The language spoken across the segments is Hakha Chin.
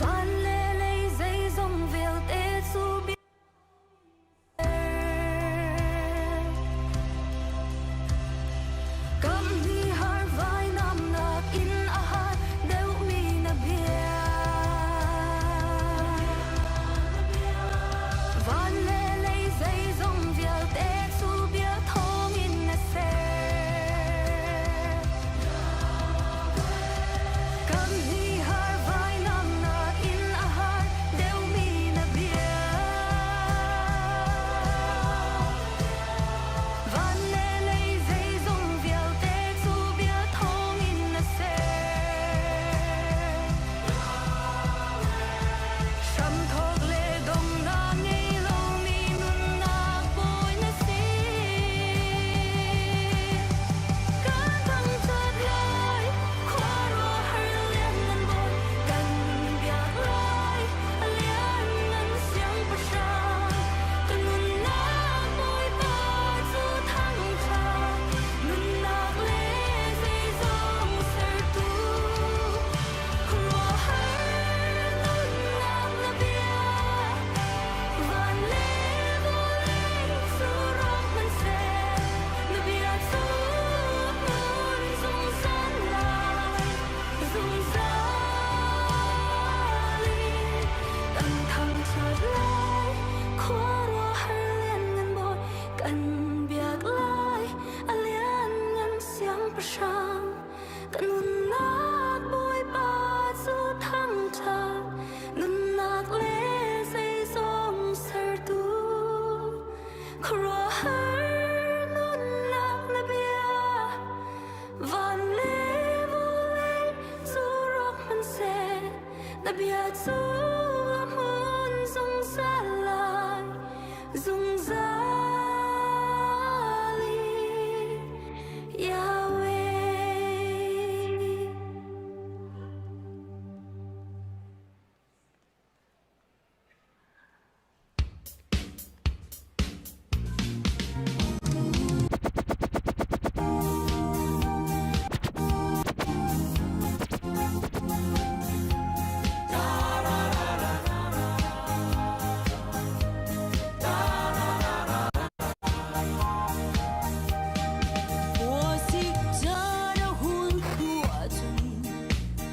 Van le lei zeizong vialte cu Kam hi har vainam nakin a har deuhmi na bia. Van le lei zeizong vialte cu bia thawngin na ser. Kam hi har vainam nakin a har deuhmi na bia. Van le lei zeizong vialte cu bia thawngin na ser. Hramthawk le donghnak ngei lomi nunnak bawi na si. Kan thangṭhat lai, khuaruahhar lianngan bawi, kan biak lai, a lianngan siangpahrang. Ka nunnak Bawipa cu thangṭhat, nunnak le zeizong sertu. Khuaruahhar nunnak na bia, van le vawlei cu rawk hmanhseh, na bia cu hmun zungzal lai, zungzal in kan thangṭhat lai. Khuaruahhar lianngan Bawi kan biak lai, a lianngan siangpahrang. Ka nunnak Bawipa cu thangṭhat, nunnak le zeizong sertu. Khuaruahhar nunnak na bia, van le vawlei cu rawk hmanhseh, na bia cu a hmun zungzal lai, zungzal in. Yahweh.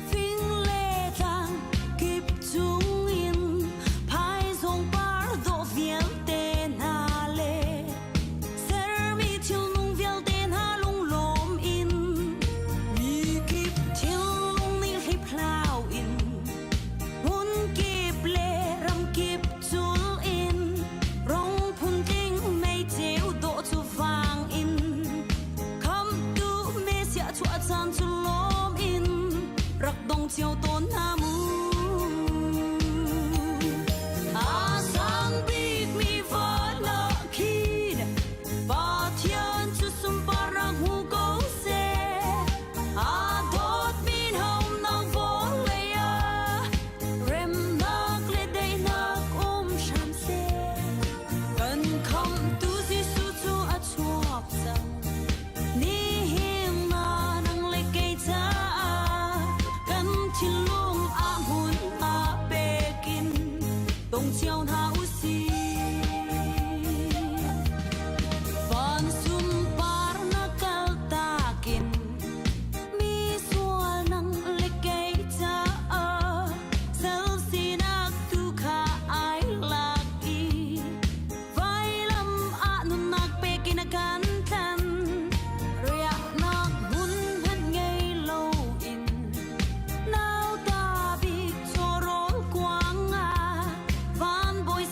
Fing le tlang kip cungin phaizawng par dawh vialte hna le sermi thilnung vialte hna lunglawm in mi kip thinlung nih hliphlau in hmun kip le ram kip cul in rong phuntling meiceu dawh cu vang in khamtu Messiah chuah caan cu lawm in rak dong cio tawn hna mu. A sang bikmi van ah khin Pathian cu sunparnak hmu ko seh. Aa dawtmi haunak vawlei ah remnak le daihnak um hram seh. Kan khamhtu Jesuh cu a chuak cang. Nihin na nang le kei caah kan thinlung ah hmun a pek in dong cio hna u sih. Van sunpar na kaltak in mi sual nang le kei caah sal sinak tu kha ai lak i Vailam ah nunnak pekin a kan tlan. Riahnak hmun hmanh ngei loin nauta bik chawhrawl kuang ah van bawi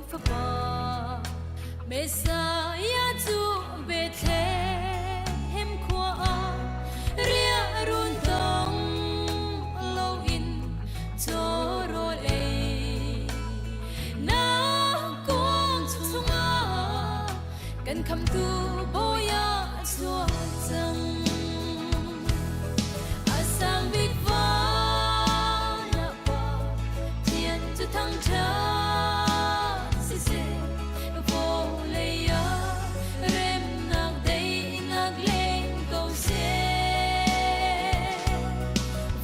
Fapa Messiah cu Bethlehem khua ah riahrun tong loin cawrawl ei na kuang chungah kan khamtu Bawi ah chuak cang. A sang bik van ah pa Thian cu thangṭhat siseh, vawlei ah remnak daihnak leng ko seh.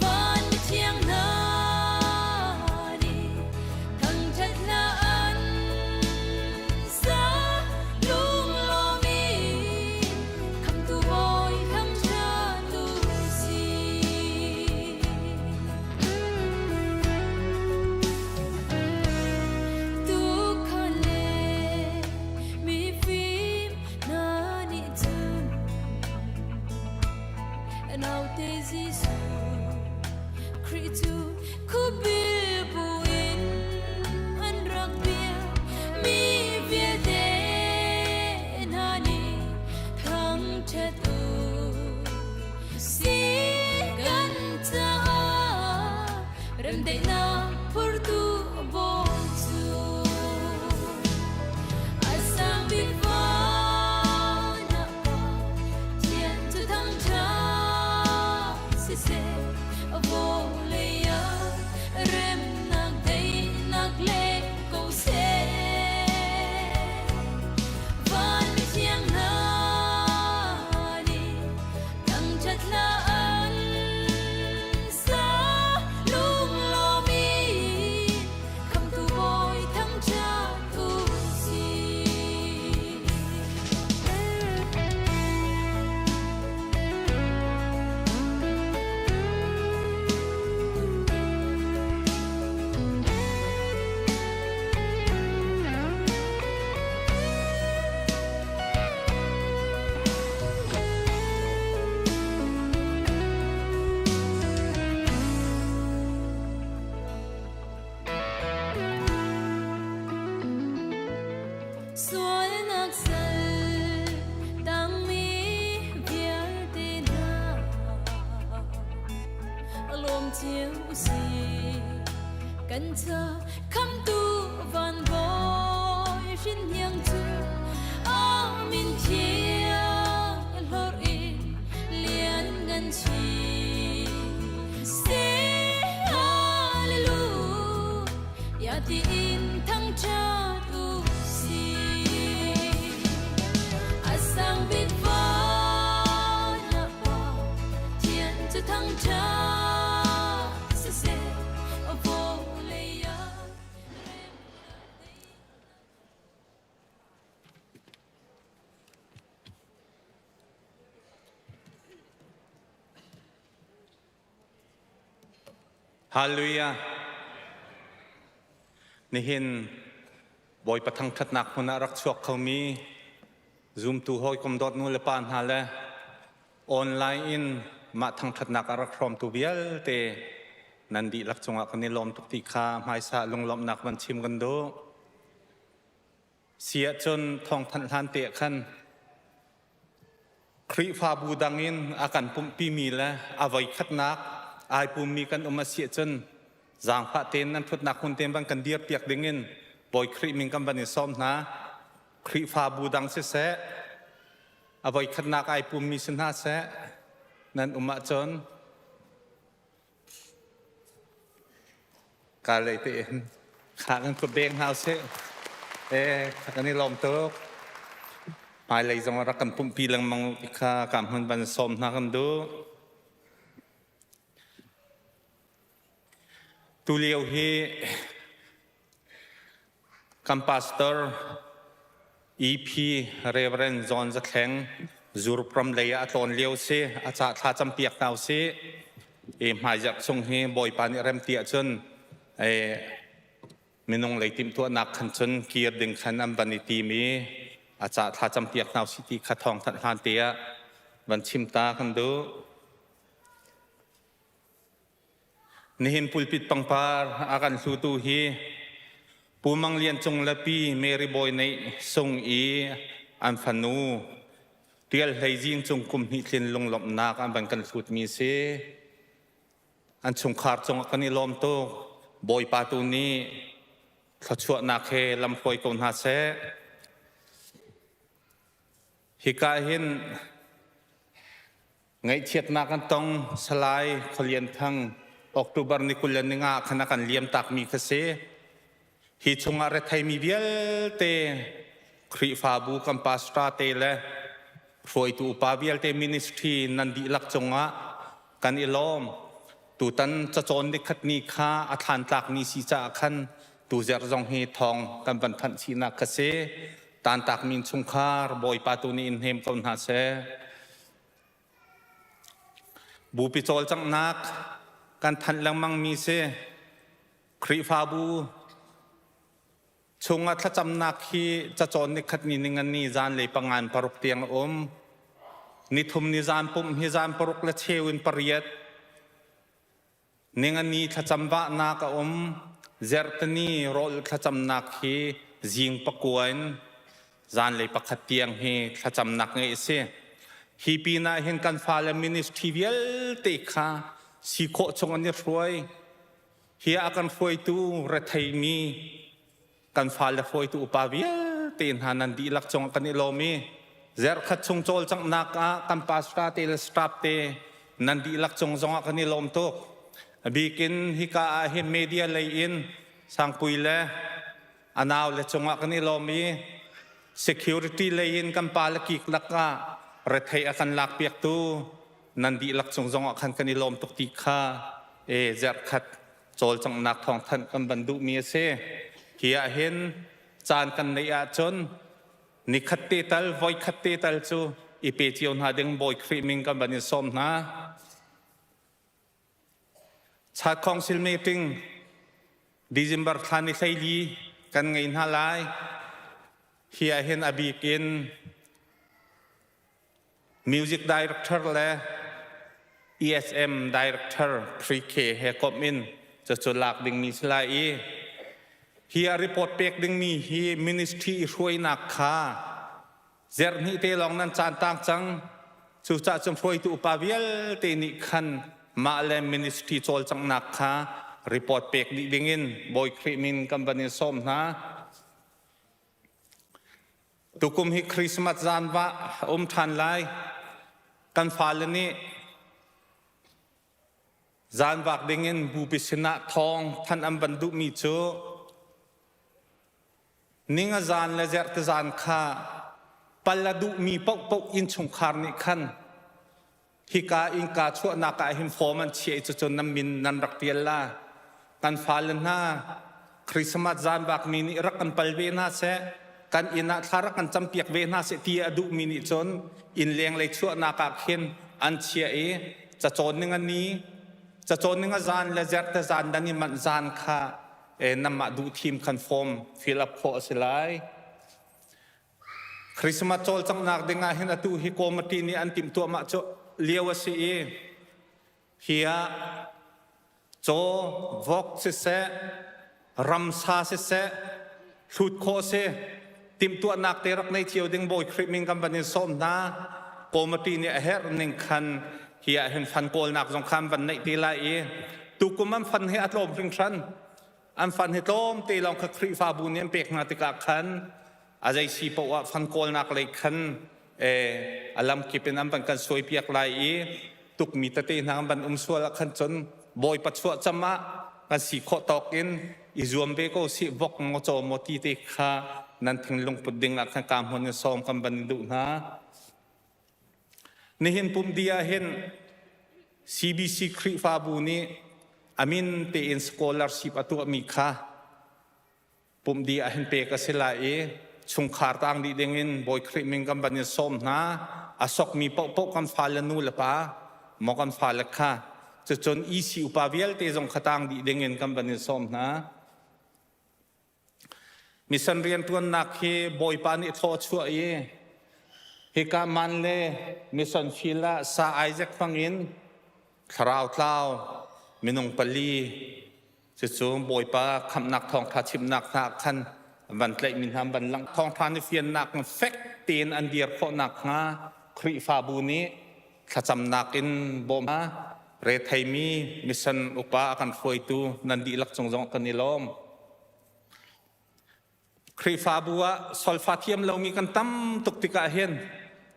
Van mithiang hna nih thangṭhat hla an sa, lunglawm in Khamtu Bawi thangṭhat u sih. Tuukhal le mifim hna nih cun naute Jesuh Khrih cu khuapi buin an rak biak. Mi vialte hna nih thangṭhat u si. Kan caah remdaihnak phortu Bawi cu a sang bik van ah pa Thian cu thangṭhat siseh, vawlei ah remnak daihnak leng ko seh. Van mithiang hna nih thangṭhat hla an sa, lunglawm in Khamhtu Bawi thangṭhat u sih. Sualnak sal tangmi vialte hna lawm cio usih. Kan ca khamtu van bawi hrinhniang cu amin thiang hlorh in lian ngan chin seh. Hallelujah tiin thangṭhat u sih. A sang bik van ah pa Thian cu thangṭhat siseh, vawlei ah Hallelujah. Nihin Bawipa thangṭhatnak hmun ah rak chuak khomi zumtu hawikom dawt nu le pa hna le online in mah thangṭhatnak a rak hrawmtu vialte nan dihlak cungah kan i lawm tuk ti kha hmaisa lunglawmhnak van chim kan duh. Si ahcun thawngthanh hlan te khan Khrihfabu dang in a kan pumhpimi le a voikhatnak ai pummi kan um a si ahcun zaangfah tein nan ṭhutnak hmun tein van kan dirpiak dingin Bawi Khrih min kan van i sawm hna. Khrihfabu dang siseh, a voikhatnak ai pummi si hna seh, nan um ahcun Ka lei tein kha kan kut deng hna usih. Eh, kan i lawm tuk. Hmailei zong rak kan pumhpi lengmang ti kha ka hmun van sawm hna kan duh. Tulio hi Kan pastor EP Reverend John Zathleng Zurpram lei ah a tlawn lio si, a ca thla campiak hna usih. I hmaizarh chung hi Bawipa nih rem ti ahcun minung lei timhtuahnak khan cun kir ding khan an van i tim i a ca thla campiak hna usih ti kha thawng thanh hlan te ah van chim ta kan duh. Nihin pulpit pangpar a kan hlutu hi Pu Mang Lian Cung le Pi Mary Bawi Neih Sung i an fanu Tial Hlei Zing cung kum hnih tlin lunglawmhnak an van kan hlutmi si. An chungkhar cungah kan i lawm tuk. Bawipa tu nih thluachuahnak he lamhruai ko hna seh. Hika hin Ngaihchiatnak an tong. Salai Khualian Thang October ni 25 khan a kan liam takmi kha si. Hi chungah retheimi vialte Khrihfabu kan pastor te le hruaitu upa vialte ministry nan dihlak cungah kan i lawm. Tutan cacawn nikhat ni kha a thlan tlak ni si caah khan tuzerh zong hi thawng kan van thanh chihnak kha si. Tantak min chungkhar Bawipa tu nih in hnem ko hna seh. Bupi cawlcanghnak kan thanh lengmangmi si. Khrihfabu chungah thlacamnak hi cacawn nikhat ni ningan ni zanlei pangan paruk tiang a um. Nithum ni zan pumh hi zan paruk le cheu in pariat. Ningani thlacam vahnak a um. Zertani rawl thlacamnak hi zing pakua in zanlei pakhat tiang hi thlacamnak ngeih a si. Hi pinah hin kan fale ministry vialte kha si khawh chung an i hruai. Hi a kan hruaitu retheimi kan fale hruaitu upa vialte hna nan dihlak cung kan i lawm i zerkhat chung cawlcanghnak ah kan pastor te le staff te nan dihlak cung zongah kan i lawm tuk. A bikin hika ah hin media lei in Sangpui le a nau le cungah kan i lawm i security lei in kan pa le kik lakah rethei a kan lak piaktu nan dihlak cung zongah khan kan i lawm tuk ti kha e zerkhat cawlcanghnak thawngthanh kan van duhmi a si. Hi ah hin caan kan neih ahcun nikhat te tal voikhat te tal cu i pe cio hna ding Bawi Khrih min kan van in sawm hna. Chat Council meeting December thla ni 14 kan ngei hna lai. Hi ah hin a bik in Music Director le ESM Director Pre-K he komh in cucu lak dingmi si lai i hi a report pek dingmi hi ministry i hruainak kha zerhnih te lawng nan caan tang cang. Cucaah cun hruaitu upa vialte nih khan mah le ministry cawlcanghnak kha report pek dih dingin Bawi Khrih min kan van in sawm hna. Tukum hi Christmas zan va a um ṭhan lai. Kan fale nih zanvak dingin bupi sinah thawng thanh an van duhmi cu ninga zan le zerte zan kha pal a duhmi paohpaoh innchungkhar nih khan Hika innka chuahnak ah hin form an chiah i cucun nan min nan rak ṭial la. Kan fale hna Christmas zanvak mi nih rak kan pal ve hna seh, kan inn ah thla rak kan campiak ve hna seh ti a duhmi nih cun inn lenglei chuahnak ah khin an chiah i cacawn ning a ni, cacawn ning a zan le zerte zan nan i manh zan kha nanmah duh thim khan form fill up khawh a si lai. Christmas cawlcanghnak ding ah hin atu hi committee nih an timhtuahmah cu lio a si i hi ah caw, vok siseh, ramsa siseh, hlut khawh si timhtuahnak te rak nei cio ding Bawi Khrih min kan van in sawm hna. Committee nih a herh ning khan hi ah hin fan kawlnak zong khan van neih te lai i tukum an fan hi a tlawm hringhran. An fan hi tlawmte lawng kha Khrihfabu nih an pek hna tikah khan a zei si paoh ah fan kawlnak lei khan a lamkip in an van kan suaipiak lai i tukmi tete hna an van um sual ah khan cun Bawipa chuah cam ah kan si khawh tawk in i zuam ve ko sih vok maw caw maw ti te kha nan thinglung put ding ah khan ka hmun in sawm kan van duh hna. Nihin pumdi ah hin CBC Khrihfabu nih a min tein scholarship a tuahmi kha pumdi ah hin pek a si lai i chungkhar tang dih dingin Bawi Khrih min kan van in sawm hna. A sokmi paohpaoh kan fale nu le pa maw kan fale kha cucun EC upa vialte zong kha tang dih dingin kan van in sawm hna. Mission rianṭuannak hi Bawipa nih thaw a chuah i hika man le mission field ah sa Isaac hmangin thlarau tlau minung pali Cucu Bawipa khamhnak thawngṭha chimnak hna ah khan van tlaihmi hna van langh thawngṭha ni fiannak fek tein an dir khawh nakhnga Khrihfabu nih thlacamnak in bawm hna. Retheimi mission upa a kan hruaitu nan dihlak cung zong kan i lawm. Khrihfabu ah solfa thiam lomi kan tam tuk tikah hin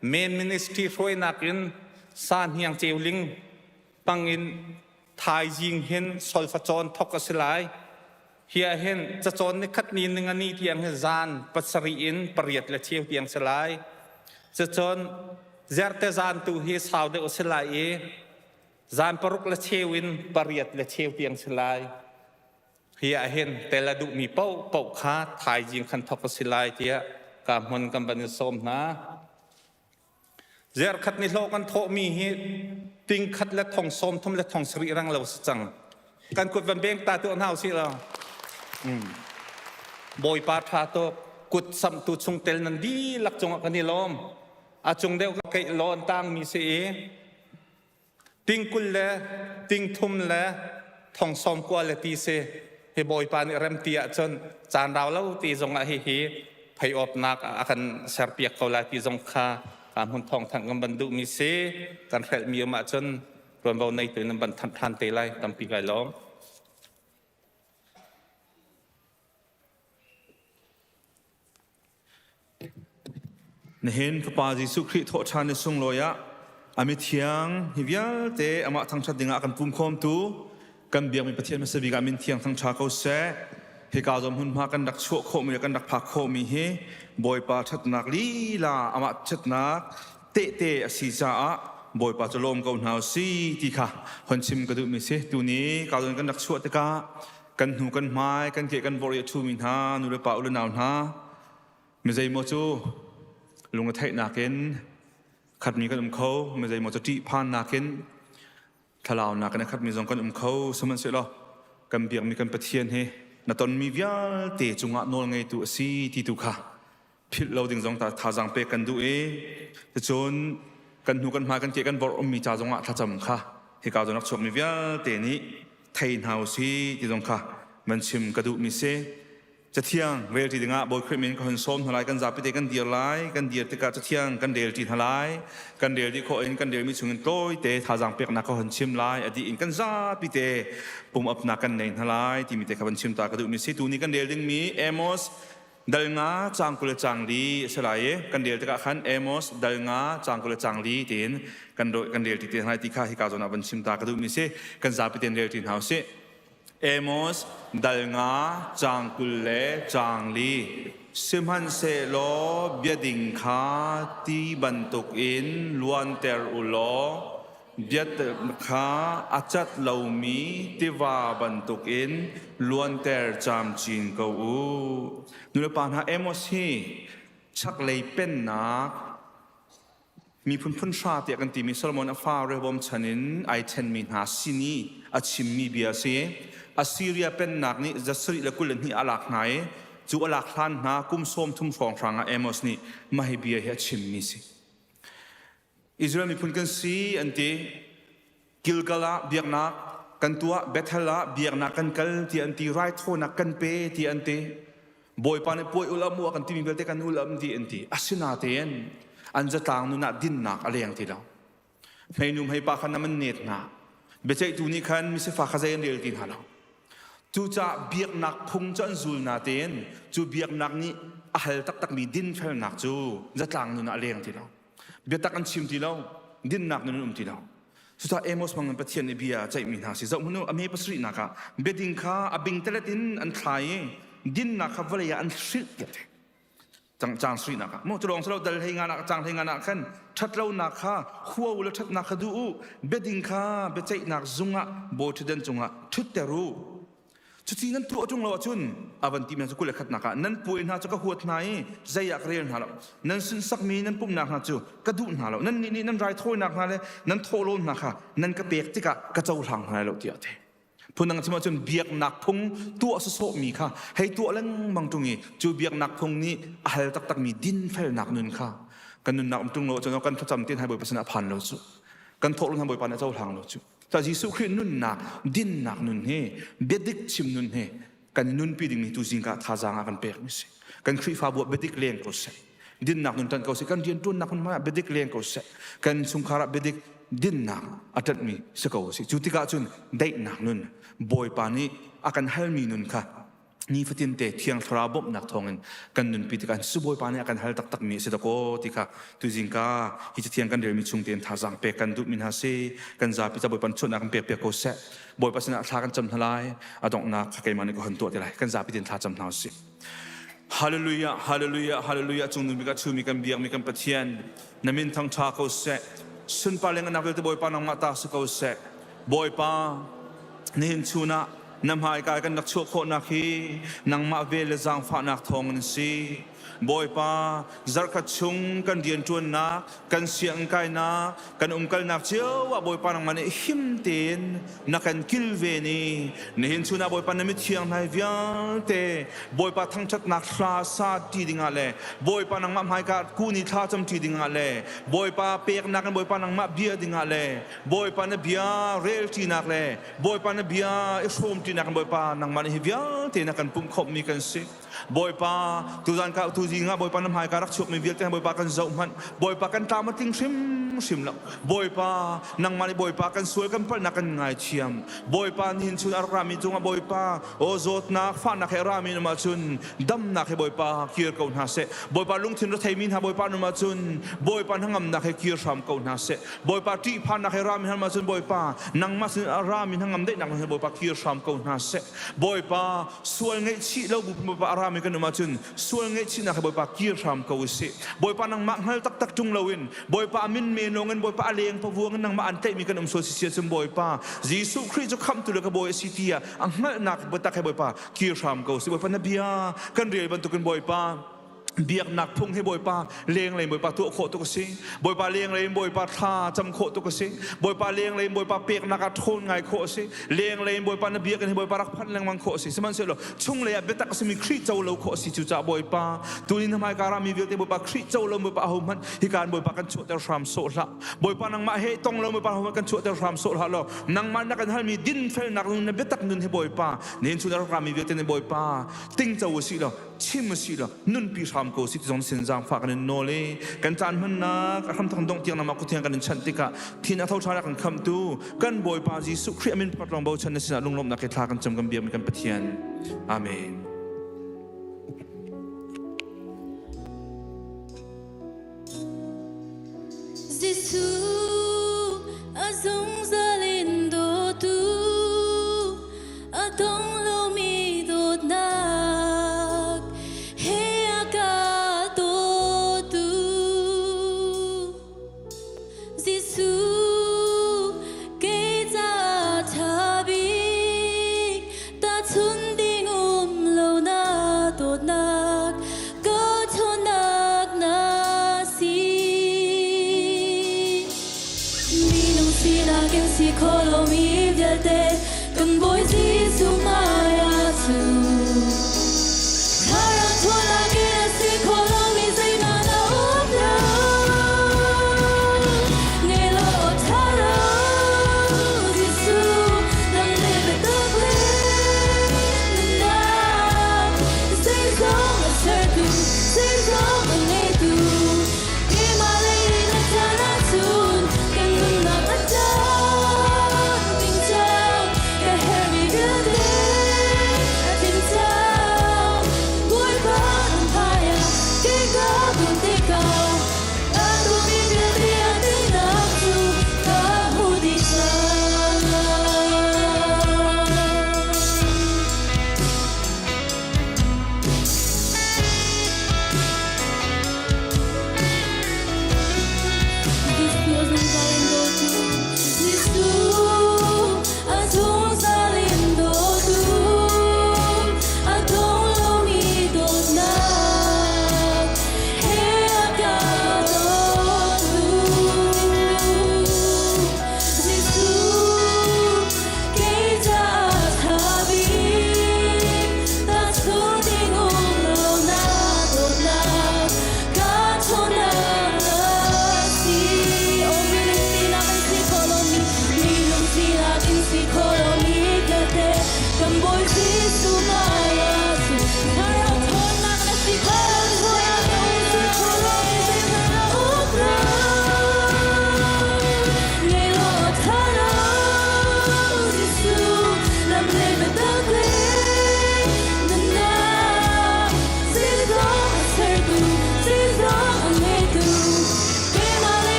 main ministry hruainak in sa hniang ceuling pangin thaizing hin solfa cawn thok a si lai. Hi ah hin cacawn ni khat ni ningani tiang hi zan pasarih in pariat le cheu tiang si lai. Cucun zerte zan tu hi sau deuh a si lai i zan paruk le cheu in pariat le cheu tiang si lai. Hi ah hin tel a duhmi paohpaoh kha thaizing khan thawk a si lai tiah ka hmun kan van in sawm hna. Zerkhat ni hlawh kan thawhmi hi ting khat le thong sawm thum le thong sarih rang lo si cang. Kan kut van beng ta tuah hna usih law. Bawipa ṭha tuk kut samhtu chungtel nan dihlak cungah kan i lawm. A cung deuh ka keih lawn tangmi si i Tingkul le tingthum le thong sawm kua le ti si hi Bawipa nih rem ti ahcun caan rau lo ti zongah hihi pheiawpnak a kan serpiak ko lai ti zong kha hmun thawng thanh kan van duhmi si kan hrelhmi um ahcun tuanvo neitu in van thanh ṭhan te lai tampi kai lawm. Nihin Fapa Jesuh Khrih thawhṭhan ni sunglawi ah a mithiang hi vialte amah thangṭhat dingah a kan pumkhawmtu kan biakmi Pathian hmasa bik ah min thiang thangṭha ko seh. Hika zawn hmunhma kan rak chuah khawhmi le kan rak phak khawhmi hi Bawipa ṭhatnak lila amah ṭhatnak tehte a si caah Bawipa cu lawm ko hna u si ti kha hon chim ka duhmi si. Tuni ka zawn kan rak chuah tikah kan hnu kan hmai kan ke kan vorh i a ṭhumi hna nu le pa u le nau hna mi zeimaw cu lungretheihnak in khatmi kan um kho mi zeimaw cu ṭihphannak in thlalaunak in a khatmi zong kan um kho sihmanhsehlaw kan biakmi kan Pathian hi na tonmi vialte cungah nawl ngeitu a si ti tu kha philh lo ding zong ta thazaang pek kan duh i cun kan hnu kan hmai kan ke kan vorh ummi ca zongah thlacam kha hika zawn rak chuakmi vialte nih thei hna u si ti zong kha van chim ka duhmi si. Cathiang relṭi dingah Bawi Khrih min ka hun sawm hna lai kan zapi te kan dir lai kan dir tikah cathiang kan relṭi hna lai kan rel dih khawh in kan relmi chungin tawite thazaang peknak ka hun chim lai a dih in kan zapi te pum upnak kan nei hna lai timi te kha van chim ta ka duhmi si tuni kan rel dingmi Amos dal nga caang 20 le caang li a si lai i kan rel tikah khan Amos dal nga caang 20 le caang li tiin kan kan rel ti te hna lai ti kha hika zawn ah van chim ta ka duhmi si kan zapi tein rel ṭi hna usih Amos dal nga caang 20 le caang li sihmanhsehlaw biading kha ti bantukin luanter u law biatak kha a cat lomi tiva bantukin luanter camcin ko u. Nulepa hna Amos hi chaklei pennak miphun phun hra tiah kan timi Solomon a fa Rehoboam chan in ai ṭhenmi hna sin i a chimmi bia a si. Assyria pennak nih zasarih le 22 a lak hna i cu a lak hlan hna kum 30 hrawnghrang ah Amos nih mah hi bia hi a chimmi si. Israel miphun kan si an ti. Gilgal ah biaknak kan tuah, Bethel ah biaknak kan kal ti an ti, raithawinak kan pe ti an ti. Bawipa nih puai ul am u a kan timi vialte kan ul am ti an ti. Asinain an zatlang nun ah dinnak a leng ti lo. Hmeinu hmeipa khan an net hna. Biaceihtu nih khan misifak kha zei an rel ti hna lo. Cucaah biaknak phung cu an zul natein cu biaknak nih a hal taktakmi dinfelnak cu zatlang nun ah a leng ti lo. Biatak an chim ti lo, dinnak nun an um ti lo. Cucaah Amos hmang in Pathian nih bia a ceihmi hna si. Zoh hmanh u, a me pasarihnak ah biading kha a bingtelet in an thlai i dinnak kha vawlei ah an hrilh tiah a ti. Cang sarihnak ah. Maw cu lawng si lo dal hlei nga nak cang hlei nga nak khan ṭhatlonak kha hua u law ṭhatnak kha duh u. Biading kha biaceihnak zung ah bawi ṭhutdan cungah ṭhutter u. Cuti nan tuah ṭung lo ahcun a van timi cu 21nak ah nan puai hna cu ka huat hna i zei ah ka rel hna lo. Nan sunhsakmi nan pumhnak hna cu ka duh hna lo. Nannih nih nan raithawinak hna le nan thawhlawm hna kha nan ka pek tikah ka cohlang hna lai lo tiah a ti. Phundang chim ahcun biaknak phung tuah sawsawhmi kha hei tuah lengmang ṭung i cu biaknak phung nih a hal taktakmi dinfelnak nun kha kan nunnak um ṭung lo ahcun kan thlacam tein hai Bawipa sinah phan lo cu. Kan thawhlawm hna Bawipa nih a cohlang lo cu. Ta Jesuh Khrih nunnak, dinnak nun hi, biadik chim nun hi kan nunpi dingmi tu zingka thazaang ah kan pek mi si. Kan Khrihfabu ah biadik leng ko seh. Dinnak nun tan ko seh. Kan riantuannak hmun ah biadik leng ko seh. Kan chungkhar ah biadik dinnak a ṭanhmi si ko si. Cu tikah cun daihnak nun Bawipa nih a kan halmi nun kha nifatin te thiang thlarau bawmhnak thawngin kan nunpi tikah cu Bawipa nih a kan hal taktakmi a si dakaw ti kha tuzing ka hi cathiang kan relmi chung tein thazaang pek kan duhmi hna si. Kan zapi ca Bawipa chawhnak kan pek piak ko seh. Bawipa sinah thla kan cam hna lai. A donghnak kha keimah nih ka hon tuah te lai. Kan zapi tein thla cam hna usih. Hallelujah, hallelujah, hallelujah. Cung nu bik ah chumi kan biakmi kan Pathian na min thangṭha ko seh. Sunpar le ngannak vialte Bawipa nangmah ta si ko seh. Bawipa, nihin chun ah na hmaika kan rak chuah khawhnak hi nangmah vel le zaangfahnak thawngin a si. Bawipa, zarhkhat chung kan rianṭuannak, kan sianginn kainak, kan umkalnak cio ah Bawipa nangmah nih him tein na kan kilven i nihin chun ah Bawipa na mithiang hna vialte Bawipa thangṭhatnak hla sa ṭi dingah le Bawipa nangmah hmaika kuni thla cam ṭi dingah le Bawipa peknak in Bawipa nangmah bia dingah le Bawipa na bia rel ṭinak le Bawipa na bia i hrawm ṭinak in Bawipa nangmah nih hi vialte na kan pumh khawmhmi kan si. Bawipa, tuzan ka tuzing ah Bawipa na hmaika rak chuakmi vialte Bawipa kan zoh hmanh. Bawipa kan tlam a tling hrimhrim lo. Bawipa, nangmah nih Bawipa kan sual kan palhnak kan ngaithiam. Bawipa nihin chun a rak rami cungah Bawipa, aw zawtnak, fahnak he a rami um ahcun damnak he Bawipa kir ko hna seh. Bawipa lungthin retheimi hna Bawipa num ahcun Bawipa hnangamnak he kir hram ko hna seh. Bawipa ṭihphannak he rami hna ahcun Bawipa nangmah sin a rami hnangam daihnak he Bawipa kir hram ko hna seh. Bawipa sual ngaihchih lo bu Bawipa a rami kan um ahcun sual ngaihchihnak he Bawipa kir hram ko usih. Bawipa nangmah hngal taktak ṭung loin Bawipa a min men lawngin Bawipa a leng pavuang in nangmah an tlaihmi kan um sual si sia cun Bawipa Jesuh Khrih cu khamhtu le ka Bawi a si tiah a hngalhnak biatak he Bawipa kir hram ko usih. Bawipa na bia kan rel bantukin Bawipa biaknak phung hi Bawipa lenglei Bawipa tuah khawh tuk a si. Bawipa lenglei in Bawipa thla cam khawh tuk a si. Bawipa lenglei in Bawipa peknak ah ṭhawn ngai khawh a si. Lenglei in Bawipa na biakinn hi Bawipa rak phanh lengmang khawh a si. Sihmanhsehlaw chunglei ah biatak a simi Khrih co lo khawh a si. Cucaah Bawipa tuni na hmaika rami vialte Bawipa Khrih co lo Bawipa ahohmanh hika in Bawipa kan chuahter hram sawh hlah. Bawipa nangmah he tong lo Bawipa ahohmanh kan chuahter hram sawh hlah law nangmah na kan halmi dinfelnak nun na biatak nun hi Bawipa nihin chun a rak rami vialte nih Bawipa tingco u sih law chim a si lo nunpi hram ko si ti zong sin zaangfah kan in nawl i kan caan hmannak a hramthok dong tiang namah kuthiang kan in chanh tikah thin a tho ṭha kan khamtu kan Bawipa Jesuh Khrih amin pakhat lawng bochan na sinah lunglawmhnak he thla kan cam kan biakmi kan Pathian. Amen. Jesuh a zungzal in dawtu a dong lomi dawtnak he a ka dawtu Jesuh kei ca ṭha bik tahchun ding um lo na dawtnak ka ṭhawnnak na si. Minung sinak in si kho lomi vialte kan Bawi Jesuh hmai ah cun thlarau ṭhawnnak in a si kho lomi zeihmanh a um lo. Ngei law thlarau Jesuh nang le biatak le nunnak zeizong a sertu zeizong a ngeitu keimah lei na caan ahcun kan nunnak a caan ding cang ka herhmi vialte a tling.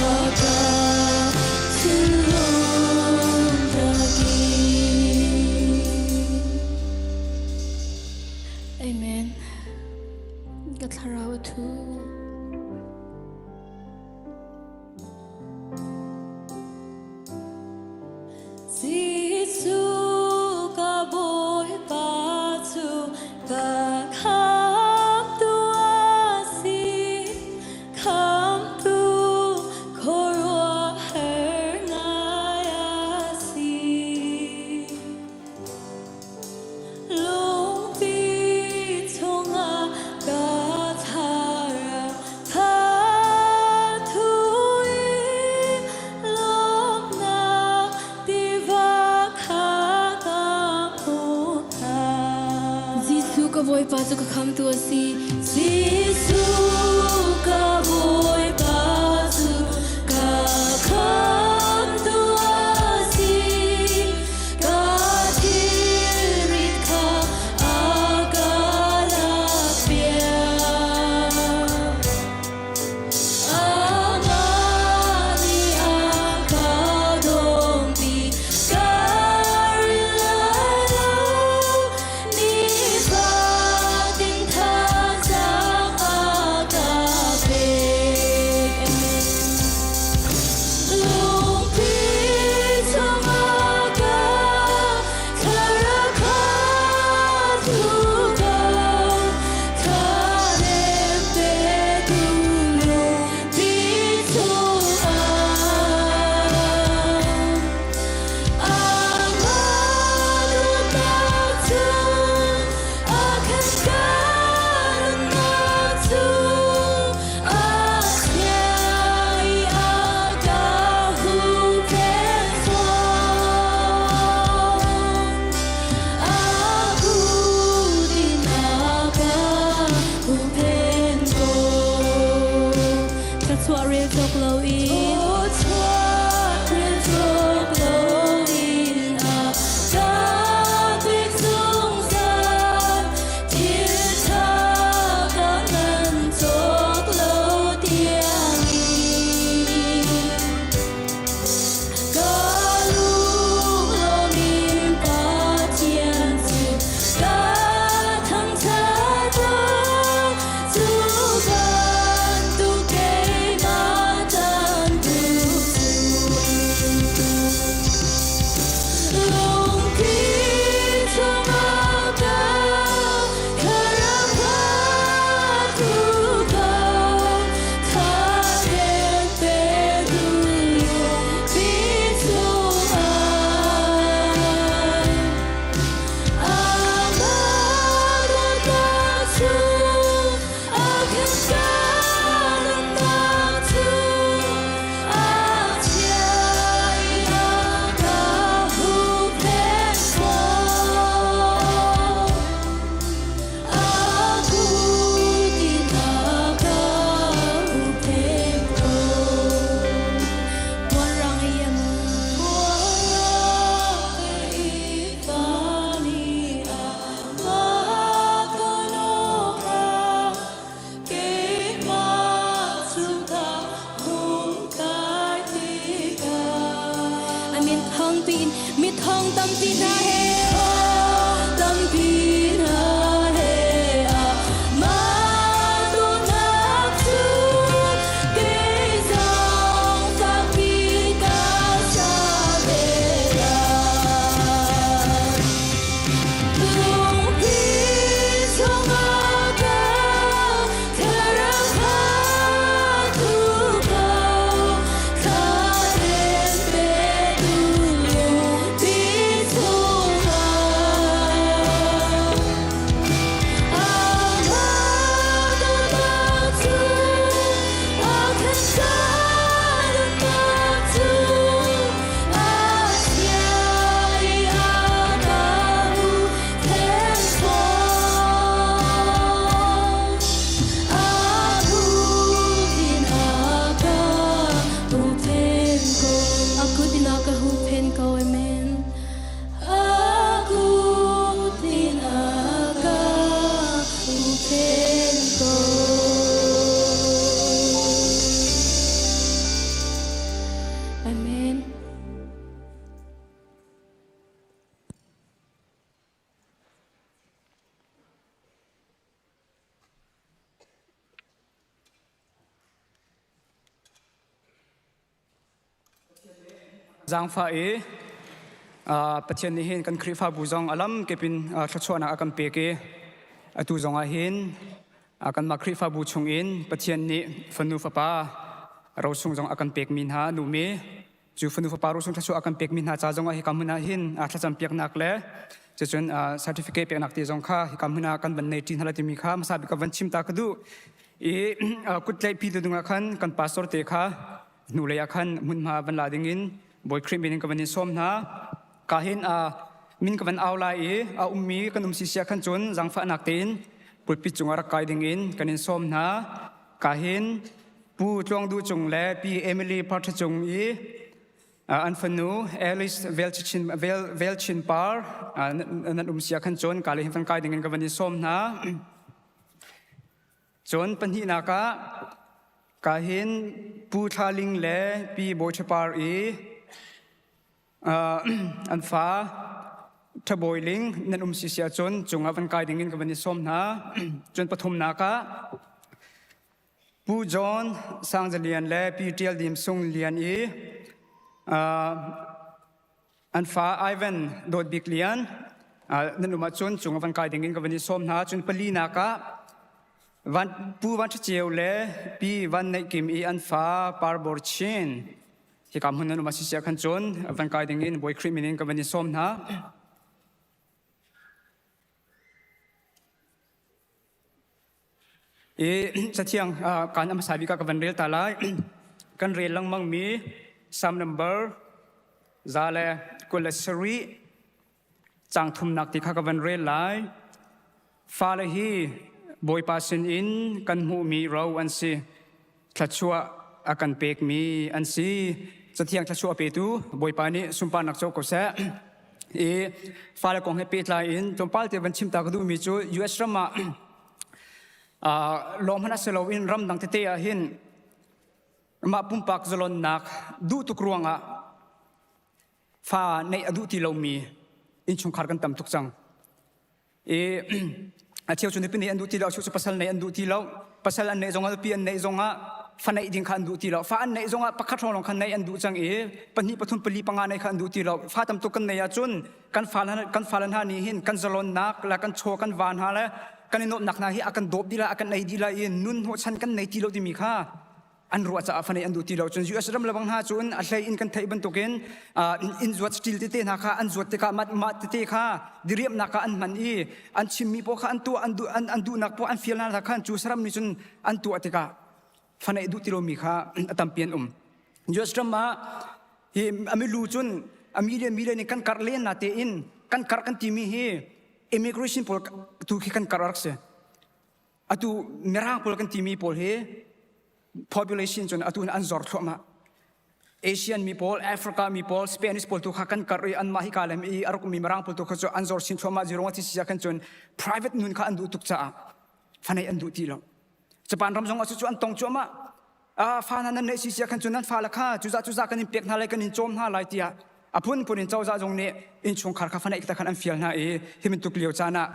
Ka thinlung takin. Amen. Ka thlarau a thu. Jesuh ka Bawipa cu ka khamtu a si, khamtu khuaruahhar ngai a si. Lungpi chungah ka thlarau kha thu i lawmhnak tiva kha ka hmuh ṭhan. Jesuh ka Bawipa cu ka khamtu a si. Jesuh ka Bawipa cu ka khamtu a si, ka thilrit kha a ka lakpiak. Amah nih a ka dawmpi, ka ril lai lo, nifatin thazaang a ka pek. Lungpi chungah ka thlarau kha thu ko, thladem petu lungpi chungah. Amah dawtnak cu a khat ka nunnak cu a thiang i a ka huhphenh fawn. A kut in a ka huhphenh ko. Thluachuah rel cawk loin. Thluachuah rel cawk loin a ka pek zungzal. Thil ṭha ka ngan cawk lo tiangin. Ka lunglawm in Pathian cu ka thangṭhat lai, cu bantuk keimah ṭanhtu cu. Lungpi chungah ka thlarau kha thu ko, thladem petu lungpi chungah. Amah dawtnak cu a khat ka nunnak cu a chia i a ka huhphenh fawn. A kut in a ka huhphenh ko. Puanrang i a A min thawng piin mi thong tampi hna he. Tampi hna he amah dawtnak cu kei zong fakpi ka sa ve lai. Lungpi chungah ka thlarau kha thu ko, thladem petu lungpi chungah. Zaangfah i Pathian nih hin kan Khrihfabu zong a lam kip in thluachuahnak a kan pek i atu zong ah hin kanmah Khrihfabu chungin Pathian nih fanu fapa rosung zong a kan pekmi hna an um i cu fanu fapa rosung thluachuah a kan pekmi hna ca zong ah hika hmun ah hin thlacam piaknak le cucun certificate peknak ti zong kha hika hmun ah kan van nei ṭi hna lai timi kha hmasa bik ka van chim ta ka duh i kutlaihpi tu dingah khan kan pastor te kha hnulei ah khan hmunhma van la dingin Bawi Khrih min in ka van in sawm hna. Ka hin min ka van au lai i a ummi kan um sisia khan cun zaangfahnak tein pulpit cungah rak kai dingin kan in sawm hna. Ka hin Pu Tluang Duh Cung le Pi Emily Parṭha Cung i an fanu Alice Velchin Par nan um sia khan cun ka le hin van kai dingin ka van in sawm hna. Cun pahnihnak ah kahin Pu Thla Ling le Pi Bawi Ṭha Par i an fa Ṭha Bawi Ling nan um si si ahcun cungah van kai dingin ka van i sawm hna. Cun pathumnak ah Pu John Sang Za Lian le Pi Ṭial Dim Sung Lian i An fa Ivan Dawt Bik Lian nan um ahcun cung van kai dingin ka van i sawm hna. Cun palinak ah Van, Pu Van Ṭha Ceu le Pi Van Neih Kim i an fa Par Bor Chin hika hmun nan um a si sia khan cun van kai dingin Bawi Khrih min in ka van i sawm hna. I cathiang kan a hmasa bik ah ka van rel ta lai. Kan rel lengmang mi Psalm number 127 caang thumnak ti kha ka van rel lai. Fale hi Bawipa sinin kan hmuhmi ro an si. Thluachuah a kan pekmi an si. Cathiang thluachuah petu Bawipa nih sunparnak co ko seh. I fale kong he pehtlai in tlawmpal te van chim ta ka duhmi cu US ram ah lawng hmanh a si loin ramdang tete ah hin mah pumpak zalonnak duh tuk ruangah fa neih a duh ti lomi innchungkhar kan tam tuk cang. I a cheu cu nupi neih an duh ti lo, a cheu cu pasal neih an duh ti lo. Pasal an neih zongah nupi an neih zongah fa neih ding kha an duh ti lo. Fa an neih zongah pakhat hrawng lawng kha neih an duh cang i pahnih, pathum, pali, panga neih kha an duh ti lo. Fa tam tuk kan neih ahcun kan fa kan fale hna nih hin kan zalonnak le kan chaw kan va hna le kan i nuamhnak hna hi a kan dawp dih lai, a kan ei dih lai i nun hnawhchan kan nei ti lo timi kha an ruah caah fanei an duh ti lo cun US ram lebang hna cun a hlei in kan theih bantukin inn zuat steel tete hna kha an zuat tikah mah tete kha diriamnak ah an hman i an chimmi paoh kha an tuah an duh an duhnak paoh an fial hna khan cu saram nih cun an tuah tikah fanei duh ti lomi kha a tampi an um US ram ah hi amilu cun a million million in kan karh len na tein kan karh kan timi hi immigration pawl tu khi kan karh rak si Atu Mirang pawl kan timi pawl hi population cun atu an zor thluahmah. Asian mi pawl, Africa mi pawl, Spanish pawl tu kha kan karh i anmah hi kalem i a rak ummi Mirang pawl tu kha cu an zor chin thluahmah zirong a ti si khan cun private nun kha an duh tuk caah fanei an duh ti lo. Japan ram zong ah cu an tong cuahmah. Fa hna nan neih si sia khan cun nan fale kha cuzah cuzah kan in pek hna lai kan in cawm hna lai tiah a phunphun in cozah zong nih innchungkhar kha fanaih khan an fial hna i hi bantuk lio caan ah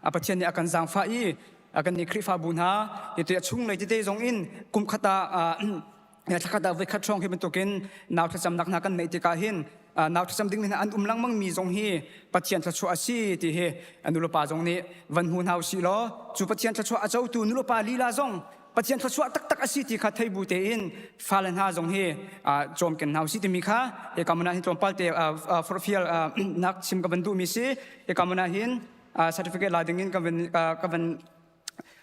a Pathian nih a kan zaangfah i a kan nih Khrihfabu hna hi a chunglei tete zong in kum khat ah thlakhat ah voikhat hrawng hi bantukin nau thlacamnak hna kan neih tikah hin nau thlacam ding hna an um lengmang mi zong hi Pathian thluachuah a si ti hi nulepa zong nih van hmu hna usih law cu Pathian thluachuah a cotu nulepa lila zong Pathian thluachuah taktak a si ti kha thei bu tein fale hna zong hi cawmken hna usih timi kha hika hmun ah hin tlawmpal te forhfial nak chim ka van duhmi si. Hika hmun ah hin certificate la ding in ka van ka van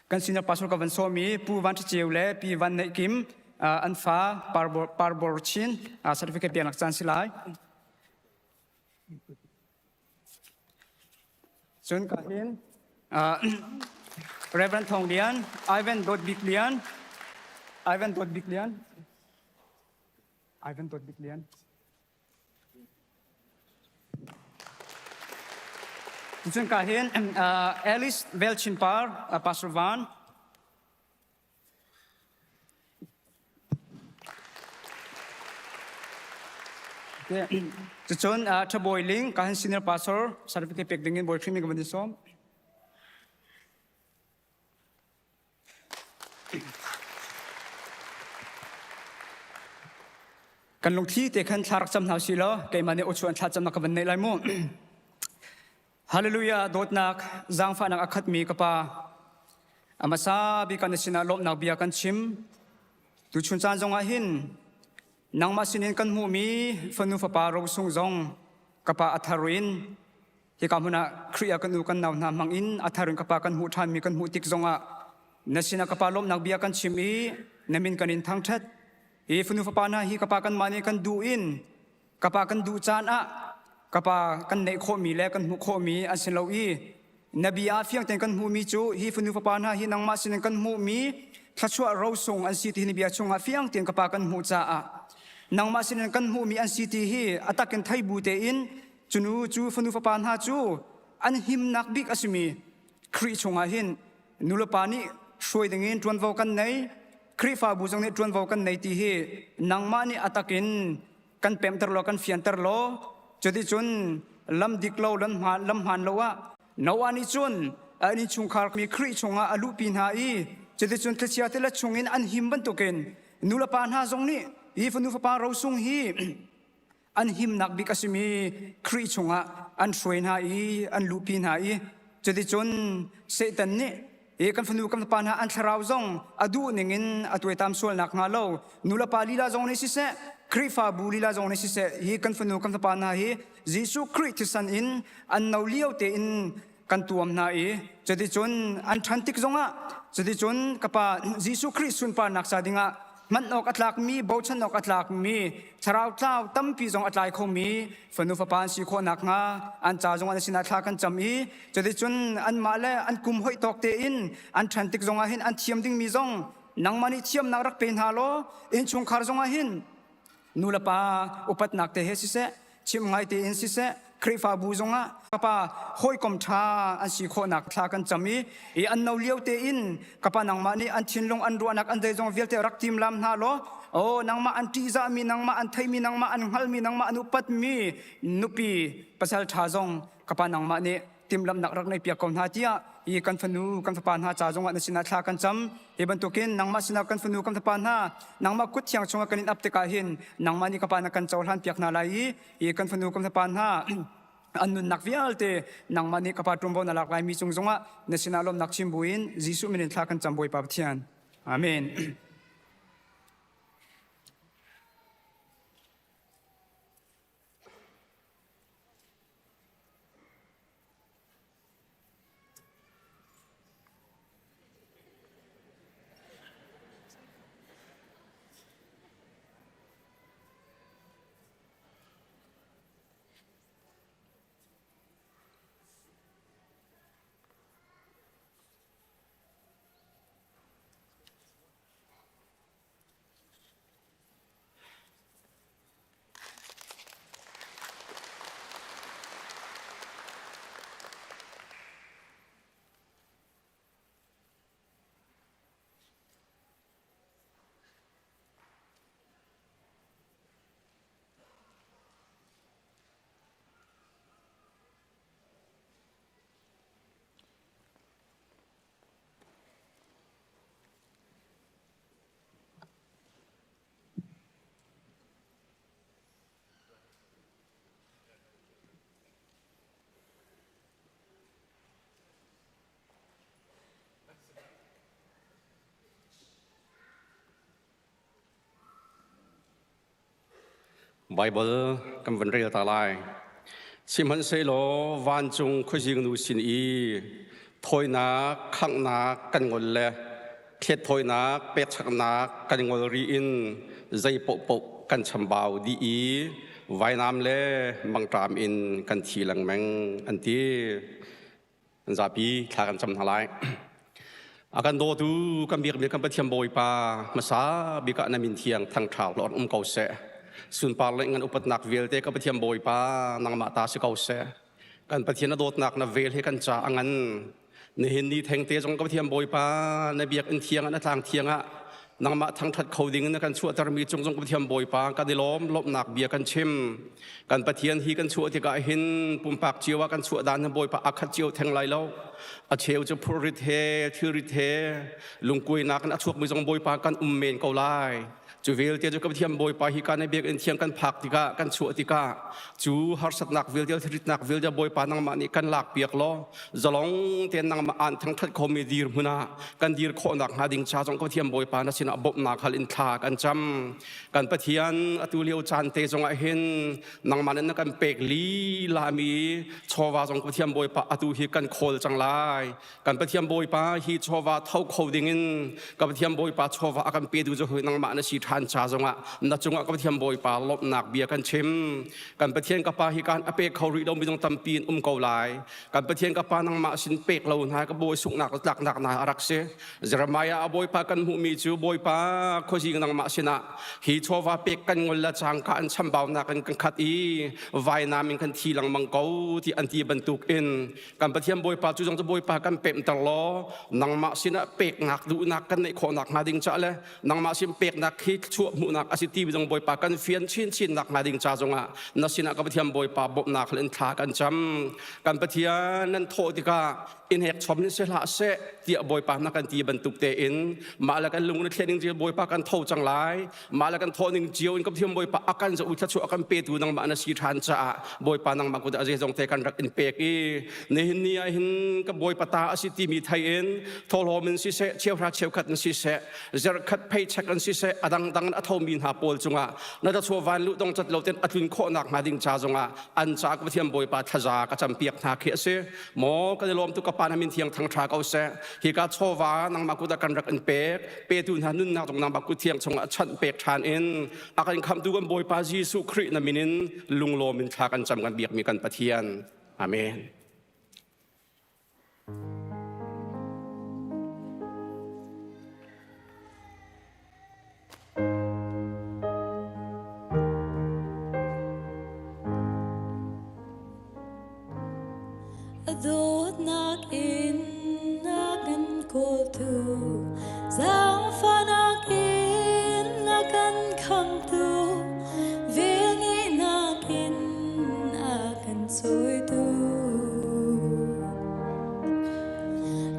kan senior pastor ka van sawm i Pu Van Ṭha Ceu le Pi Van Neih Kim an fa Parbor Parbor Chin certificate pek nak caan si lai. Cun ka hin Reverend Thawng Lian, Ivan Dawt Bik Lian, Ivan Dawt Bik Lian, Ivan Dawt Bik Lian. Cun ka hin Alice Velchinpar, Pastor Van, Cucun Ṭhabawi Ling ka senior pastor certificate pek dingin Bawi Khrih min ka van in sawm. Kan lungthli te khan thla rak cam hna usih law keimah nih awchuan thla camnak ka van neih lai mu. Hallelujah dawtnak zaangfahnak a khatmi ka pa a hmasa bik ah na sinah lawmhnak bia kan chim. Tuchun caan zongah hin nangmah sinin kan hmuhmi fanu fapa rosung zong ka pa a thar in hika hmun ah Khrih ah kan u kan nau hna hmang in a thar in ka pa kan hmuh ṭhanmi kan hmuh tik zongah na sinah ka pa lawmhnak bia kan chim i na min kan in thangṭhat. Hi fanu fapa hna hi ka pa kanmah nih kan duh in ka pa kan duh caan ah ka pa kan neih khawhmi le kan hmuh khawhmi an si lo i na bia ah fiang tein kan hmuhmi cu hi fanu fapa hna hi nangmah sinin kan hmuhmi thluachuah rosung an si ti hi na bia chungah fiang tein ka pa kan hmuh caah nangmah sinin kan hmuhmi an si ti hi a takin thei bu tein cunu cu fanu fapa hna cu an himnak bik a simi Khrih chungah hin nulepa nih hruai dingin ṭuanvo kan nei Khrihfabu zong nih ṭuanvo kan nei ti hi nangmah nih a takin kan pemter law kan fianter law cuticun lam dik lo lam hmaan lam hmaan lo ah Noah nih cun an innchungkhar mi Khrih chungah a luhpi hna i cuticun thlichia tilet chungin an him bantukin nulepa hna zong nih hi fanu fapa rosung hi an himnak bik a simi Khrih chungah an hruai hna i an luhpi hna i cuticun Satan nih i kan fanu kan fapa hna an thlarau zong a duh ningin a tuaitam sual nakhnga lo nulepa lila zong nih siseh Khrihfabu lila zong nih siseh hi kan fanu kan fapa hna hi Jesuh Khrih thisen in an no lio tein kan tuam hna i cuticun an ṭhan tik zongah cuticun ka pa Jesuh Khrih sunparnak ca dingah hman awk a tlakmi bochan awk a tlakmi thlarau tlau tampi zong a tlai khomi fanu fapa an si khawh nakhnga an ca zong an sinah thla kan cam i cuticun anmah le an kum hoih tawk tein an ṭhan tik zongah hin an thiam dingmi zong nangmah nih thiamnak rak pe hna law innchungkhar zongah hin nu le pa upatnak te he siseh chim ngai tein siseh Khrihfabu zongah kapa hawikom ṭha an si khawhnak thla kan cam i i an no lio tein kapa nangmah nih an thinlung an ruahnak an zeizong vialte rak timlam hna law oh nangmah an ṭihzahmi nangmah an theimi nangmah an hngalmi nangmah an upatmi nupi pasal ṭha zong kapa nangmah nih timhlamhnak rak neihpiak ko hna tiah i kan fanu kan fapa hna ca zongah na sinah thla kan cam. Hi bantukin nangmah sinah kan fanu kan fapa hna nangmah kut thiang chungah kan in ap tikah hin nangmah nih ka pa na kan cohlan piak hna lai i i kan fanu kan fapa hna an nunnak vialte nangmah nih ka pa ṭuanvo na lak lai mi cung zongah na sinah lawmhnak chim buin Jesuh min in thla kan cam Bawipa Pathian. Amen. Baibal kan van rel ta lai. Sihmanhsehlaw vancung khuazingnu sin i thawinak khanghnak kan ngol le thlet thawinak pekchaknak kan ngol ri in zei paohpaoh kan chambau dih i vainam le mangṭam in kan thi lengmang an ti. An zapi thla kan cam hna lai. A kan dawtu kan biakmi kan Pathian Bawipa hmasa bik ah na min thiang thangṭha hlawt um ko seh. Sunpar le ngan upatnak vialte ka Pathian Bawipa nangmah ta si ko seh. Kan Pathian na dawtnak na vel he kan ca a ngan. Nihin ni thengte zong ka Pathian Bawipa na biakinn thiang ah na tlang thiang ah nangmah thangṭhat kho ding in na kan chuahtermi cung zong ka Pathian Bawipa kan i lawm lawmhnak bia kan chim. Kan Pathian hi kan chuah tikah hin pumpak cio ah kan chuah dan Bawipa a khat cio theng lai lo. A cheu cu phurrit he thilrit he lungkuainak in a chuakmi zong Bawipa kan um men ko lai. Cu vialte cu ka Pathian Bawipa hi ka na biakinn thiang kan phak tikah kan chuah tikah cu harsatnak vialte thilritnak vialte Bawipa nangmah nih kan lak piak law zalong tein nangmah aan thangthat khomi dirhmun ah kan dir khawhnak hnga ding cha zong ka Pathian Bawipa na sinah bawmhnak hal in thla kan cam. Kan Pathian atu lio caan te zongah hin nangmah nih na kan pek lila mi chawva zong ka Pathian Bawipa atu hi kan khawl cang lai. Kan Pathian Bawipa hi chawva tho kho dingin ka Pathian Bawipa chawva a kan petu cu nangmah na si ṭhan ca zongah na cungah ka Pathian Bawipa lawmhnak bia kan chim. Kan Pathian ka Pa hi kan a pe kho rih lomi zong tampi in um ko lai. Kan Pathian ka Pa nangmah sin pek lo hna ka bawi sunghnak le tlaknak hna a rak si. Jeremiah a Bawipa kan hmuhmi cu Bawipa khuazing nangmah sinah hi chawva pek kan ngol la cangka an chambaunak in kan khat i vainam in kan thi lengmang ko ti an ti bantuk in kan Pathian Bawipa cu zong cu Bawipa kan pemter law nangmah sinah peknak duhnak kan neih khawhnak hnga ding ca le nangmah sin peknak hi chuah hmuhnak a si ti zong Bawipa kan fian chinchin nak hnga ding ca zongah na sinah ka Pathian Bawipa bawmhnak in thla kan cam. Kan Pathian nan thawh tikah in hek chom in si hlah seh tiah Bawipa na kan ti bantuk tein mah le kan lung na thlen ning Bawipa kan tho cang lai. Mah le kan thawh ning cio in ka Pathian Bawipa a kan zoh thluachuah a kan petu nangmah na si ṭhan caah Bawipa nangmah kut ah zeizong te kan rak in pek i nihin ni ah hin ka Bawipa ta a si timi thei in thawhlawm in siseh, cheuhra cheukhat in siseh, zarhkhat paycheck in siseh, a dangdang in a thomi hna pawl cungah na thluachuah van luh dong cat lo ten a tlun khawhnak hnga ding ca zongah an ca ka Pathian Bawipa thlaza ka campiak hna khi a si. Maw kan i lawm tuk, ka Pa, na min thiang thangṭha ko seh. Hika chawva nangmah kut ah kan rak in pek, petu hna nunnak zong nangmah kut thiang chungah chanh pek ṭhan in a kan khamhtu kan Bawipa Jesuh Khrih na min in lunglawm in thla kan cam, kan biakmi kan Pathian. Amen. A dawtnak in a kan kawltu, zaangfahnak in a kan khamtu, velngeihnak in a kan cawitu.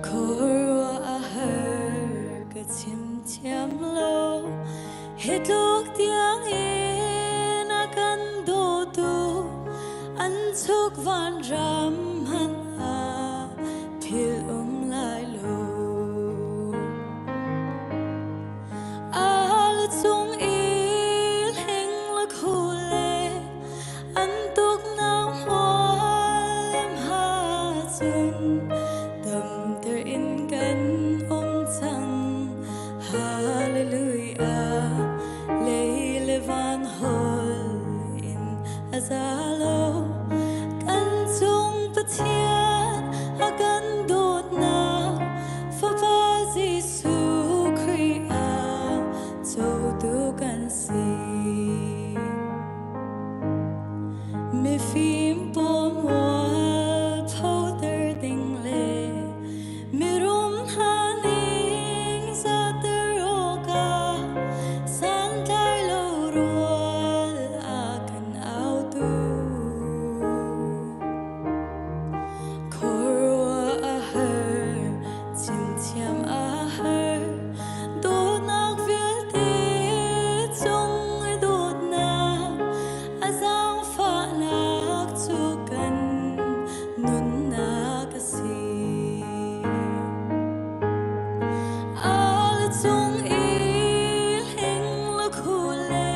Khuaruah a har ka chim thiam lo, hi tluk tiang in a kan dawtu, an chuk vanram hmanh ah thil um lai lo. Al cung i hling le khu le an tuknak hmual ha cun damter in kan um cang. Hallelujah, lei le van hol in a za lo. Kan cung Pathian a kan dawtnak, Fapa Jesuh Khrih ah cotu kan si. Mifim pawl mual photer ding le mirum hna ning zahter awkah santlai lo rual a kan autu. Khuaruah a har, chimthiam a har, dawtnak vialte cung i dawtnak, a zaangfahnak cu kan nunnak a si. Al cung i hling le khu le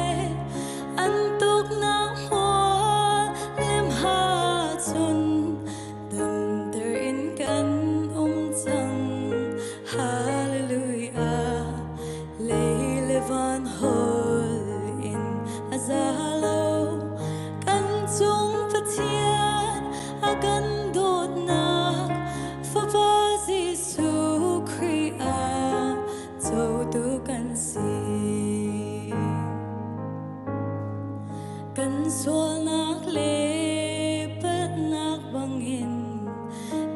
an tuknak hmual limha cun damter in kan um cang. Hallelujah, lei le van hol in a za lo. Kan cung Pathian a kan dawtnak, Fapa Jesuh Khrih ah cotu kan si. Kan sualnak le palhnak bangin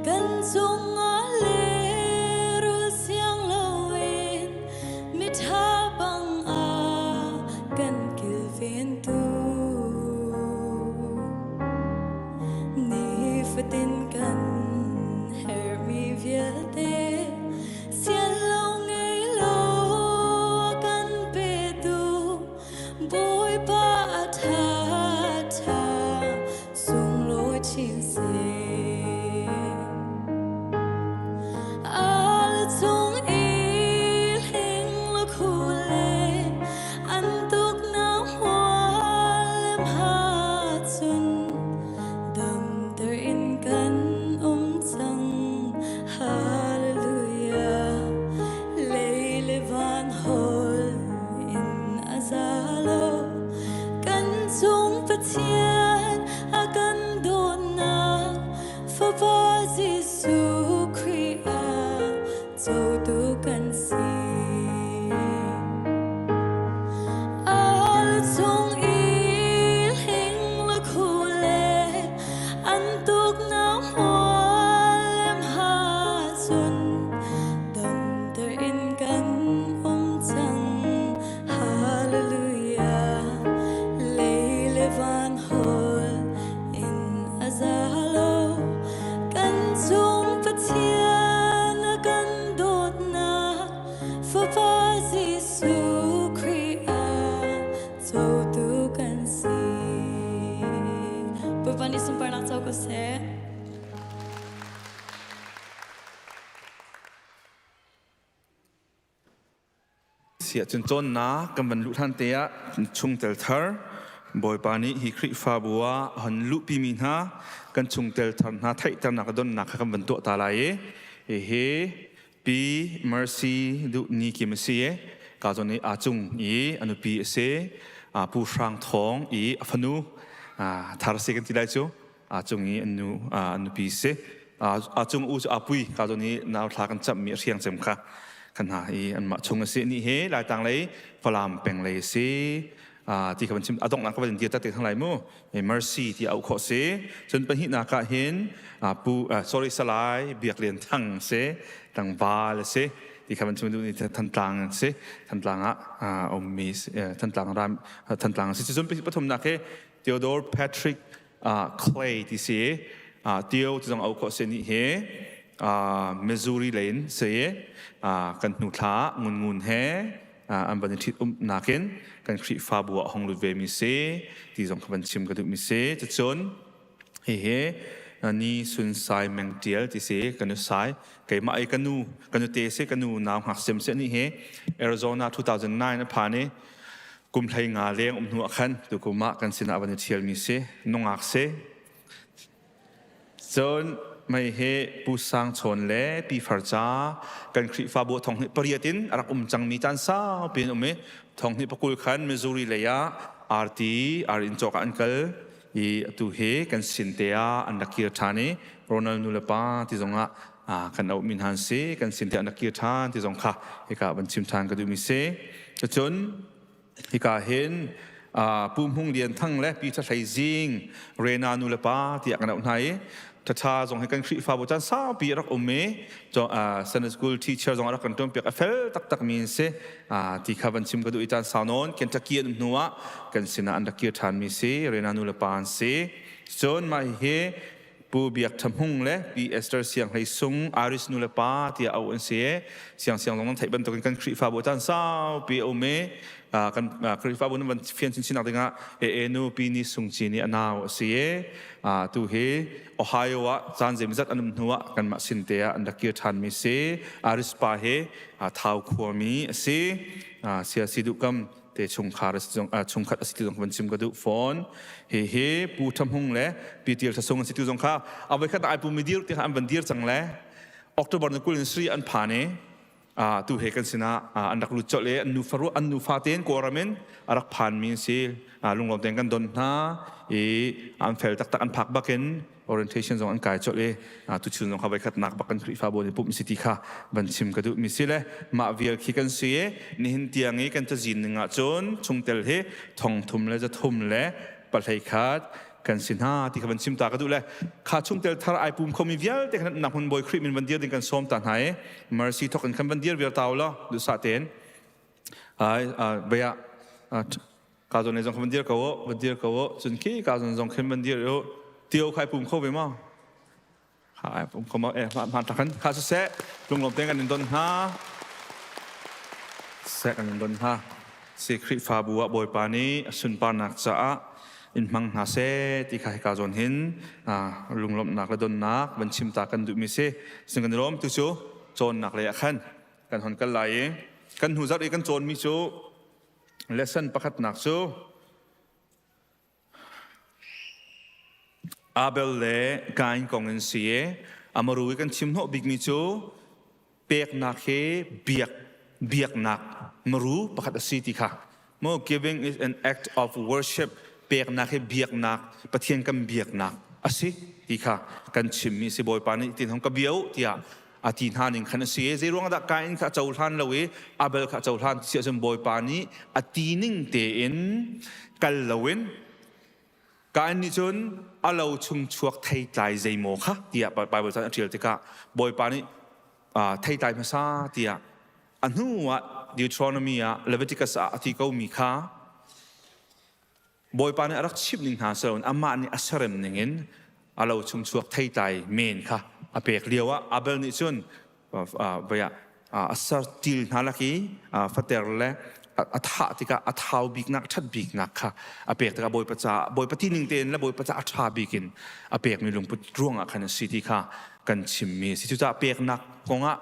kan cungah lehrul siang loin miṭha bang a kan kilventu. Nifatin kan herhmi vialte sian lo ngei lo a kan petu. Pathian a kan dawtnak Fapa Jesuh Khrih ah cotu kan si. Al chung i hling le khu le an tuknak hmual lem ha cun damter in kan um cang. Hallelujah. Lei le van hol in a za lo. Kan cung Pathian a kan dawtnak Fapa Jesuh Khrih ah cotu kan si. Bawipa nih sunparnak co ko seh. Siah cun cawnnak kan van luh hlan te ah chungtel thar Bawipa nih hi Khrihfabu ah a hon luhpimi hna kan chungtel thar hna theihternak le donnak kha kan van tuah ta lai i hihi Pi Mercy Duh Ni Kim a si i ka zawn i aa cung i a nupi a si Pu Hrang Thawng i a fanu thar si kan ti lai cu a cung i an nu an nupi si a cung u cu apui ka zawn i nau thla kan camh mi a hriang cem kha kan hna i anmah chung a si ni he laitang lei falam peng lei si ti kha van chim adong nak ka van dir ta te thang lai mu mercy ti au khawh si cun pahnihnak ah hin pu sorry salai biak lian thang si tlangval si ti kha van chim duh ni thantlang si thantlang ah ummi thantlang ram thantlang si cun pathumnak he Theodore Patrick Clay ti si Tio ti zong au khawh si nih hi Missouri lei in si kan hnu thla ngun ngun he an van i ṭhit um nakin kan Khrihfabu ah hong lut ve mi si ti zong kha van chim ka duh mi si cucun hihi ni sun sai meng tial ti si kanu sai keimah ai kanu kanu te si kanu nau hngak sem si ni hi Arizona 2009 a phan i kum hlei nga leng um hnu ah khan tukum ah kan sinah van i ṭhialmi si nungak si cun mei he Pu Sang Chawn le Pi Far Ca kan Khrihfabu thong hnih pariat in a rak um cangmi caan saupi in um i thong hnih pakul khan Missouri lei ah RT ar in cawk ah an kal i atu hi kan sin te ah an rak kir ṭhan i Ronald nu le pa ti zong ah kan auh min han si kan sin te an rak kir ṭhan ti zong kha hika van chim ṭhan ka duhmi si cun hika hin Pu Hmung Lian Thang le Pi Tha Hlei Zing Rena nu le pa tiah kan auh hna i Thatha zong hi kan Khrihfabu caan saupi a rak um i Sunday school teacher zong a rak kan ṭuanpiak a fel taktak mi an si ti kha van chim ka duh i caan sau nawn Kentucky an um hnu ah kan sinah an rak kir ṭhan mi si Rena nu le pa an si cun mah hihi Pu Biak Tha Hmung le Pi Esther Siang Hlei Sung Irish nu le pa tiah auh an si i Siang Siang zong nan theih bantukin kan Khrihfabu caan saupi a um i kan Khrihfabu nan van fian chinchin dingah AA nu Pi Ni Sung Ci nih a nau a si i tu hi Ohio ah caan zeimazat an um hnu ah kanmah sin te ah an rak kir ṭhanmi si Irish pa hi Thau khuami a si sia si duh kam te chungkhar chungkhat a si ti zong van chim ka duh fawn hi hi pu thamhung le pi tial thasung an si tu zong kha avoi khat ai pu mi dir ti kha an van dir cang le October ni kul in sri an phan i tu he kan sinah an rak lut colh i an nu faru an nu fa tein kawlram in a rak phan mi an si lunglawm tein kan don hna i an fel taktak an phak bakin orientation zong an kai colh i tuchun zong kha voikhatnak bak kan Khrihfabu nih pumh si ti kha van chim ka duh mi si le mah vial khi kan si i nihin tiang i kan cazin ning ah cun chungtel hi thong thum le zathum le pahlei khat kan si hna ti kha van chim ta ka duh le kha chungtel thar ai pum khomi vialte khan nak hun bawi Khrih min van dir ding kan sawm ta hna i mercy thok in khan van dir vial ta law duhsah tein ai baya Ka zawn lei zong kha van dir ko u, van dir ko u. Cun khi ka zawn zong khin van dir u. Tio khai pum kho ve ma? Kha pum kho ma? Eh, hmaan tak kan. Kha siseh, lunglawm tein kan in don hna. Seh kan in don hna. Si Khrihfabu ah Bawipa nih a sunparnak caah in hmang hna seh ti kha hika zawn hin lunglawmhnak le donnak van chim ta kan duhmi si. Sin kan i lawm tu cu cawnnak lei ah khan kan hon kal lai i kan hnu zarh i kan cawnmi cu Lesson pakhatnak cu Abel le Kain kong in si i amaru i kan chim hnawh bikmi cu peknak hi biak biaknak maru pakhat a si ti kha. Mo giving is an act of worship. Peknak hi biaknak, Pathian kan biaknak a si ti kha kan chimmi si. Bawipa nih tin hong ka bia u tiah a ti hna ning khan a si. Zei ruang dah Kain kha a cohlan lo i Abel kha a cohlan ti ahcun Bawipa nih a ti ning tein kal loin Kain nih cun a lo chung chuak theitlai zeimaw kha tiah Baibal caan a ṭial tikah Bawipa nih theitlai hmasa tiah a hnu ah Deuteronomy ah Leviticus ah a ti komi kha Bawipa nih a rak chimh ning hna siloin amah nih a serem ning in a lo chung chuak theitlai men kha a pek lio ah Abel nih cun a sartil hna lak i fater le a thah tikah a thau biknak ṭhat biknak kha a pek tikah Bawipa caah Bawipa ti ning tein le Bawipa caah a ṭha bik in a pekmi lungput ruangah khan a si ti kha kan chimmi a si. Cucaah peknak kongah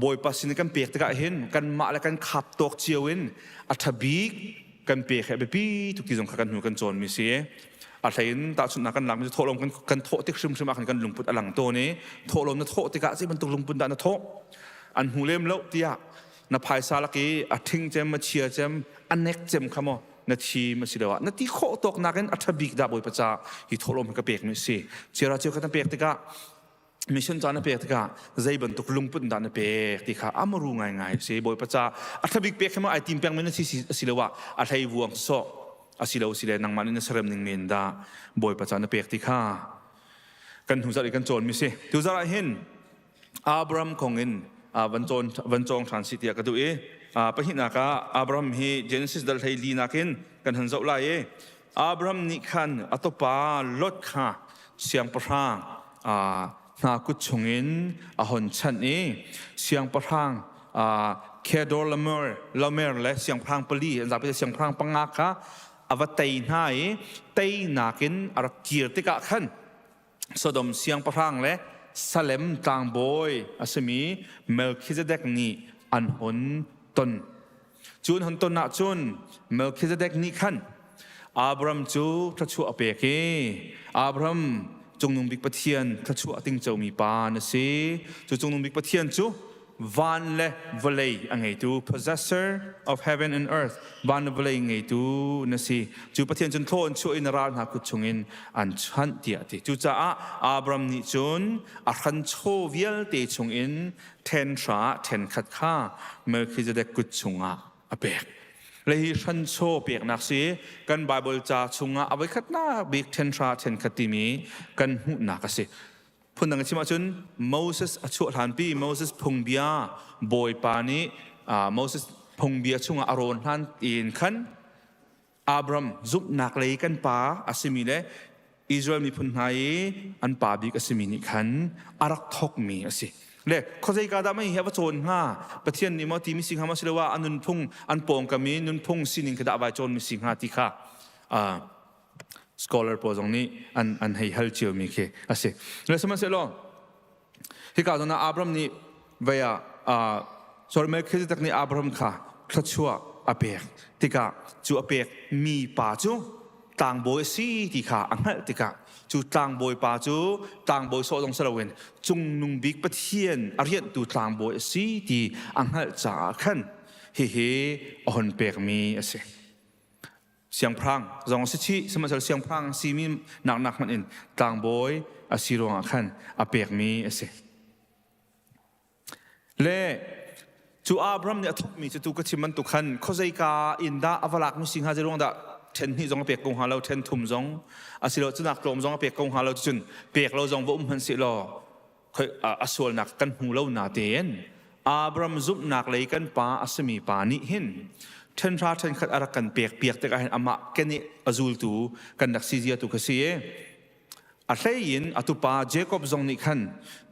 Bawipa sin kan pek tikah hin kanmah le kan khap tawk cio in a ṭha bik kan pek hi a biapi tuk ti zong kha kan hnu kan cawnmi si. A hleiin tahchunhnak kan lakmi cu thawhlawm kan kan thawh tik hrimhrim ah khan kan lungput a lang tawn i thawhlawm na thawh tikah zei bantuk lungput dah na thawh an hmu lem lo tiah na phaisa lak i a ṭhing cem a chia cem a nek cem kha maw na thim a si lo ah na ti khawh tawk nakin a ṭha bik dah Bawipa ca hi thawhlawm hi ka pekmi a si. Chiara cheu kha na pek tikah mission ca na pek tikah zei bantuk lungput dah na pek ti kha amaru ngaingai a si. Bawipa ca a ṭha bik pek hi maw ai tim peng men a si a si lo ah a hlei vuang sawh a si lo si le nangmah nih na serem ning men dah Bawipa ca na pek ti kha kan hnu zarh i kan cawnmi si. Tu zarh ah hin Abraham kong in van cawn van cawng ṭhan si tiah ka duh i pahnihnak ah Abraham hi Genesis dal hlei li nakin kan han zoh lai i Abraham nih khan a tupa Lot kha siangpahrang hna kut chungin a hon chanh i siangpahrang Kedorlaomer Laomer le siangpahrang pali an zapi siangpahrang panga kha a va tei hna i teinak in a rak kir tikah khan Sodom siangpahrang le Salem tlangbawi a simi Melchizedek nih an hun ton. Cu an hun ton ahcun Melchizedek nih khan Abraham cu thluachuah a pek i Abraham Cungnung Bik Pathian thluachuah a tingcomi pa na si. Cu Cungnung Bik Pathian cu van le vawlei a ngeitu possessor of heaven and earth van le vawlei ngeitu na si cu Pathian cun thlaw an chuah in ral hna kut chungin an chanh tiah a ti cucaah Abraham nih cun a hranchaw vialte chungin ṭhen hra ṭhen khat kha Melchizedek kut chungah a pek le hi hranchaw peknak si kan Bible ca chungah a voikhatnak bik ṭhen hra ṭhen khat timi kan hmuhnak a si Phundang in chim ahcun Moses a chuah hlanpi Moses phungbia Bawipa nih Moses phungbia chungah a rawn hlan in khan Abraham zumhnak lei kan pa a simi le Israel miphun hna i an pa bik a simi nih khan a rak thawkmi a si. Le khuazeika dah mei hi a va cawn hnga? Pathian nih maw timi si hnga maw siloah a nunphung an pawngkam i nunphung sining kha dah a vai cawnmi si hnga ti kha scholar pawl zong nih an an hei hal ciomi khi a si. Le sihmanhsehlaw hika zawn ah Abraham nih vei ah sorry Melchizedek nih Abraham kha thluachuah a pek tikah cu a pek mi pa cu tlangbawi a si ti kha a hngalh tikah cu tlangbawi pa cu tlangbawi sawh zong si loin cungnung bik Pathian a rianhtu tlangbawi a si ti a hngalh caah khan hihi a hon pekmi a si. Siangpahrang zong a si chih, sihmanhsehlaw siangpahrang simi naknak hmanh in tlangbawi a si ruangah khan a pekmi a si. Le cu Abraham nih a thawkmi cu tu ka chim bantuk khan khuazeika in dah a va lakmi si hnga zeiruang dah ṭhen hnih zong a pek ko hnga lo ṭhen thum zong asilo cunak tlawm zong a pek ko hnga lo cun pek lo zong va um hmanh seh law a sualnak kan hmu lo natein Abraham zumhnak lei kan pa a simi pa nih hin ṭhenhra ṭhenkhat a rak kan pek piak tikah hin amah keneh a zultu kan rak si zia tu kha si i a hlei in a tupa Jacob zong nih khan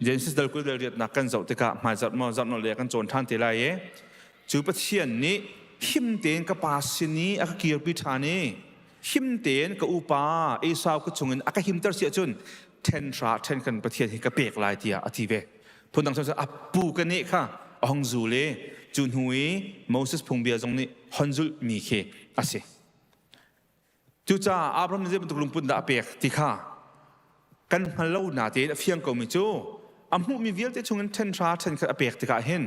Genesis dal 20 dal riatnak kan zoh tikah hmaizarh maw zarh nawl le kan cawn ṭhan te lai i cu Pathian nih him tein ka pa sin i a ka kirpi ṭhan i him tein ka upa Esau ka chungin a ka himter si ahcun ṭhen hra ṭhen kan Pathian hi ka pek lai tiah a ti ve. Phundang cun a pu ka nih kha a hong zul i cu hnu i Moses phungbia zong nih hon zulhmi khi a si. Cucaah Abraham nih zei bantuk lungput dah a pek ti kha kan hngal lo natein a fiang komi cu a hmuhmi vialte chungin ṭhen hra ṭhen khat a pek tikah hin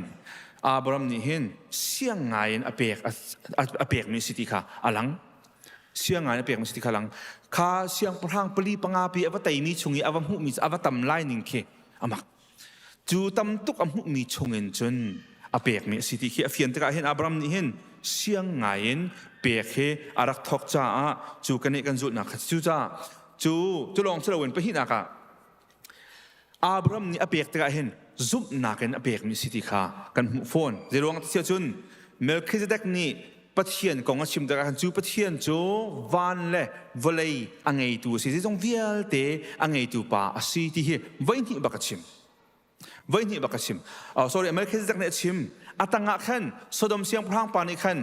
Abraham nih hin siang ngaiin a pek a pekmi si ti kha a lang. Siang ngai na pek mi si ti kha lang. Kha siangpahrang pali panga pi a va teimi chung i a va hmuhmi a va tam lai ning khi amak. Cu tam tuk a hmuhmi chungin cun a pekmi a si ti khi a fian tikah hin Abraham nih hin siang ngai in pek hi a rak thawk caah cu kan nih kan zulhnak kha cu caah cu cu lawng si loin pahnihnak ah Abraham nih a pek tikah hin zumhnak in a pekmi si ti kha kan hmuh fawn. Zeiruang ti cun Melchizedek nih Pathian kong a chim tikah khan cu Pathian cu van le vawlei a ngeitu a si, zeizong vialte a ngeitu pa a si ti hi voihnih bak a chim. Voihnih bak a chim. Oh, sorry, Melchizedek nih a chim. A tangah khan Sodom siangpahrang pa nih khan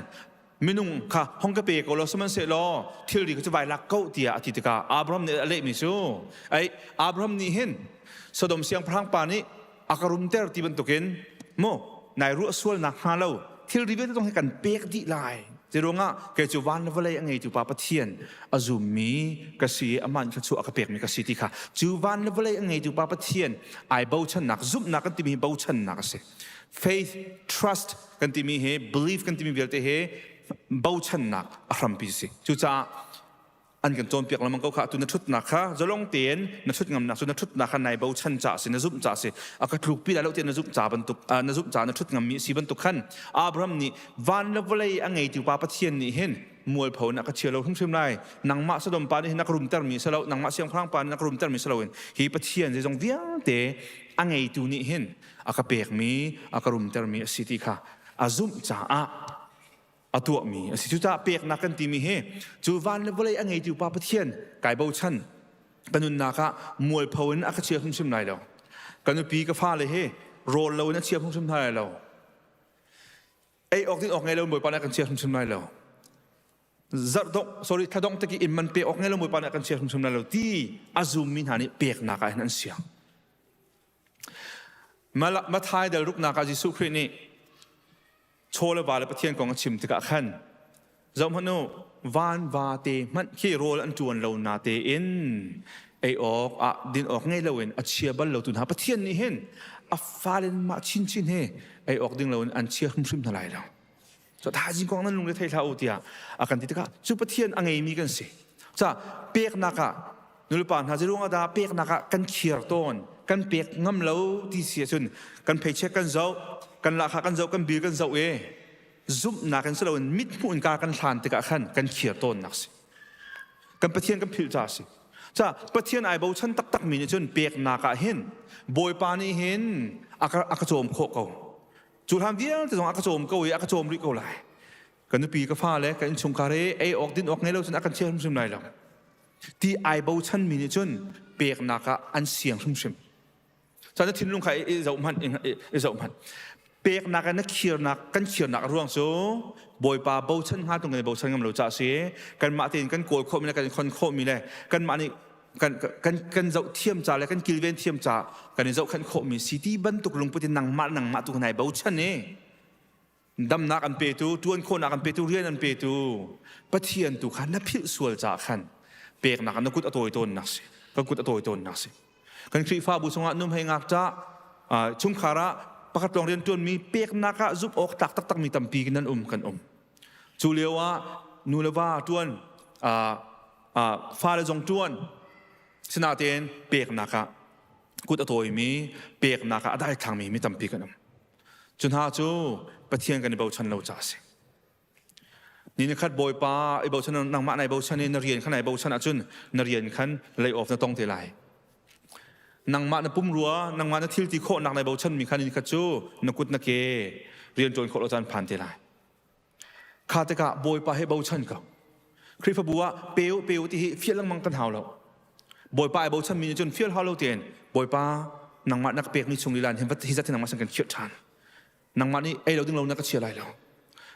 minung kha hong ka pe ko law sihmanhsehlaw thilri kha cu vai lak ko tiah a ti tikah Abraham nih a lehmi cu ai Abraham nih hin Sodom siangpahrang pa nih a ka rumter ti bantukin mu nai ruah sual nak hnga lo thilri vialte zong hi kan pek dih lai Zeiruangah kei cu van le vawlei a ngeitu pa Pathian a zummi ka si i amah nih thluachuah a ka pekmi ka si ti kha cu van le vawlei a ngeitu pa Pathian ai bochannak zumhnak kan timi hi bochannak a si. Faith, trust kan timi hi belief kan timi vialte hi bochannak a hrampi si. Cucaah an kan cawnpiak lengmang ko kha atu na ṭhutnak kha zalong tein na ṭhut ngamnak cu na ṭhutnak kha nai bochan ca si na zumh ca si a ka tluk pi lai lo tiah na zumh ca bantuk na zumh ca na ṭhut ngammi si bantuk khan Abraham nih van le vawlei a ngeitu pa Pathian nih hin mualpho na ka chia lo hrimhrim lai nangmah Sodom pa nih hin na ka rumtermi si lo nangmah siangpahrang pa nih na ka rumtermi si loin hi Pathian zeizong vialte a ngeitu nih hin a ka pekmi a ka rumtermi a si ti kha a zumh caah a tuahmi a si. Cucaah peknak kan timi hi cu van le vawlei a ngeitu Pa Pathian kai bochan ka nunnak ah mualpho in a ka chia hrimhrim lai lo. Ka nupi ka fale hi rawl lo in a chia hrimhrim hna lai lo. Ei awk din awk ngei lo Bawipa nih a kan chia hrimhrim lai lo. Zarh dong sorry thla dong taki inn man pe awk ngei lo Bawipa nih a kan chia hrimhrim lai lo ti a zummi hna nih peknak ah hin an siang. Mathai dal ruknak ah Jesuh Khrih nih chaw le va le Pathian kong a chim tikah khan zohhmanh u van va te hmanh khi rawl an ṭuan lo na tein ei awk ah din awk ngei loin a chia bal lo tu hna Pathian nih hin a fale mah chinchin he ei awk ding loin an chia hrimhrim hna lai lo so thaizing kong nan lungre thei hlah u tiah a kan ti tikah cu Pathian a ngeimi kan si ca peknak ah nulepa hna zeiruang ah dah peknak ah kan khiar tawn kan pek ngam lo ti si ahcun kan paycheck kan zoh kan lahkhah kan zoh kan bill kan zoh i zumhnak in si loin mithmuh in ka kan hlan tikah khan kan khiar tawnnak si kan Pathian kan philh ca si ca Pathian ai bochan taktak mi nih cun peknak ah hin Bawipa nih hin a ka cawm khawh ko cu hlan vialte zong a ka cawm ko i a ka cawm rih ko lai ka nupi ka fale ka innchungkhar i ei awk din awk ngei lo cun a kan chia hrimhrim lai lo ti ai bochan mi nih cun peknak ah an siang hrimhrim ca na thinlung kha i zoh hmanh i zoh hmanh peknak in na khirnak kan khirnak a ruang cu bawipa bochan hnga tung kan i bochan ngam lo ca si kanmah tein kan kawl khawhmi le kan khon khawhmi le kanmah nih kan kan kan zoh thiam ca le kan kilven thiam ca kan i zohkhenh khawhmi si ti bantuk lungput in nangmah nangmah tu nai bochan i damnak an petu ṭuan khawhnak an petu rian an petu Pathian tu kha na philh sual caah khan peknak na kut a tawi tawnnak si kan kut a tawi tawnnak si kan Khrihfabu chungah num hei ngakṭah chungkhar ah pakhat lawng rian ṭuanmi peknak ah zumh awk tlak taktak mi tampi nan um kan um cu lio ah nu le va ṭuan fale zong ṭuan sinatein peknak ah kut a tawimi peknak ah a daithlangmi mi tampi kan um Cu hna cu Pathian kan i bochan lo caah a si. Ni nikhat Bawipa i bochan nangmah nai bochan i na rian kha nai bochan ahcun na rian khan lay off na tong te lai. Nangmah na pumrua, nangmah na thil ti khawhnak nai bochan mi kha ni nikhat cu na kut na ke rian ṭuan khawh lo caan phan te lai. Kha tikah Bawipa he bochan ko. Khrihfabu ah peu peu ti hi fial lengmang kan hau lo. Bawipa ai bochan mi nih cun fial hau lo tein Bawipa nangmah na ka pekmi chung lila hin hi zat hi nangmah sin kan khirh ṭhan. Nangmah nih ei lo ding lo na ka chia lai lo.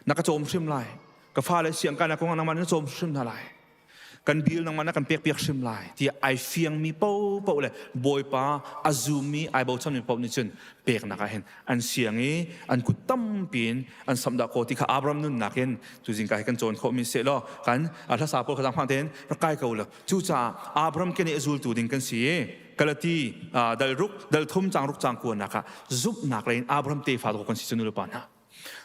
Na ka cawm hrim lai. Ka fale siang kai na kong ah nangmah nih na cawm hrim hna lai. Kan bil nangmah na kan pek piak hrim lai tiah ai fiangmi paohpaoh le Bawipa a zummi ai bochanmi paoh nih cun peknak ah hin an siang i an kut tampi in an samh dah kaw ti kha Abraham nunnak in tu zingka hi kan cawn khawhmi seh law kan hlasa pawl kha zaangfang tein rak kai ko law cucaah Abraham keneh zultu ding kan si i Galati dal ruk dal thum cang ruk cang kuanak ah zumhnak lei in Abraham tefa kan si cu nu le pa hna.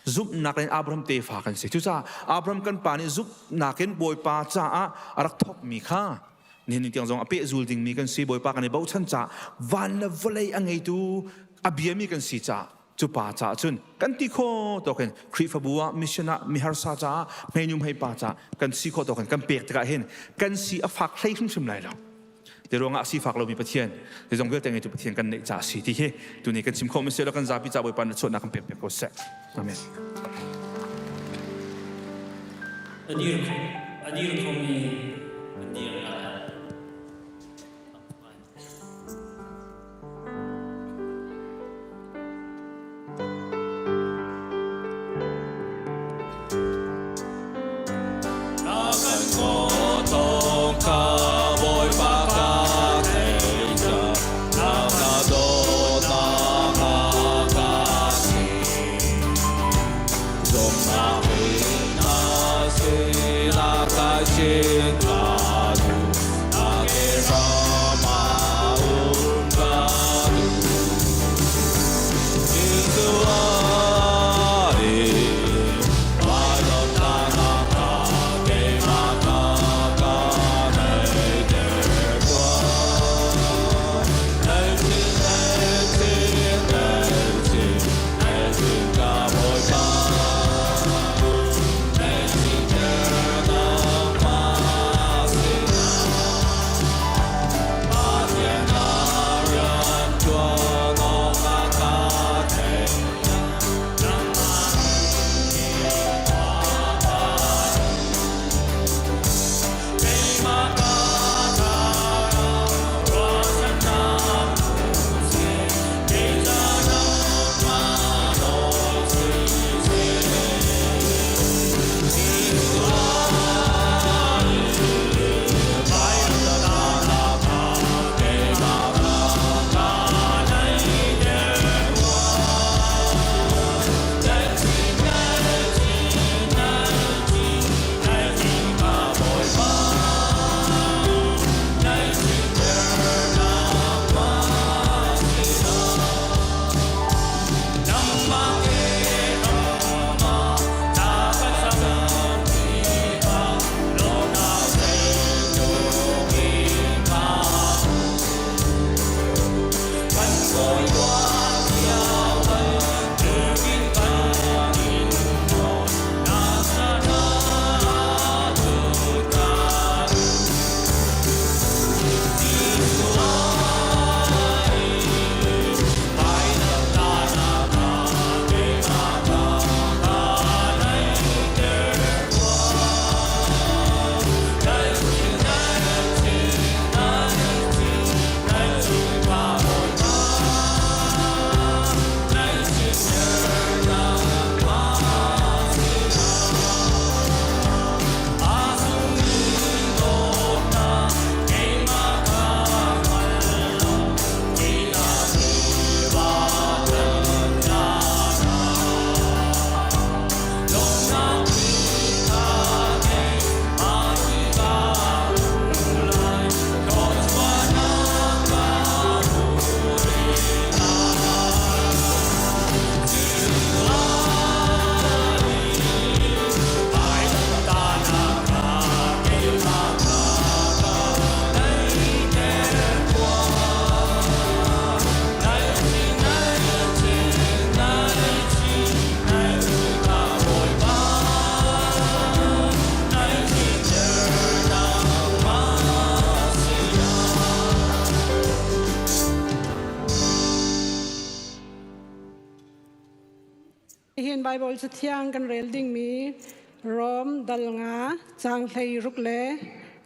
Zumhnak in Abraham tefa kan si. Cucaah Abraham kan pa nih zumhnak in Bawipa caah a rak thawkmi kha nihin tiang zong a pehzul dingmi kan si. Bawipa kan i bochan caah van le vawlei a ngeitu a biami kan si caah cu pa caah cun kan ti kho tawk in Khrihfabu ah mission ah miharsa caah hmeinu hmeipa caah kan si khawh tawk in kan pek tikah hin kan si a fak hlei hrimhrim lai lo. Te ruangah sifak lomi Pathian zeizong vialte ngeitu Pathian kan neih ca si ti hi tuni kan chim khawh mi seh kan zapi ca Bawipa na chuahnak kan pek piak ko seh. Amen. A dir a dir khomi an dir lai. Nihin Baibal Cathiang kan rel dingmi Rom dal nga caang 16 le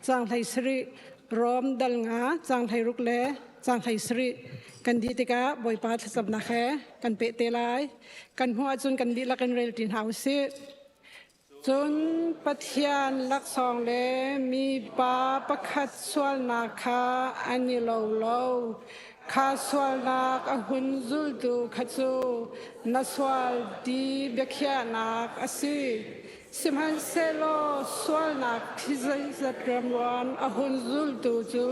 caang 17 Rom dal nga caang 16 le caang 17 kan dih tikah Bawipa thlacamnak he kan peh te lai. Kan hmuh ahcun kan dihlak in rel ṭi hna usih. Cun Pathian laksawng le mipa pakhat sualnak kha an i lo lo. Kha sualnak a hun zultu kha cu na sual ti biakhiahnak a si. Sihmanhsehlaw sualnak thi zeizat riamruan a hun zultu cu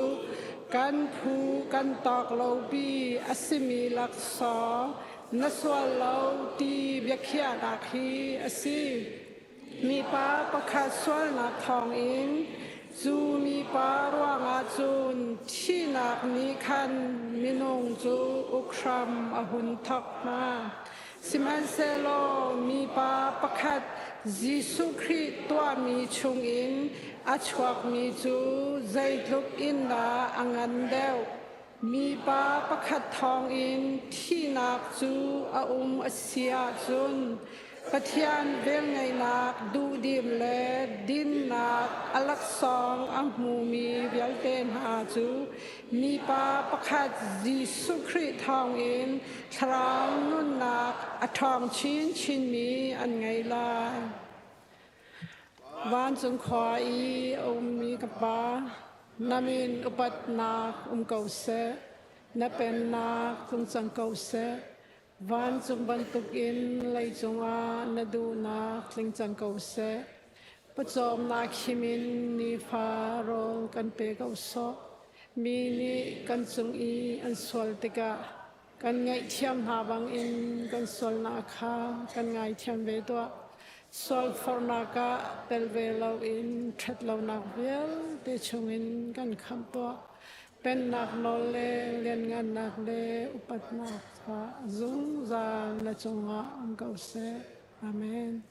kan phu kan tawk lopi a simi laksawng. na sual lo ti biakhiahnak hi a si. Mipa pakhat sualnak thawngin cu mipa ruangah cun thihnak nih khan minung cu uk hram a hun thawk hna. Sihmanhsehlaw mipa pakhat Jesuh Khrih tuahmi chungin a chuakmi cu zeitluk in dah a ngan deuh. Mipa pakhat thawngin thihnak cu a um a si ahcun Pathian velngeihnak duhdim le dinnak a laksawng a hmumi vialte hna cu mipa pakhat Jesuh Khrih thawngin thlarau nunnak a ṭhawng chinchinmi an ngei lai. Vancung khua i a ummi ka Pa, na min upatnak um ko seh, na pennak tlung cang ko seh. Vancung bantukin leicung ah na duhnak tling cang ko seh. Pawcawmnak him in nifa rawl kan pe ko sawh. Mi nih kan cung i an sual tikah kan ngaihthiam hna bangin kan sualnak kha kan ngaithiam ve tuah. Sualforhnak ah tel ve loin ṭhatlonak vialte chungin kan khamh tuah. Pennak nawl le lianngannak le upatnak kha zungzal na cungah um ko seh. Amen.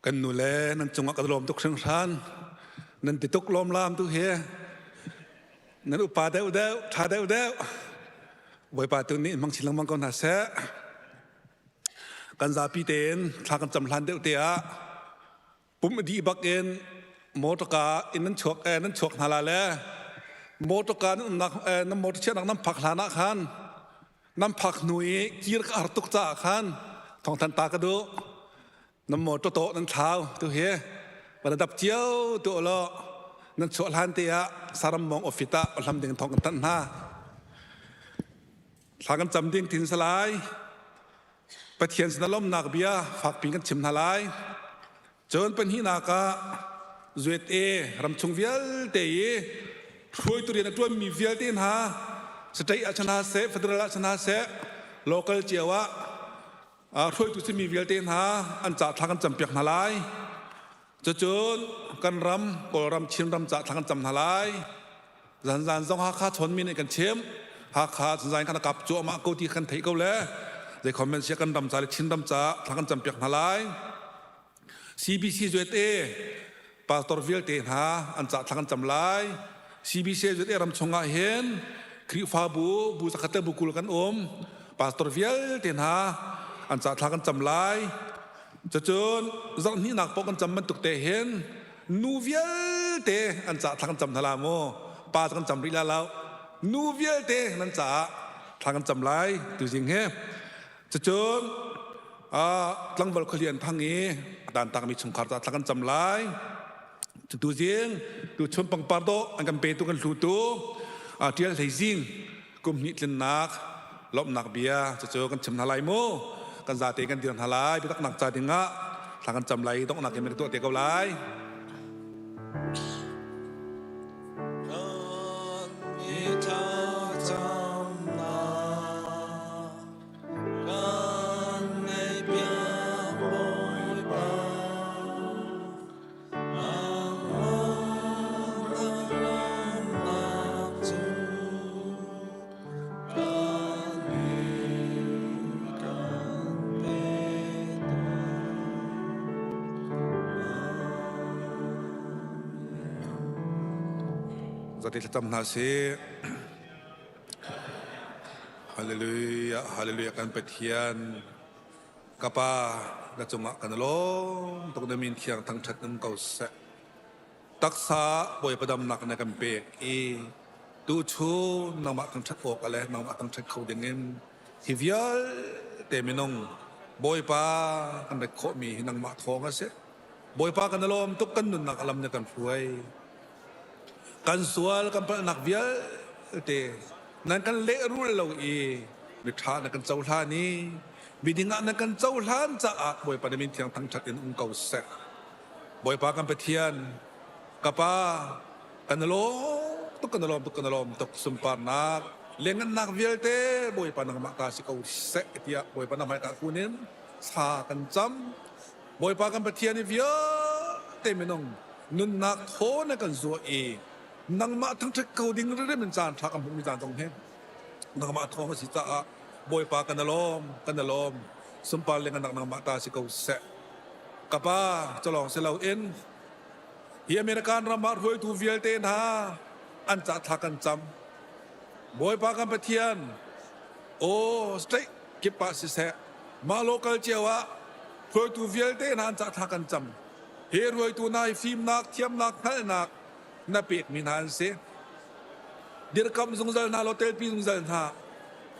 Kan nu le nan cungah ka lawm tuk hringhran. Nan ti tuk lawm lam tu hi. Nan upa deuh deuh, ṭha deuh deuh. Bawipa tu nih hmang chin lengmang ko hna seh. Kan zapi tein thla kan cam hlan deuh te ah pum a dih bak in motorka in nan chuak eh, nan chuak hna la le motorka nan umnak eh, nan motor chiahnak nan phak hlan ah khan nan phak hnu i kir ka har tuk caah khan thawngthan ta ka duh. Nan motor tawh nan thlau tu hi van dap cio tu lo nan chuah hlan te ah saram mong office ah hlam ding thong kan tanh hna. Thla kan cam ding tin salai. Pathian sin lawmnak bia fakpi kan chim hna lai. Cun pahnihnak ah zuet e ramchung vialte i hruaitu rian a ṭuanmi vialte hna state ah chana seh federal ah chana seh local cio ah hruaitu simi vialte hna an ca thla kan campiak hna lai. Cucun kan ram Kawlram Chinram ca thla kan cam hna lai. Zanzan zong Hakha chawnmi nih kan chim. Hakha zanzan kan kap cuahmah ko ti kan theih ko le zei comment sia kan ram ca le Chinram ca thla kan campiak hna lai. CBC zuete pastor vialte hna an ca thla kan cam lai. CBC zuete ram chungah hin Khrihfabu bu zakhat le bu 20 kan um. Pastor vialte hna an ca thla kan cam lai. Cucun zarhhnihnak paoh kan cam bantuk te hin nu vialte an ca thla kan cam hna la mu. Pa cu kan cam rih la lo. Nu vialte nan caah thla kan cam lai tuzing hi. Cucun tlangval khualian thang i a tantakmi chungkhar ca thla kan cam lai. Tuzing tuchun pangpar dawh an kan petu kan hlutu Ṭial Hlei Zing kum hnih tlinnak lawmhnak bia cucu kan chim hna lai mu. Kan zate kan dir hna lai biataknak ca dingah thla kan cam lai donghnak in kan tuah te ko lai. Kan i thlacamnak kan ngaihpiak Bawipa. Nangmah lawmnak cu kan in kan pe tuah. Zati thlacam hna sih. Hallelujah, hallelujah kan Pathian. Ka Pa, na cungah kan lawm tuk na min thiang thangṭhat um ko seh. Taksa Bawipa damnak na kan pek i tuchun nangmah thangṭhat awk le nangmah thangṭhat kho dingin hi vialte minung Bawipa kan rat khawhmi hi nangmah thawng a si. Bawipa kan lawm tuk kan nunnak a lam na kan hruai. Kan sual kan palhnak vialte nan kan lehrul lo i miṭha na kan cohlan i miding ah na kan cohlan caah Bawipa na min thiang thangṭhat in um ko seh. Bawipa kan Pathian, ka Pa, kan lawm tuk, kan lawm tuk, kan lawm tuk sunparnak lengannak vialte Bawipa nangmah ta si ko seh tiah Bawipa na hmaika kun in thla kan cam. Bawipa kan Pathian i vialte minung nunnak thaw na kan zuah i nangmah thangṭhat ko ding rim in caan ṭha kan hmuhmi caan zong hi nangmah thawng a si caah Bawipa kan lawm kan lawm sunpar le ngannak nangmah ta si ko seh ka pa culawng si loin hi American ram ah hruaitu vialte hna an ca thla kan cam Bawipa kan Pathian aw state kip ah siseh mah local cio ah hruaitu vialte hna an ca thla kan cam hi hruaitu hna hi fimnak thiamnak hngalhnak na pekmi hna an si. Dirkamh zungzal hna law telpi zungzal hna.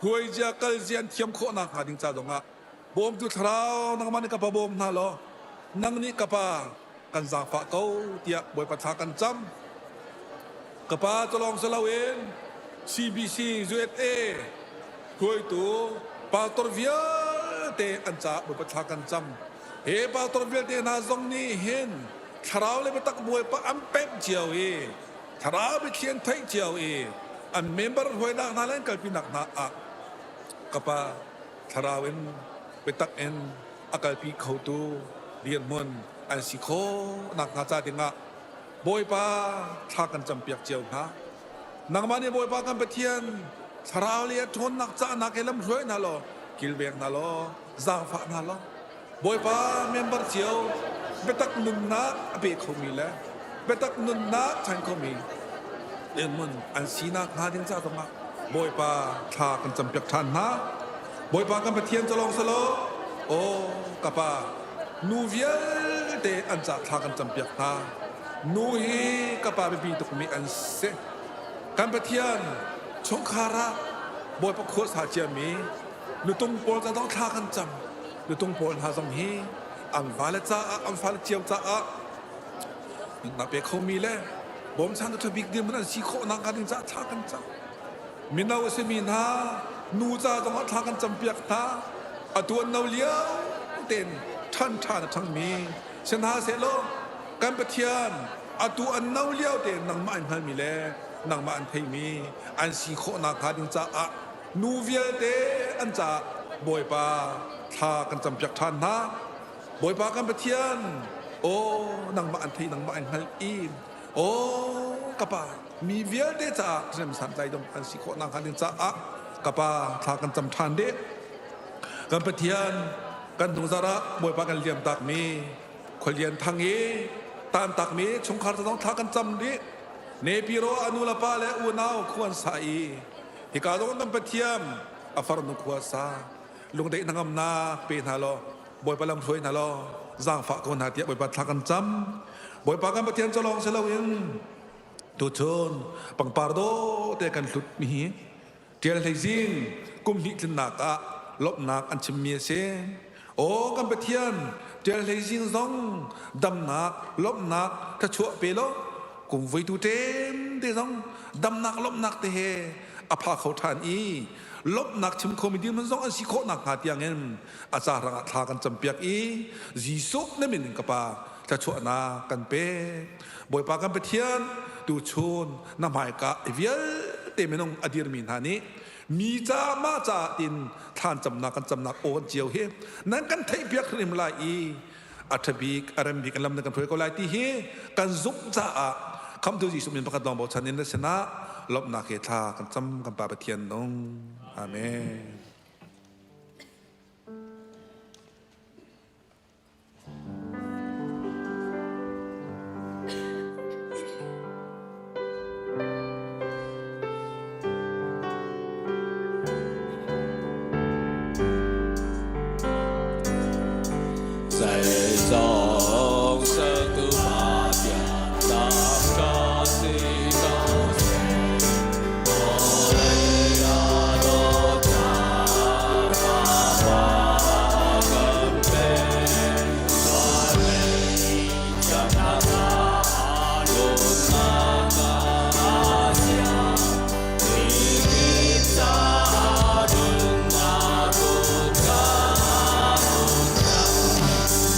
Hruaizia kalzia an thiam khawh nakhnga ding ca zongah bawmtu thlarau nangmah nih ka pa bawm hna law nang nih ka pa kan zaangfah ko tiah Bawipa thla kan cam. Ka pa cu lawng si loin CBC USA hruaitu pastor vialte an caah Bawipa thla kan cam. Hi pastor vialte hna zong nih hin thlarau le biatak Bawipa an pemh cio i thlarau biathli an theih cio i an member hruainak hna le an kalpinak hna ah ka pa thlarau in biatak in a kalpi khotu dirhmun an si khawh nakhnga ca dingah Bawipa thla kan campiak cio hna. Nangmah nih Bawipa kan Pathian thlarau le a ṭhawnnak cahnak he lamhruai hna law kilveng hna law zaangfah hna law Bawipa member cio. Biatak nunnak a pe khomi le biatak nunnak chan khomi dirhmun an sinak hnga ding ca zongah Bawipa thla kan campiak ṭhan hna. Bawipa kan Pathian ca lawng selaw, aw ka pa, nu vialte an ca thla kan campiak hna. Nu hi ka pa biapi tukmi an si. Kan Pathian chungkhar ah Bawipa khuasa ciami nutung pawl ca zong thla kan cam. Nutung pawl hna zong hi an vale caah, an fale cio caah nunnak pe khomi le bawmchantu ṭha bik dirhmun an si khawh nakhnga ding caah thla kan cam. Mino a simi hna nu ca zongah thla kan campiak hna. Atu an no lio tein ṭhan ṭhan a ṭhangmi si hna sehlaw kan Pathian atu an no lio tein nangmah an hngalmi le nangmah an theimi an si khawh nakhnga ding caah nu vialte an caah Bawipa thla kan campiak ṭhan hna. Bawipa kan Pathian, aw nangmah an thei nangmah an hngalh i aw ka pa mi vialte caah rem santlai dong an si khawh nakhnga ding caah ka pa thla kan cam ṭhan dih. Kan Pathian kan hnuzar ah Bawipa kan liam takmi khualian thang i tan takmi chungkhar zong thla kan cam dih. Nepiro a nu le pa le unau khua an sa i hika zong kan Pathian a farnu khua sa lungdeih hnangamnak pe hna law Bawipa lam hruai hna law zaangfah ko hna tiah Bawipa thla kan cam. Bawipa kan Pathian cu lawng si loin tuchun pangpar dawh te kan hlut mi hi Tial Hlei Zing kum hnih tlinnak ah lawmhnak an chimmi a si. Aw kan Pathian Tial Hlei Zing zong damnak lawmhnak thluachuah pe law kum voitu ṭem te zong damnak lawmhnak te he a pha kho ṭhan i lawmhnak chim khomi dirhmun zong an si khawh nakhnga tiangin a ca hrangah thla kan campiak i Jesuh na min in ka pa thluachuahnak kan pe Bawipa kan Pathian tuchun na hmaika i vialte minung a dirmi hna nih mi ca mah ca tin thlan camnak kan camnak aw kan cio hi nan kan theihpiak hrim lai i a ṭhabik a rembik in lam nan kan hruai ko lai ti hi kan zumh caah khamtu Jesuh min pakhat lawng bochan in na sinah lawmhnak he thla kan cam kan Pa Pathian nung amen. Zeizong sertu Pathian thangṭhat si ko seh. Vawlei ah dawtnak Fapa a kan pek. Vawlei thiamnak ah nunnak ah a siang. Mikip caah nunnak kutka a hun cang.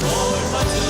Bawipa cu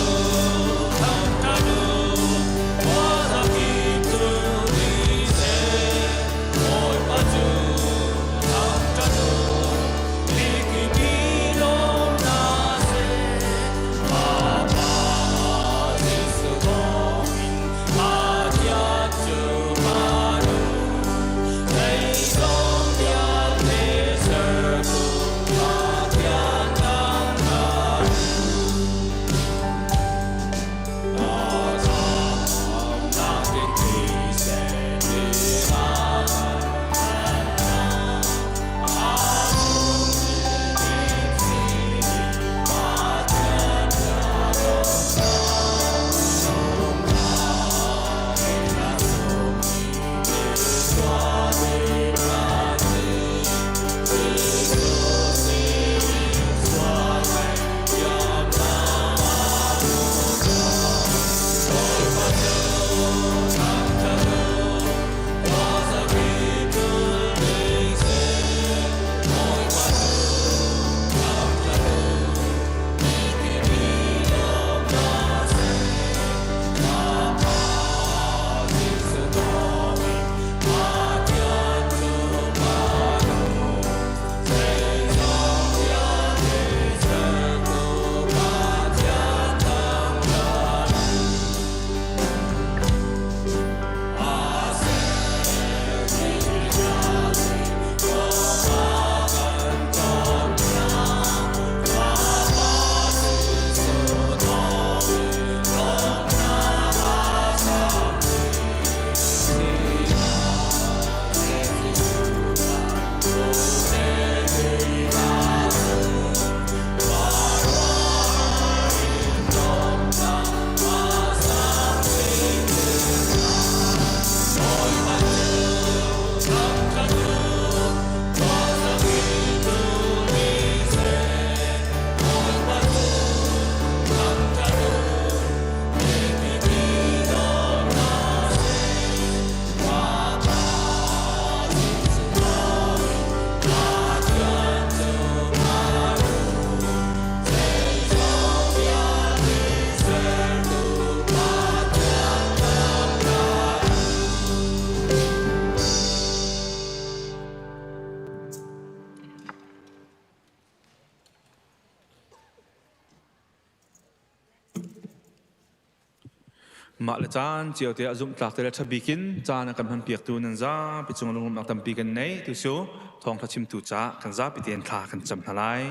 Mah le caan cio te ah zumhtlak te le ṭhabik in caan a kan hmanpiaktu nan zapi cung lunglawmhnak tampi kan nei. Tu cu thawngṭha chimtu caah kan zapi tein thla kan cam hna lai.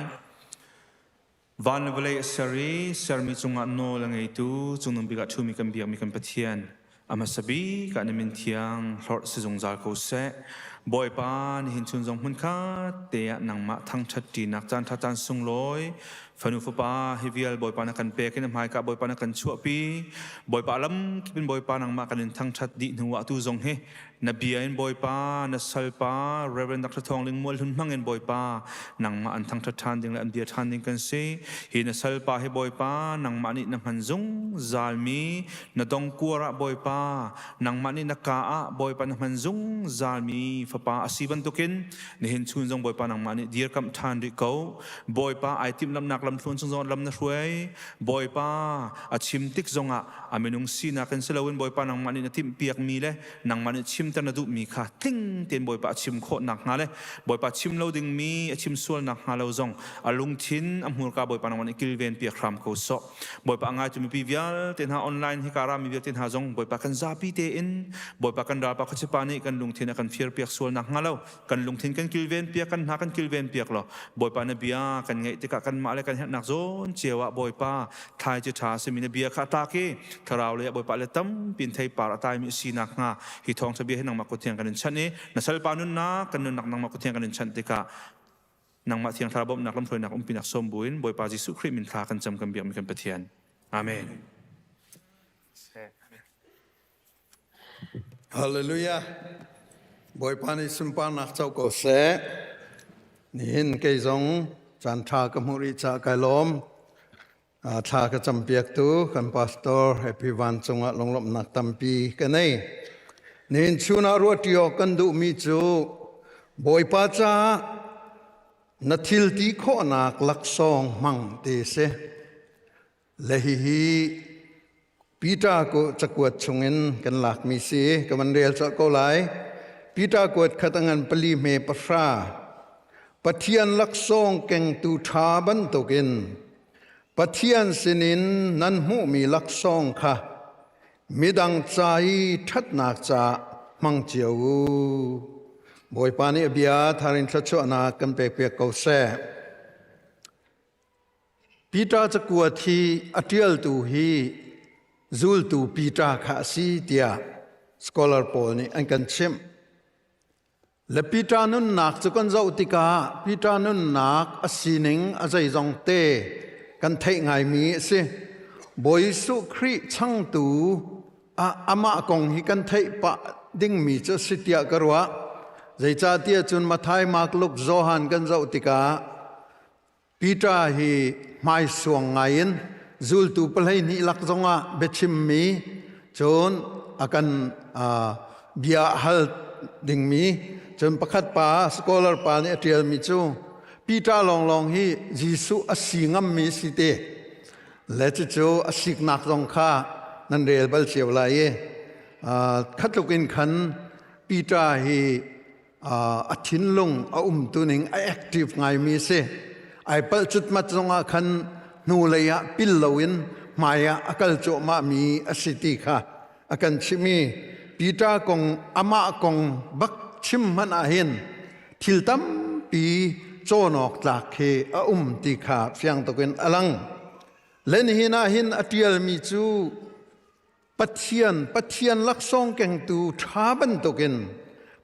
Van le vawlei a ser i sermi cungah nawl a ngeitu cungnung bik ah ṭhumi kan biakmi kan Pathian a hmasa bik ah na min thiang hlorh si zungzal ko seh. Bawipa nihin chun zong hmunkhat te ah nangmah thangṭhat ṭinak caan ṭha caan sunglawi fanu fapa hi vial Bawipa na kan pek in a hmaika Bawipa na kan chuahpi. Bawipa lam kip in Bawipa nangmah kan in thangṭhat dih hnu ah tu zong hi na bia in Bawipa na salpa Reverend Dr. Thawng Ling Mual Hlun hmang in Bawipa nangmah an thangṭhat ṭhan ding le an bia ṭhan ding kan si. Hi na salpa hi Bawipa nangmah nih na hman zungzalmi na dongkuar ah Bawipa nangmah nih na ka ah Bawipa na hman zungzalmi fapa a si bantukin nihin chun zong Bawipa nangmah nih dirkamh ṭhan rih ko. Bawipa ai timhlamhnak lamthluan chung zong lam na hruai. Bawipa a chim tik zongah a minung sinak in si loin Bawipa nangmah nih na timhpiakmi le nangmah nih chimter na duhmi kha tling tein Bawipa a chim khawh nakhnga le Bawipa chim lo dingmi a chim sual nakhnga lo zong a lungthin a hmurka Bawipa nangmah nih kilven piak hram ko sawh. Bawipa a ngaitu mipi vialte hna online hika rami vialte hna zong Bawipa kan zapi tein Bawipa kan ralpa khuachipa nih kan lungthin a kan fir piak sual nakhnga lo kan lungthin kan kilven piak kan hna kan kilven piak law Bawipa na bia kan ngaih tikah kanmah le kan herhnak zawn cio ah Bawipa thlaici ṭha simi na bia kha a tlak i thlarau lei ah Bawipa le tampi in theipar a taimi a si nakhnga hi thawngṭha bia hi nangmah kut thiang kan in chanh i na salpa nunnak kan nunnak nangmah kut thiang kan in chanh tikah nangmah thiang thlarau bawmhnak lamhruainak umpinak sawm buin Bawipa Jesuh Khrih min thla kan cam kan biakmi kan Pathian. Amen. Hallelujah. Bawipa nih sunparnak co ko seh. Nihin kei zong caan ṭha ka hmuh rih caah kai lawm. Thla ka campiaktu kan pastor Happy Van cungah lunglawmhnak tampi ka nei. Nihin chun ah ruahṭi awk kan duhmi cu Bawipa caah na thil ti khawhnak laksawng hmang ti si. Le hihi Peter ku cakuat chungin kan lakmi si ka van rel colh ko lai. Peter kuat khat a ngan pali hme pahra. Pathian laksawng kengtu ṭha bantukin Pathian sinin nan hmuhmi laksawng kha midang ca i ṭhatnak caah hmang cio u. Bawipa nih a bia tharin thluachuahnak kan pekpiak ko seh. Peter cakuat hi a ṭialtu hi zultu Peter kha a si tiah scholar pawl nih an kan chimh. Le Peter nunnak cu kan zoh tikah Peter nunnak a sining a zeizong te kan theih ngaimi a si. Bawi Jesuh Khrih changtu ah amah kong hi kan theih pah dingmi cu a si tiah ka ruah. Zeicahtiah cun Matthai, Mark, Luke, Johan kan zoh tikah Peter hi hmaisuang ngaiin zultu 12 lak zongah biachimmi cun a kan bia hal dingmi cun pakhat pa scholar pa nih a ṭialmi cu Peter lawnglawng hi Jesuh a si ngammi si te le cucu a siknak zong kha nan rel bal cio lai i khatluk in khan Peter hi a thinlung a umtuning a active ngaimi si. Ai palh cutmat zongah khan hnulei ah pil loin hmai ah a kal cuahmahmi a si ti kha a kan chimh i Peter kong amah kong bak chim hmanh ah hin thil tampi cawn awk tlak khi a um ti kha fiang tukin a lang. Le nihin ah hin a ṭialmi cu Pathian, Pathian laksawng kengtu ṭha bantukin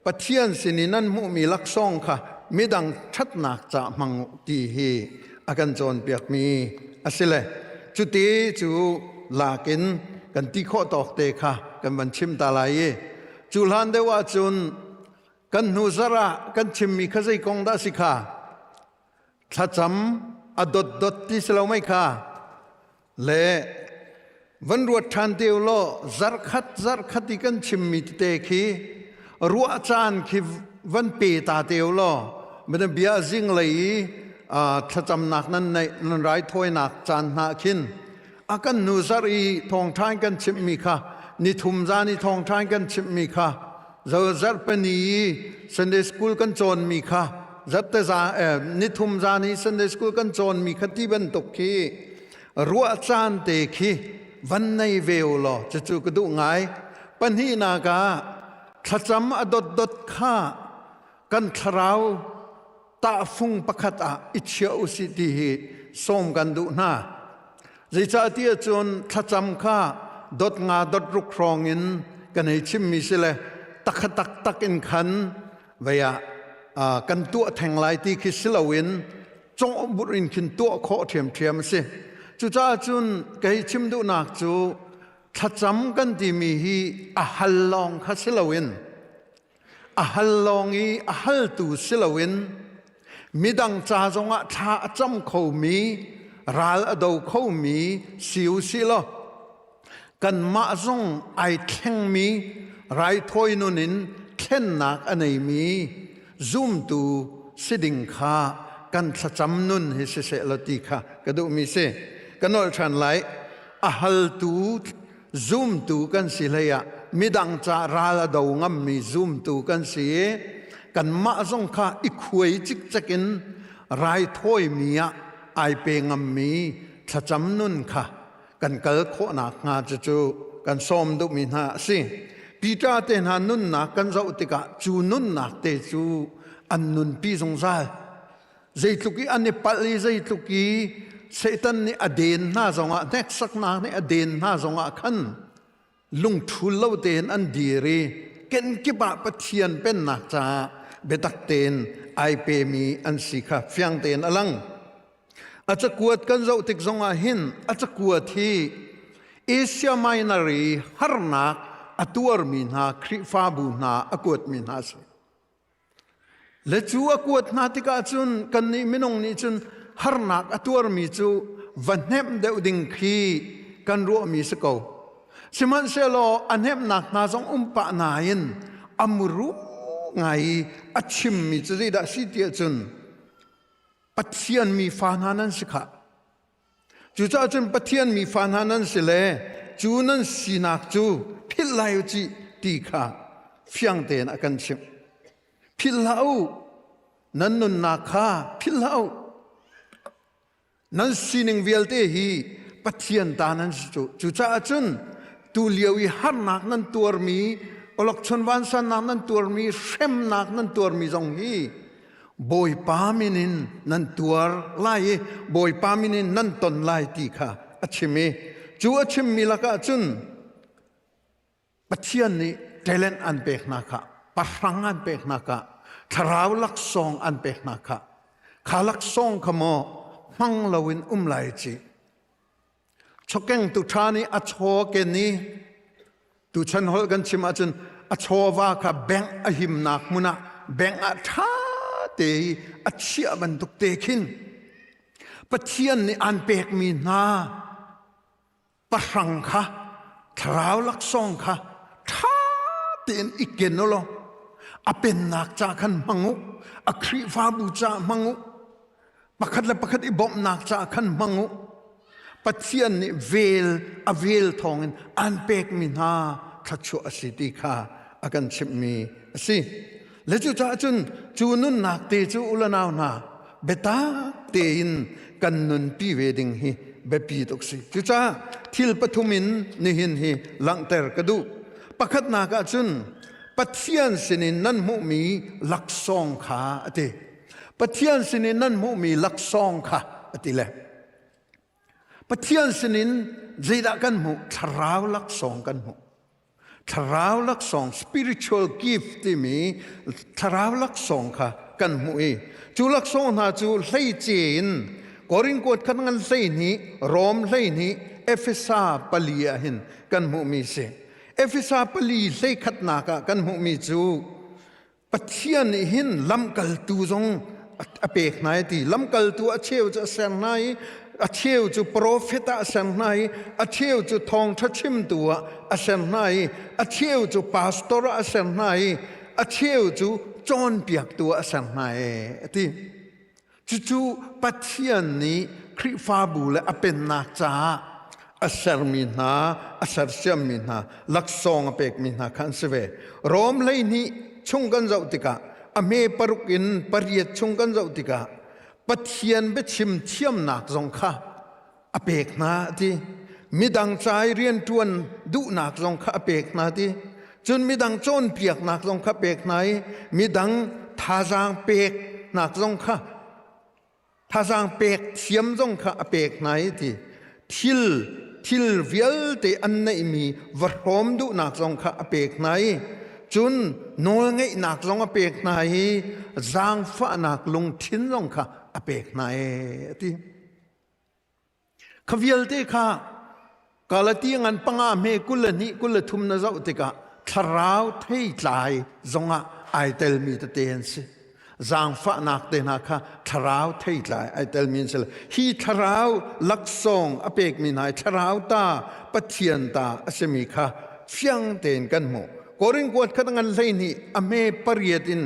Pathian sin i nan hmuhmi laksawng kha midang ṭhatnak ca hmang u ti hi a kan cawnpiakmi a si le cuti cu lakin kan ti khawh tawk te kha kan van chim ta lai i cu hlan deuh ahcun kan hnu zarh ah kan chimmi kha zei kong dah si kha thlacam a dotdot ti si lo mei kha le van ruat ṭhan te u law zarkhat zarkhat i kan chimmi tete khi ruah caan khi van pe ta te u law mana bia zinglei i thlacamnak nan neih nan raithawinak caan hna khin a kan hnu zarh i thawngṭha kan chimhmi kha nithum zan i thawngṭha kan chimhmi kha zo zarhpani i Sunday school kan cawnmi kha zarhte za nithum zan i Sunday school kan cawnmi kha ti bantuk khi ruah caan te khi. van nei ve u law cucu ka duh ngai. Pahnihnak ah thlacam a dotdot kha kan thlarau tahfung pakhat ah i chia u sih ti hi sawm kan duh hna. Zeicahtiah cun thlacam kha dot nga dot ruk hrawng in kan hei chimmi si le takha taktak in khan vei ah kan tuah theng lai ti khi si loin cawhburh in khin tuah khawh ṭhiamṭhiam a si. Cucaah cun kei chim duhnak cu thlacam kan timi hi a hal lawng kha si loin a hal lawng i a haltu si loin midang ca zongah thla a cam khomi ral a do khomi si u sih law kanmah zong ai thlengmi raithawi nun in thlennak a neimi zumtu si ding kha kan thlacam nun hi siseh law ti kha ka duhmi si. Ka nolh ṭhan lai. A haltu zumtu kan si hlei ah midang ca ral a do ngammi zumtu kan si i kanmah zong kha i khuai cikcek in raithawimi ah ai pe ngammi thlacam nun kha kan kal khawhnak hnga cucu kan sawm duhmi hna a si. Peter te hna nunnak kan zoh tikah cu nunnak te cu an nunpi zungzal. Zeitluk i an i palh i zeitluk i Satan nih a den hna zongah hneksaknak nih a den hna zongah khan lungthul lo tein an dir i kenkip ah Pathian pennak caah biatak tein ai pemi an si kha fiang tein a lang. A cakuat kan zoh tik zongah hin a cakuat hi Asia Minor i harnak a tuarmi hna Khrihfabu hna a kuatmi hna a si. Le cu a kuat hna tikah cun kannih minung nih cun harnak a tuarmi cu va hnemh deuh ding khi kan ruahmi si ko. Sihmanhsehlaw a hnemhnak hna zong um pah nain a muru ngai i a chimmi cu zeidah si tiah cun Pathian mi fa hna nan si khah. Cucaah cun Pathian mi fa hna nan si le cu nan sinak cu philh lai u cih ti kha fiang tein a kan chimh. Philh hlah u, nan nunnak kha philh hlah u. Nan sining vialte hi Pathian ta nan si cu. Cucaah cun tu lio i harnak nan tuarmi, awlokchon vansannak nan tuarmi, hremnak nan tuarmi zong hi Bawipa min in nan tuar lai i Bawipa min in nan ton lai ti kha a chim i cu a chimmi lakah cun Pathian nih talent an pek hna kha pahrang an pek hna kha thlarau laksawng an pek hna kha kha laksawng kha maw hmang loin um lai ci Chawkengtu ṭha nih a chaw ken i tuchan holh kan chim ahcun a chawva kha bank a himnak hmun ah bank ah ṭha te i a chiah bantuk te khin Pathian nih aan pekmi hna pahrang kha thlarau laksawng kha ṭha tein i ken u law a pennak ca khan hmang u a Khrihfabu ca hmang u pakhat le pakhat i bawmhnak caah khan hmang u Pathian nih vel a vel thawngin an pekmi hna thluachuah a si ti kha a kan chimhmi a si le cucaah cun cu nunnak te cu u le nau hna biatak tein kan nunpi ve ding hi biapi tuk si cucaah thil pathum in nihin hi langhter ka duh pakhatnak ah cun Pathian sinin nan hmuhmi laksawng kha a ti Pathian sinin nan hmuhmi laksawng kha a ti le Pathian sinin zeidah kan hmuh? Thlarau laksawng kan hmuh. Thlarau laksawng spiritual gift timi thlarau laksawng kha kan hmuh i cu laksawng hna cu hleice in Korin kuat khat ngan 12 Rom 12 Efesa pali ah hin kan hmuhmi si. Efesa pali hleikhatnak ah kan hmuhmi cu Pathian nih hin lamkaltu zong a pek hna i ti lamkaltu a cheu cu a ser hna i a cheu cu profet ah a ser hna i a cheu cu thawngṭha chimtu ah a ser hna i a cheu cu pastor ah a ser hna i a cheu cu cawnpiaktu ah a ser hna e a ti Cucu Pathian nih Khrihfabu le a pennak caah a sermi hna, a sersiammi hna, laksawng a pekmi hna kha an si ve. Rom 12 chung kan zoh tikah a hme paruk in pariat chung kan zoh tikah Pathian biachim thiamnak zong kha a pek hna a ti. midang ca i rianṭuan duhnak zong kha a pek hna ti. Cun midang cawnpiaknak zong kha pek hna i midang thazaang peknak zong kha thazaang pek thiam zong kha a pek hna i ti. Thil thil vialte an neihmi va hrawm duhnak zong kha a pek hna i cun nawlngeihnak zong a pek hna i zaangfahnak lungthin zong kha a pek hna e a ti. Kha vialte kha Galati ngan panga hme 22 23 na zoh tikah thlarau theitlai zongah ai telmi tete an si. Zaangfahnak te hna kha thlarau theitlai ai telmi an si. Hi thlarau laksawng a pekmi hna thlarau ta Pathian ta a simi kha fiang tein kan hmuh. Korin kuat khat ngan 12 a hme pariat in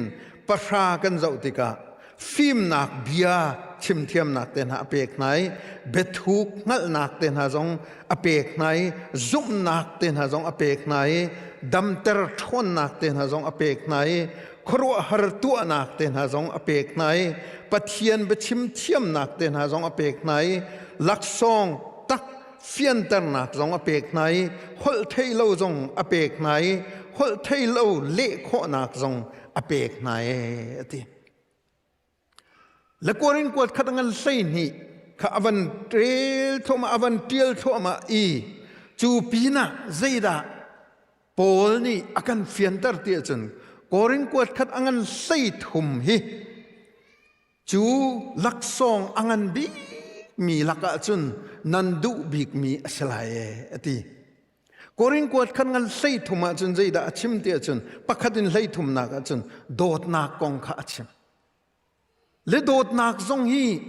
pahra kan zoh tikah fimnak bia chimthiamnak te hna a pek hna i biathuk hngalhnak te hna zong a pek hna i zumhnak te hna zong a pek hna i damter ṭhawnnak te hna zong a pek hna i khuaruahhar tuahnak te hna zong a pek hna i Pathian biachim thiamnak te hna zong a pek hna i laksawng tak fianternak zong a pek hna i holh theih lo zong a pek hna i holh theih lo leh khawhnak zong a pek hna e a ti. Le Korin kuat khat ngan 12 kha avan rel thluahmah avan tial thluahmah i cu pinah zeidah Paul nih a kan fianter ti ahcun Korin kuat khat a ngan 33 hi cu laksawng a ngan bikmi lakah cun nan duh bikmi a si lai e a ti. Korin kuat khan ngan 33 ahcun zeidah a chim ti ahcun pakhat in hleithumnak ahcun dawtnak kong kha a chim. Le dawtnak zong hi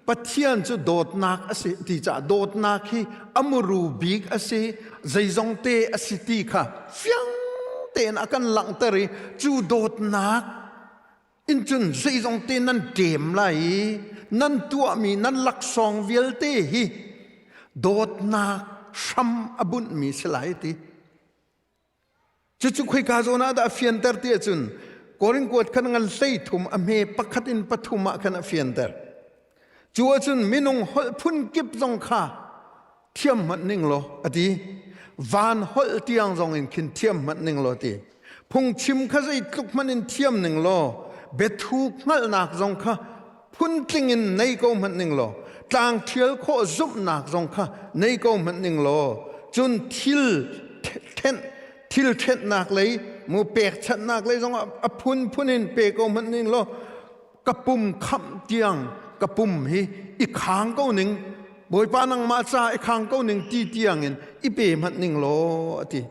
Pathian cu dawtnak a si ti caah dawtnak hi a muru bik a si zeizong te a si ti kha fiang tein a kan langhter i cu dawtnak in cun zeizong te nan ṭem lai i nan tuahmi nan laksawng vialte hi dawtnak hram a bunhmi si lai ti. Cucu khoika zawn ah dah a fianter ti ahcun Korin kuat khan ngan 13 a hme pakhat in pathum ah khan a fianter. Cu ahcun minung holh phun kip zong kha thiam hmanh ning law a ti. Van holh tiang zong in khin thiam hmanh ning law ti. Phungchim kha zeitluk hmanh in thiam ning law biathu hngalhnak zong kha phuntling in nei ko hmanh ning law tlang ṭhial khawh zumhnak zong kha nei ko hmanh ning law cun thil thenh thil ṭhenhnak lei mu pekchanhnak lei zong a phunphun in pe ko hmanh ning law ka pum khamh tiang ka pum hi i khang ko ning Bawipa nangmah ca i khang ko ning ti tiang in i pe hmanh ning law a ti.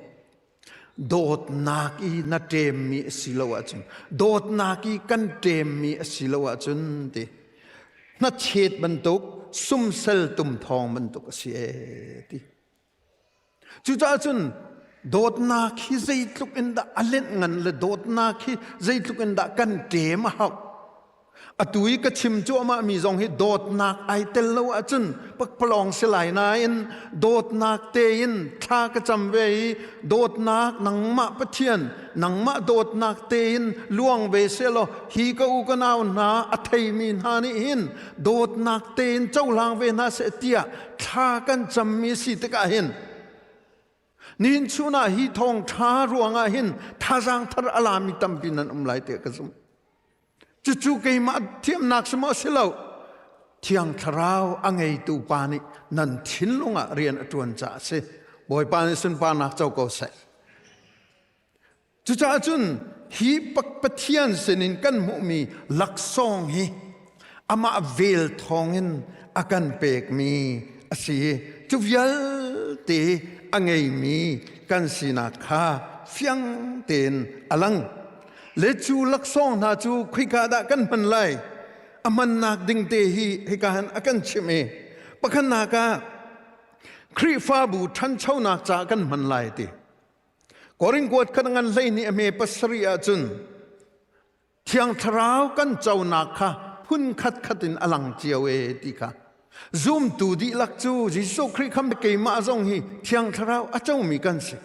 Dawtnak i na ṭemmi a si lo ahcun dawtnak i kan ṭemmi a si lo ahcun ti hnachet bantuk sumsel tum thawng bantuk a si ee ti. Cucaah cun dawtnak hi zeitluk in dah a lenh ngan le dawtnak hi zeitluk in dah kan ṭem a hauh. Atu i ka chim cuahmah mi zong hi dawtnak ai tel lo ahcun pakpalawng si lai nain dawtnak tein thla ka cam ve i dawtnak nangmah Pathian nangmah dawtnak tein luang ve sehlaw hi ka u ka nau hna a theimi hna nih hin dawtnak tein cohlang ve hna seh tiah thla kan cammi si tikah hin nihin chun ah hi thawngṭha ruangah hin thazaang thar a lami tampi nan um lai tiah ka zumh. Cucu keimah thiamnak si maw si lo Thiang Thlarau a ngeitu pa nih nan thinlung ah rian a ṭuan caah a si. Bawipa nih sunparnak co ko seh. Cucaah cun hi Pathian sinin kan hmuhmi laksawng hi amah vel thawngin a kan pekmi a si i cu vialte a ngeimi kan sinak kha fiang tein a lang. Le cu laksawng hna cu khoika dah kan hman lai? A hmannak ding te hi hika hin a kan chimh i pakhatnak ah Khrihfabu ṭhanchonak caah kan hman lai ti. Korin kuat khat ngan 12 a hme pasarih ahcun Thiang Thlarau kan conak kha phun khat khat in a lang cio e ti kha zumtu dihlak cu Jesuh Khrih kham keimah zong hi Thiang Thlarau a comi kan si.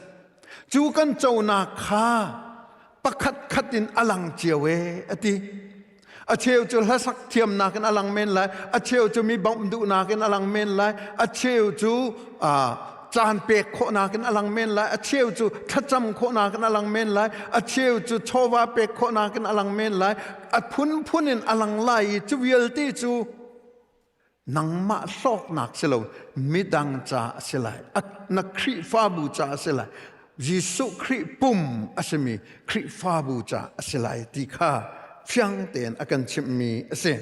Cu kan conak kha pakhat khat in a lang cio e a ti. A cheu cu hlasak thiamnak in a lang men lai, a cheu cu mi bawmh duhnak in a lang men lai, a cheu cu uh, caan pek khawhnak in a lang men lai, a cheu cu thlacam khawhnak in a lang men lai, a cheu cu chawva pek khawhnak in a lang men lai, a phunphun in a lang lai i cu vialte cu nangmah hlawknak si lo midang ca a si lai na Khrihfabu ca a si lai Jesuh Khrih pum a simi Khrihfabu ca a si lai ti kha fiang tein a kan chimhmi a si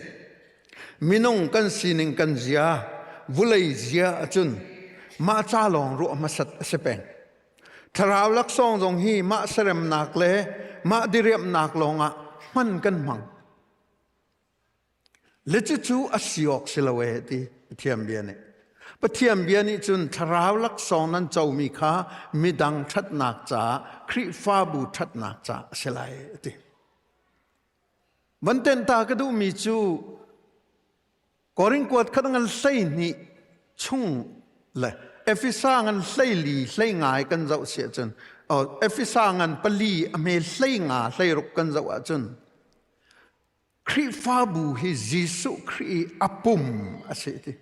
minung kan sining kan zia vulei zia ahcun mah ca lawng ruah hmasat a si peng thlarau laksawng zong hi mah seremnak le mah diriamhnak lawngah hman kan hmang Le cucu a si awk si lo ee ti Pathian bia nih. Pathian bia nih cun thlarau laksawng nan comi kha midang ṭhatnak caah Khrihfabu ṭhatnak caah a si lai a ti. Van tenh ta ka duhmi cu Korin kuat khat ngan 12 chung le Efesa ngan 14 hlei ngai kan zoh si ahcun Efesa ngan pali a hme 15 16 kan zoh ahcun Khrihfabu hi Jesuh Khrih i a pum a si ti.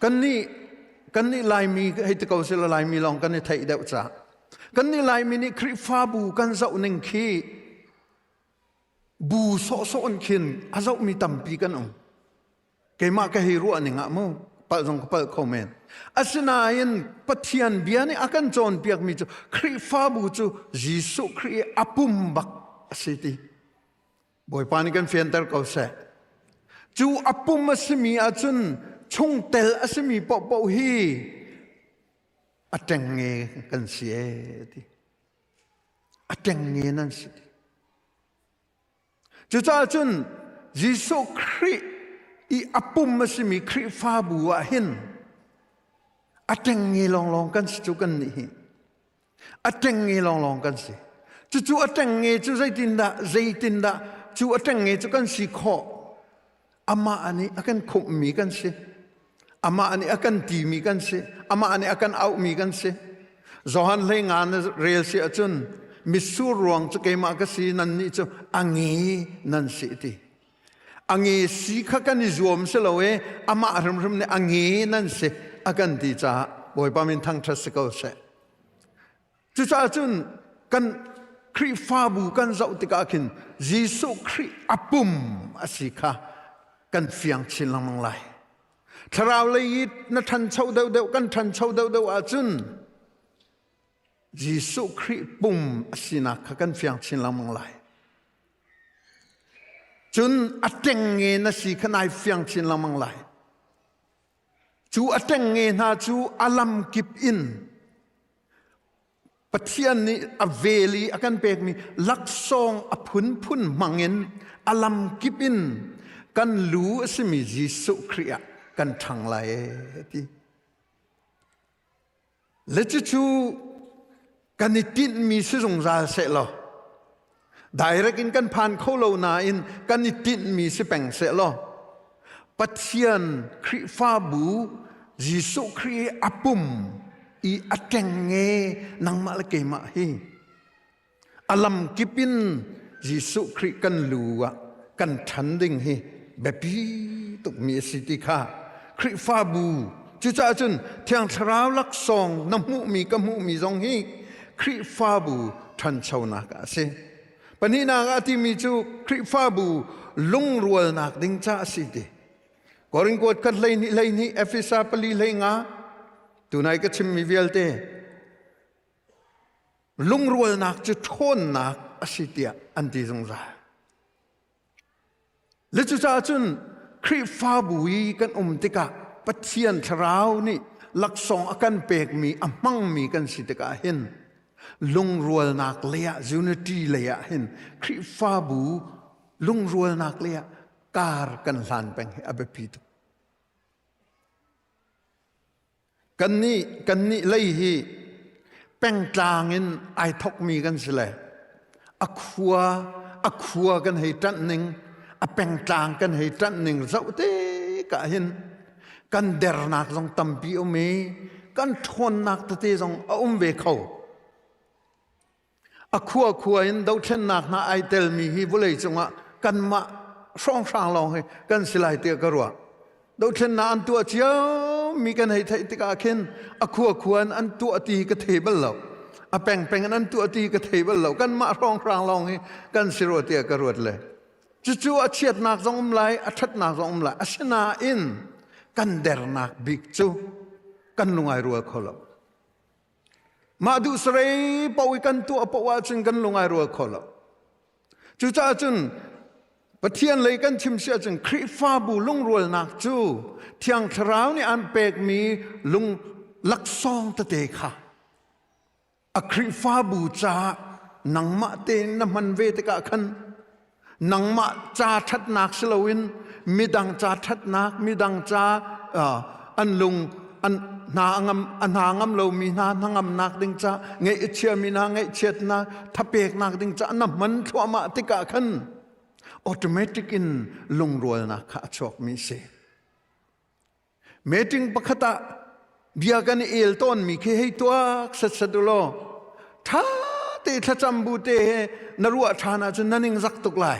Kannih kannih Laimi hei ti ko sila Laimi lawng kan i theih deuh ca. Kannih Laimi nih Khrihfabu kan zoh ning khi bu sawhsawh in khin a zohmi tampi kan um. Keimah ka hei ruah ning ah mu palh zong ka palh kho men. Asinain Pathian bia nih a kan cawnpiakmi cu Khrihfabu cu Jesuh Khrih i a pum bak a si ti. Bawipa nih kan fianter ko seh. Cu a pum a simi ahcun chungtel a simi paohpaoh hi a ṭengnge kan si ee ti. A ṭengnge nan si ti. Cucaah cun Jesuh Khrih i a pum a simi Khrihfabu ah hin a ṭengnge lawnglawng kan si cu kan nih hi. A ṭengnge lawnglawng kan si. Cucu a ṭengnge cu zeitindah zeitindah cu a ṭengnge cu kan si khawh? Amah nih a kan khumhmi kan si. Amah nih a kan timi kan si. Amah nih a kan auhmi kan si. Johan hlei nga na rel si ahcun mitsur ruang cu keimah ka si nannih cu a nge nan si ti. A nge si kha kan i zuam si lo e amah hrimhrim nih a nge nan si a kan ti caah Bawipa min thangṭhat si ko seh. Cucaah cun kan Khrihfabu kan zoh tikah khin Jesuh Khrih a pum a si kha kan fiang chin lengmang lai. Thlarau lei i na ṭhancho deuhdeuh kan ṭhancho deuhdeuh ahcun Jesuh Khrih pum a sinak kha kan fiang chin lengmang lai. Cun a ṭengnge na si kha nai fiang chin lengmang lai. Cu a ṭengnge hna cu a lamkip in Pathian nih a vel i a kan pekmi laksawng a phunphun hmangin a lamkip in kan lu a simi Jesuh Khrih ah kan ṭhang lai ee ti. Le cucu kan i tinhmi si zungzal seh law direct in kan phan kho lo nain kan i tinhmi si peng seh law Pathian Khrihfabu Jesuh Khrih a pum i a ṭengnge nangmah le keimah hi A lamkip in Jesuh Khrih kan lu ah kan ṭhan ding hi biapi tukmi a si ti kha Khrihfabu cucaah cun Thiang Thlarau laksawng na hmuhmi ka hmuhmi zong hi Khrihfabu ṭhanchonak ah a si. Pahnihnak ah a timi cu Khrihfabu lungrualnak ding ca a si ti. Korin kuat khat 12 12 Efesa pali 15 tunai ka chimmi vialte Lungrualnak cu ṭhawnnak a si tiah an ti zungzal. Le cucaah cun Khrihfabu i kan um tikah Pathian Thlarau nih laksawng a kan pekmi a hmangmi kan si tikah hin lungrualnak leiah unity leiah hin Khrihfabu lungrualnak leiah kar kan hlan peng hi a biapi tuk. Kannih kannih lei hi pengtlang in ai thokmi kan si le a khua a khua kan hei ṭanh ning a pengtlang kan hei ṭanh ning zoh te ka hin kan dernak zong tampi um i kan ṭhawnnak tete zong a um ve kho. A khua khua in dothlennak hna ai telmi hi vawlei cungah kanmah hrawnghrang lawng hi kan si lai tiah ka ruah. Dothlennak an tuah cio. mi kan hei theih tikah khin a khua khuan an tuah ti ka thei bal lo. A pengpeng in an tuah ti ka thei bal lo. Kanmah hrawnghrang lawng hi kan si rua tiah ka ruat le. Cucu a chiatnak zong um lai, a ṭhatnak zong um lai. Asinain kan dernak bik cu kan lungai rual kho lo. Mah duh sarei paoh i kan tuah paoh ahcun kan lung ai rual kho lo. Cucaah cun Pathian lei kan chim si ahcun Khrihfabu lungrualnak cu Thiang Thlarau nih an pekmi lung laksawng tete kha a Khrihfabu caah nangmah tein na hman ve tikah khan nangmah ca ṭhatnak si loin midang ca ṭhatnak midang ca an lung an hna ngam a hna ngam lomi hna hnangamnak ding ca ngeih a chiami hna ngaihchiatnak thapeknak ding ca na hman thluahmah tikah khan automatic in lungrualnak kha a chuakmi si. Meeting pakhat ah bia kan i el tawnmi khi hei tuak setsat u law ṭha te thlacam bu te he na ruah ṭhan ahcun na ning zak tuk lai.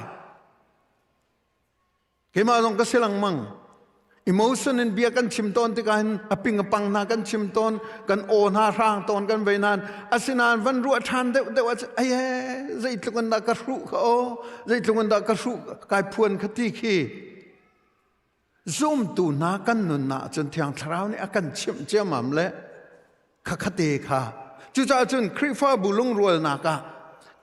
Keimah zong ka si lengmang. Emotion in bia kan chim tawn tikah hin a ping a pang hna kan chim tawn, kan aw hna hrang tawn kan vei nain asinain van ruah ṭhan deuh deuh ahcun ai zeitluk in dah ka hruh kha aw zeitluk in dah ka hruh kai phuan kha ti khi Zumtu hna kan nunnak cun Thiang Thlarau nih a kan chimh ciammam le khakhate kha. Cucaah cun Khrihfabu lungrualnak ah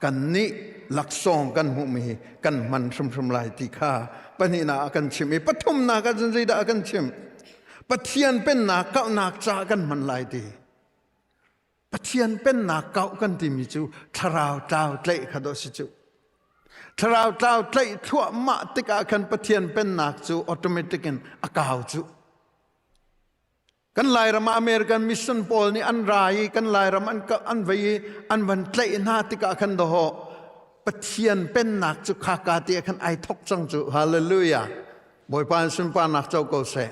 kannih laksawng kan hmuhmi hi kan hman hrimhrim lai ti kha pahnihnak a kan chimh i pathumnak ah cun zeidah a kan chimh? Pathian pennak kauhnak ca kan hman lai ti. Pathian pennak kauh kan timi cu thlarau tlau tlaih kha dawh si cu. Thlarau tlau tlaih thluahmah tikah khan Pathian pennak cu automatic in a kau cu. Kan Lairam ah American mission pawl nih an ra i kan Lairam an an vei i an van tlaih hna tikah khan dawh Pathian pennak cu khaka ti ah khan ai thok cang cu. Hallelujah. Bawipa in sunparnak co ko seh.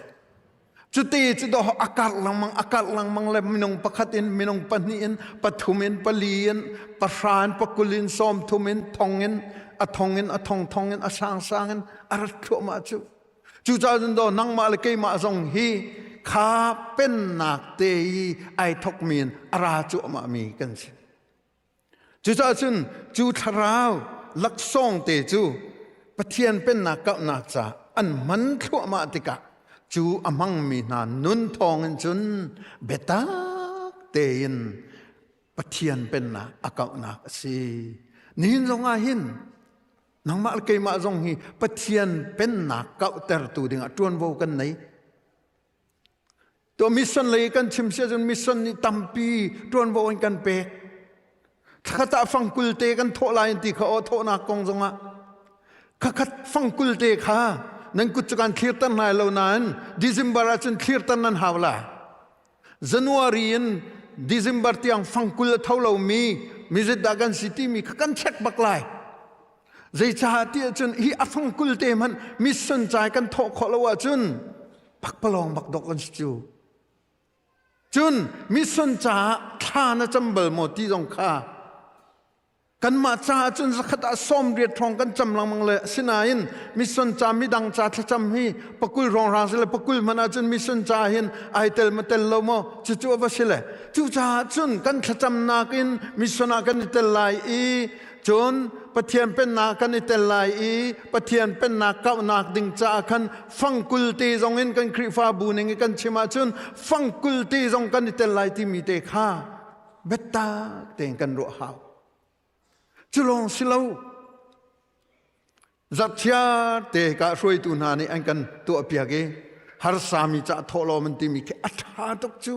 Cuti cu dawh a karh lengmang a karh lengmang le minung pakhat in minung pahnih in pathum in pali in pahra in pakul in sawmthum in thong in a thong in a thong thong in a sang sang in a rat thluahmah cu. Cucaah cun daw nangmah le keimah zong hi kha pennak te i ai thokmi in a ra cuahmah mi kan si. Cucaah cun cu thlarau laksawng te cu Pathian pennak kauhnak ca an hman thluahmah tikah cu a hmangmi hna nun thawngin cun biatak tein Pathian pennak a kauhnak a si. Nihin zongah hin nangmah le keimah zong hi Pathian pennak kauhtertu dingah ṭuanvo kan nei. To mission lei kan chim si ahcun mission nih tampi ṭuanvo in kan pek. Thlakhat ah fangkul te kan thawh lai ti kha aw thawhnak kong zongah khakhat fangkul te kha nan kut cu kan thlirter hna lo nain December ahcun thlirter nan hau la. January in December tiang fangkul a tho lomi mizit dah kan si timi kha kan check bak lai. Zeicah ti ahcun hi a fangkul te hmanh mission cai kan thawh khawh lo ahcun pakpalawng bak dok an si cu. Cun mission caah thla na cam bal maw ti zong kha kanmah caah cun zakhat ah sawm riat hrawng kan cam lengmang le asinain mission ca midang ca thlacam hi pakul hrawng si le pakul hmanh ahcun mission ca hin ai tel ma tel lo maw cucu a va si le cucaah cun kan thlacamnak in mission ah kan i tel lai i Cun Pathian pennak kan i tel lai i Pathian pennak kauhnak ding caah khan fangkul te zong in kan Khrihfabu ning i kan chim ahcun fangkul te zong kan i tel lai timi te kha biatak tein kan ruah hau. Cu lawng si lo. Zarhchiar te ka hruaitu hna nih an kan tuahpiak i harsami cah thawhlawm an timi khi a ṭha tuk cu.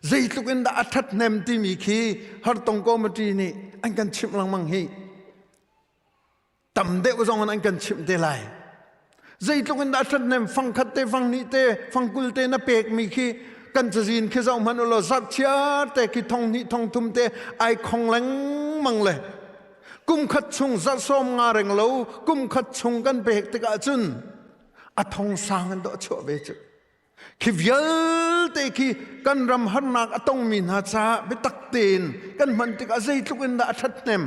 Zeitluk in dah a ṭhathnem timi khi hartong committee nih an kan chimh lengmang hi. Tam deuh zong in an kan chimh te lai. Zeitluk in dah a ṭhathnem fangkhat te fanghnih te fangkul te na pekmi khi kan cazin khi zoh hmanh ulaw zarhchiar te khi thong hnih thong thum te ai khong lengmang le kum khat chung zarh sawm nga reng lo kum khat chung kan pek tikah cun a thong sang in dawh chuah ve cu. Khi vialte khi kan ram harnak a tongmi hna caah biatak tein kan hman tikah zeitluk in dah a ṭhathnem.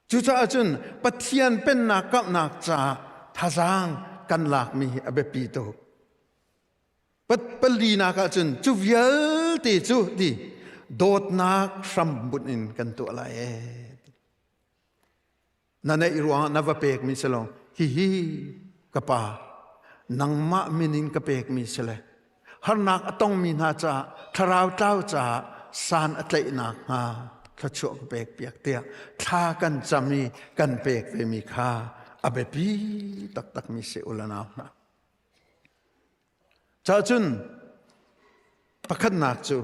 Cucaah cun Pathian pennak kauhnak caah thazaang kan lakmi hi a biapi tuk. Palinak ah cun cu vialte cu ti dawtnak hrambunh in kan tuah lai ee. Na neih ruangah na va pekmi si lo hihi ka pa nangmah min in ka pekmi si le harnak a tongmi hna caah thlarau tlau caah san a tlaihnak hnga thluachuah ka pek piak tiah thla kan cam i kan pek vemi kha a biapi taktakmi si u le nau hna. Cacun pakhatnak cu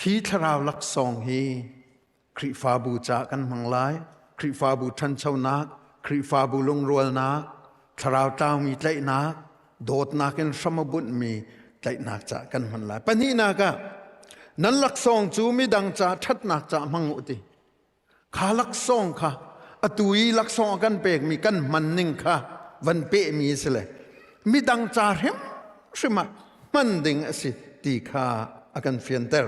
hi thlarau laksawng hi Khrihfabu caah kan hmang lai. Khrihfabu ṭhanchonak, Khrihfabu lungrualnak, thlarau tlaumi tlaihnak, dawtnak in hram a bunhmi tlaihnak caah kan hman lai. Pahnihnak ah nan laksawng cu midang ca ṭhatnak caah hmang u ti. Kha laksawng kha atu i laksawng a kan pekmi kan hman ning kha van pehmi a si le midang ca hrimhrim ah hman ding a si ti kha a kan fianter.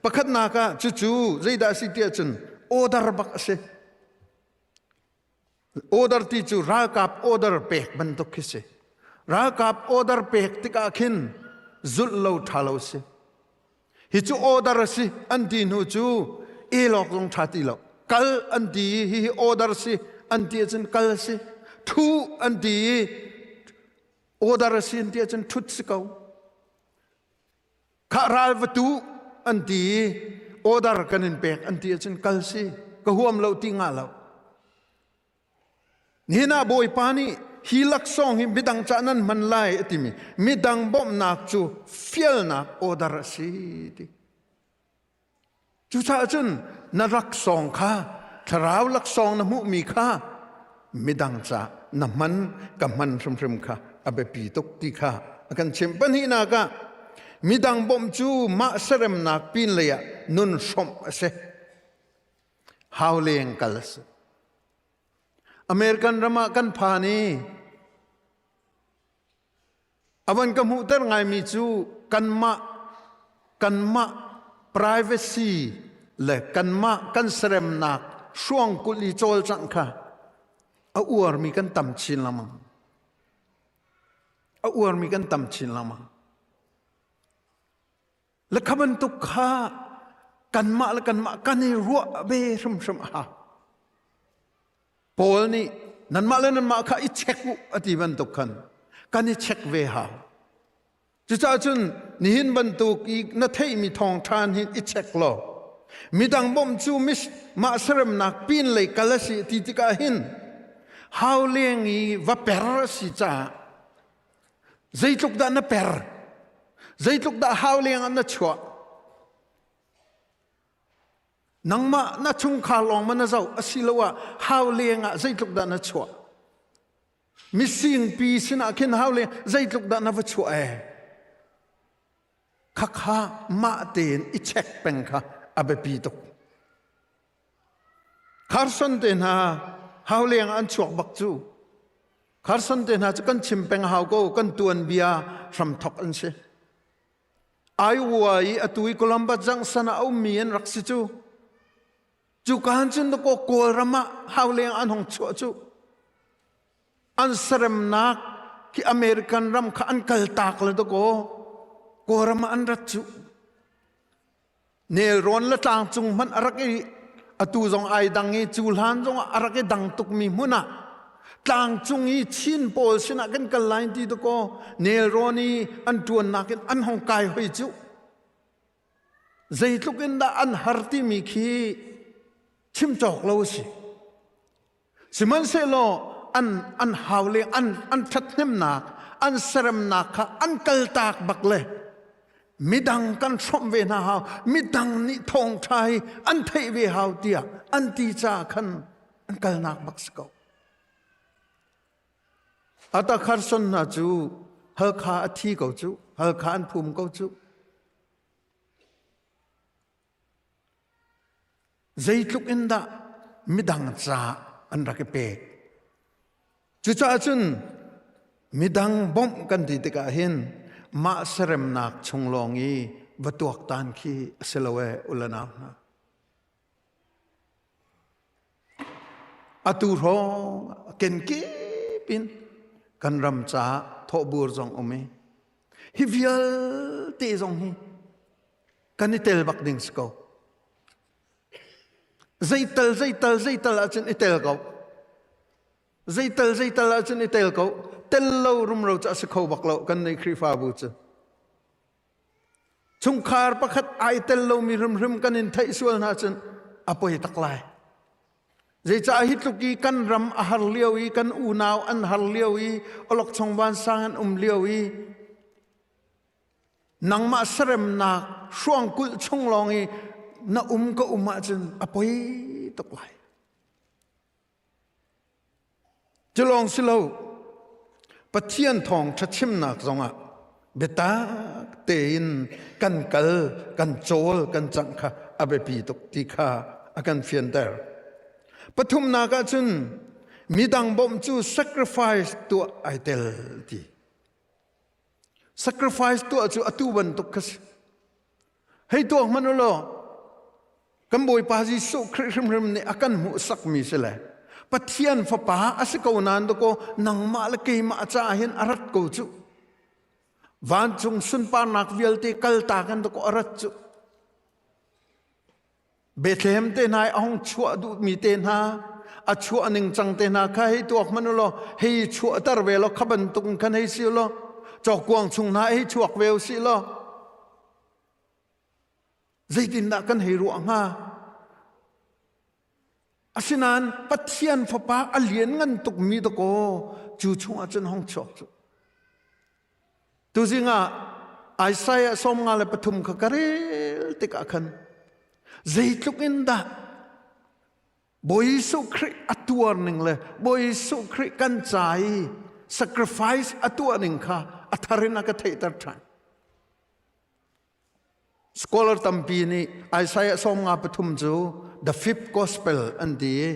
Pakhatnak ah cucu zeidah a si tiah cun order bak a si. Order ti cu ralkap order pek bantuk khi si. Ralkap order pek tikah khin zulh lo ṭha lo si. Hi cu order a si an ti hnu cu elawk zong ṭha ti lo. Kal an ti i hihi order si an ti ahcun kal si. Ṭhu an ti i order a si an ti ahcun ṭhut si ko. Khah ral va tu an ti i order kan in pek an ti ahcun kal si. Ka huam lo ti ngah lo. Nihin ah Bawipa nih hi laksawng hi midang cah nan hman lai a timi midang bawmhnak cu fialnak order a si ti. Cucaah cun na laksawng kha thlarau laksawng na hmuhmi kha midang ca na hman ka hman hrimhrim kha a biapi tuk ti kha a kan chimh. Pahnihnak ah midang bawmh cu mah seremnak pinlei ah nun hrawmh a si. Hau leng kal a si. American ram ah kan phan i a van ka hmuhter ngaimi cu kanmah kanmah privacy le kanmah kan seremnak hruangkulh i cawlcangh kha a uarmi kan tam chin lengmang. A uarmi kan tam chin lengmang. Le kha bantuk kha kanmah le kanmah kan i ruah ve hrimhrim a hau. Paul nih nanmah le nanmah kha i check u a ti bantuk khan kan i check ve hau. Cucaah cun nihin bantuk i na theihmi thawngṭha hin i check law midang bawmh cu mis mah seremnak pin lei kal a si ti tikah hin hau leng i va per a si caah Zeitluk dah na per? Zeitluk dah hau leng ah na chuah? Nangmah na chungkhar lawng ma na zoh asiloah hau leng ah zeitluk dah na chuah? Mising pi sinah khin hau leng zeitluk dah na va chuah ee? Khakha mah tein i check peng kha a biapi tuk. Carson te hna hau leng ah an chuak bak cu. Carson te hna cu kan chim peng hau ko kan tuanbia hramthok an si. Iowa i atu i Columbus Junction ah a ummi an rak si cu. Cu kaan cun dakaw Kawlram ah hau leng an hong chuah cu. An saremnak khi American ram kha an kaltak le dakaw Kawlram ah an rat cu. Nelrawn le tlangcung hmanh a rak i atu zong ai dang i cu hlan zong a rak i dang tukmi hmun ah tlangcung i Chin pawl sinah kan kal lai ti dakaw nelrawn i an ṭuannak in an hong kai hoi cu zeitluk in dah an har timi khi chim cawk lo a si. Sihmanhsehlaw an an hau le an an ṭhathnemnak an seremnak kha an kaltak bak le midang kan hrawmh ve hna hau midang nih thawngṭha hi an theih ve hau tiah an ti caah khan an kalnak bak si ko. Ata Carson hna cu Halkha a thi ko cu Halkha an phum ko cu Zeitluk in dah midang ca an rak i pek. Cucaah cun midang bawmh kan ti tikah hin mah seremnak chung lawng i va tuaktan khi a si lo ee ulanau hna. Atu hrawng kenkip in. Kan ram caah thawhbur zong um i hi vialte zong hi kan i tel bak ding si ko. Zeital zeital zeital ahcun i tel ko. Zeital zeital ahcun i tel ko. Tel lo rumro cu a si kho bak lo kan nei Khrihfabu cu. Chungkhar pakhat ai tel lomi hrimhrim kan in theih sual hna cun a poi tak lai. Zeicah hi tluk i kan ram a har lio i kan unau an har lio i awlokchong vansang an um lio i nangmah saremnak hruangkulh chung lawng i na um ka um ahcun a poi tuk lai. Cu lawng si lo, Pathian thawngṭha chimnak zongah biatak tein kan kal, kan cawl, kan cangh kha a biapi tuk ti kha a kan fianter. Pathumnak ah cun midang bawmh cu sacrifice tuah ai tel ti. Sacrifice tuah cu atu bantuk kha si. Hei tuak hmanh u law kan Bawipa Jesuh Khrih hrimhrim nih a kan hmuhsakmi si le Pathian fapa a si ko nain dakaw nangmah le keimah caah hin a rat ko cu. Vancung sunparnak vialte kaltak in dakaw a rat cu. Bethlehem te hna i a hung chuah duhmi te hna a chuah ning cang te hna kha hei tuak hmanh u law hei chuahter ve law kha bantuk khan hei si u law cawkuang chung hna hei chuak ve u sih law zeitindah kan hei ruah hnga asinain Pathian fapa a lian ngan tukmi dakaw cu chungah cun hong chuak cu Tuzing ah Isaiah 53 kha ka rel tikah khan zeitluk in dah Bawi Jesuh Khrih a tuar ning le Bawi Jesuh Khrih kan ca i sacrifice a tuah ning kha a thar in a ka theihter ṭhan. Scholar tampi nih Isaiah 53 cu the fifth gospel an ti i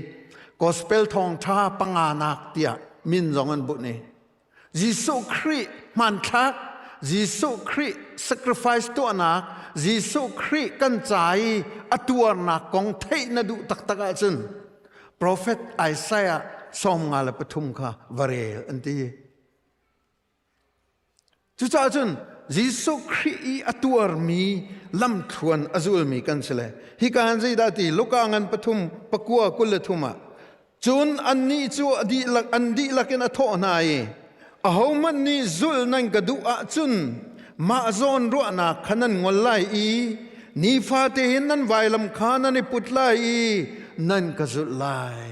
gospel thawngṭha panganak tiah min zong an bunh i Jesuh Khrih hmanthlak Jesuh Khrih sacrifice tuahnak Jesuh Khrih kan ca i a tuarnak kong theih na duh taktak ahcun prophet Isaiah 53 kha va rel an ti. Cucaah cun Jesuh Khrih i a tuarmi lamthluan a zulmi kan si le hika han zeidah ti Luka ngan pathum pakua 23 ah cun annih cu a dihlak an dihlak in a thawh hna i ahohmanh nih zulh nan ka duh ahcun mah zawn ruahnak kha nan ngol lai i nifate hin nan vailam kha nan i put lai i nan ka zulh lai.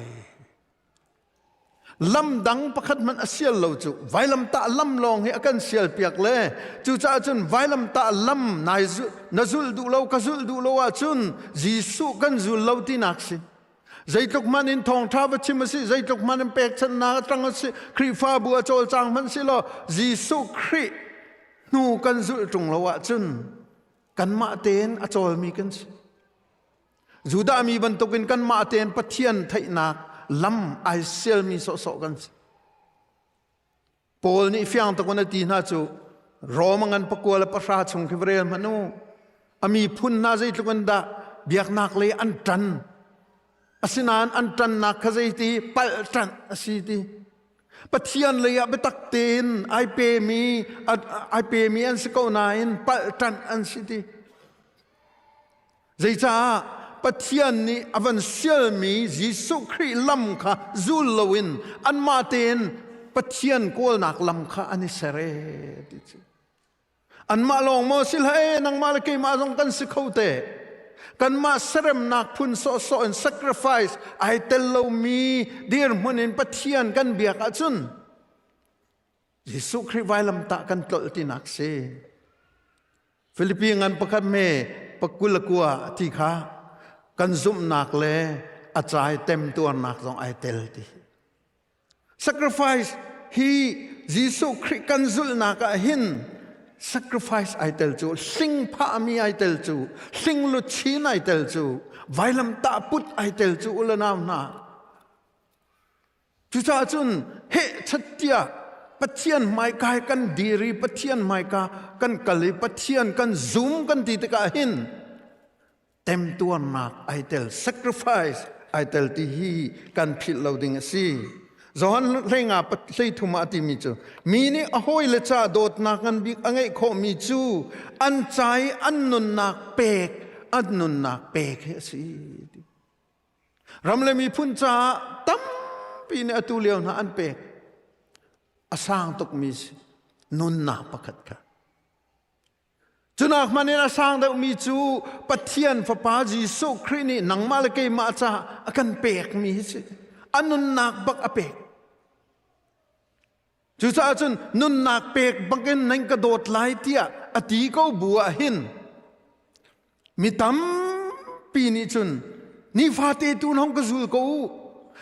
Lam dang pakhat hmanh a sial lo cu vailamtah lam lawng hi a kan sial piak le cucaah cun vailamtah lam nai na zulh duh lo ka zulh duh lo ahcun Jesuh kan zul lo tinak si. Zeitluk hmanh in thawngṭha va chim a si, zeitluk hmanh in pekchanhnak a tang a si, Khrihfabu a cawlcang hmanh si law Jesuh Khrih hnu kan zulh ṭung lo ahcun kanmah tein a cawlmi kan si. Judah mi bantukin kanmah tein Pathian theihnak lam ai sialmi sawhsawh kan si. Paul nih fiang takun a ti hna cu Rome ngan pakua le pahra chung khi va rel hmanh u. A miphun hna zeitluk in dah biaknak lei an ṭan. Asinain an ṭannak kha zeiti palh ṭanh a si ti. Pathian lei ah biatak tein ai pemi ai pemi an si ko nain palh ṭanh an si ti. Zeicah Pathian nih a van sialmi Jesuh Khrih lam kha zul loin anmah tein Pathian kawlnak lam kha an i ser ee ti cu. Anmah lawng maw si hlah ee nangmah le keimah zong kan si kho te. Kanmah seremnak phun sawhsawh in sacrifice ai tel lomi dirhmun in Pathian kan biak ahcun Jesuh Khrih vailamtah kan tlolh tinak si. Filipi ngan pakhat me pakul kua ti kha kan zumhnak le a cai temtuarnak zong ai tel ti. Sacrifice hi Jesuh Khrih kan zulhnak ah hin sacrifice ai tel cu hling phahmi ai tel cu hling luchin ai tel cu vailamtah put ai tel cu u le nau hna Cucaah cun heh chat tiah Pathian hmaika hi kan dir i Pathian hmaika kan kal i Pathian kan zum kan ti tikah hin temtuarnak ai tel sacrifice ai tel ti hi kan philh lo ding a si. Johan hleinga hleithum ah a timi cu mi nih a hawile ca dawtnak ngan bik a ngeih khawhmi cu an ca i an nunnak pek an nunnak pek hi a si. Ram le miphun caah tampi nih atu lio hna an pek. A sang tukmi si nunnak pakhat kha. Cunak hmanh in a sang deuhmi cu Pathian Fapa Jesuh Khrih nih nangmah le keimah caah a kan pekmi hi si. A nunnak bak a pek. Cucaah cun nunnak pek bakin nan ka dawt lai tiah a ti ko bu ah hin Mi tampi nih cun nifate tu hong ka zul ko u.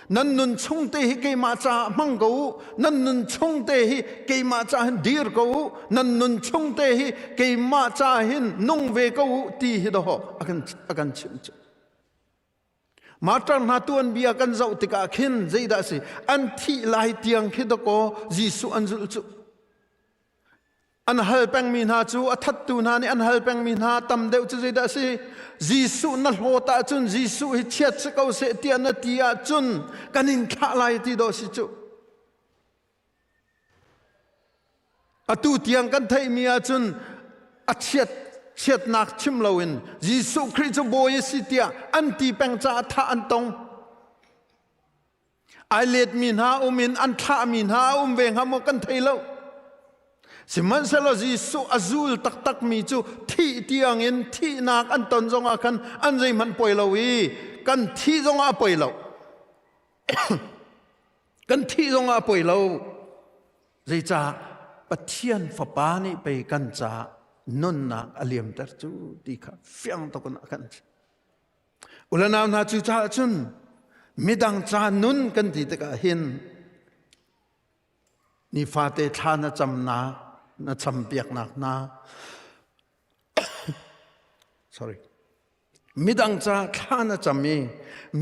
Nan nun chung te hi keimah caah hmang ko u. Nan nun chung te hi keimah caah hin dir ko u. Nan nun chung te hi keimah caah hin nung ve ko u ti hi dawh a kan a kan chimh cu. Martar hna tuanbia kan zoh tikah khin zeidah a si? An thih lai tiang khi dakaw Jesuh an zulh cu. An hal pengmi hna cu a thattu hna nih an hal pengmi hna tam deuh cu zeidah a si? Jesuh na hlawt ahcun Jesuh hi chiat si ko seh tiah na ti ahcun kan in thlah lai ti dawh si cu. Atu tiang kan theihmi ahcun a chiat chiatnak chim loin Jesuh Khrih cu bawi a si tiah an ti peng caah thah an tong. Ai letmi hna um in an thlahmi hna a um ve hnga maw kan thei lo. Sihmanhsehlaw Jesuh a zul taktakmi cu thih tiangin thihnak an ton zongah khan an zeihmanh poi lo i kan thih zongah a poi lo. kan thih zongah a poi lo. Zeicah Pathian Fapa nih pei kan caah nunnak a liamter cu ti kha fiang tuk in a kan chimh. Ulanau hna cu caah cun midang ca nun kan ti tikah hin nifate thla na camnak na campiaknak hna sorry midang ca thla na cam i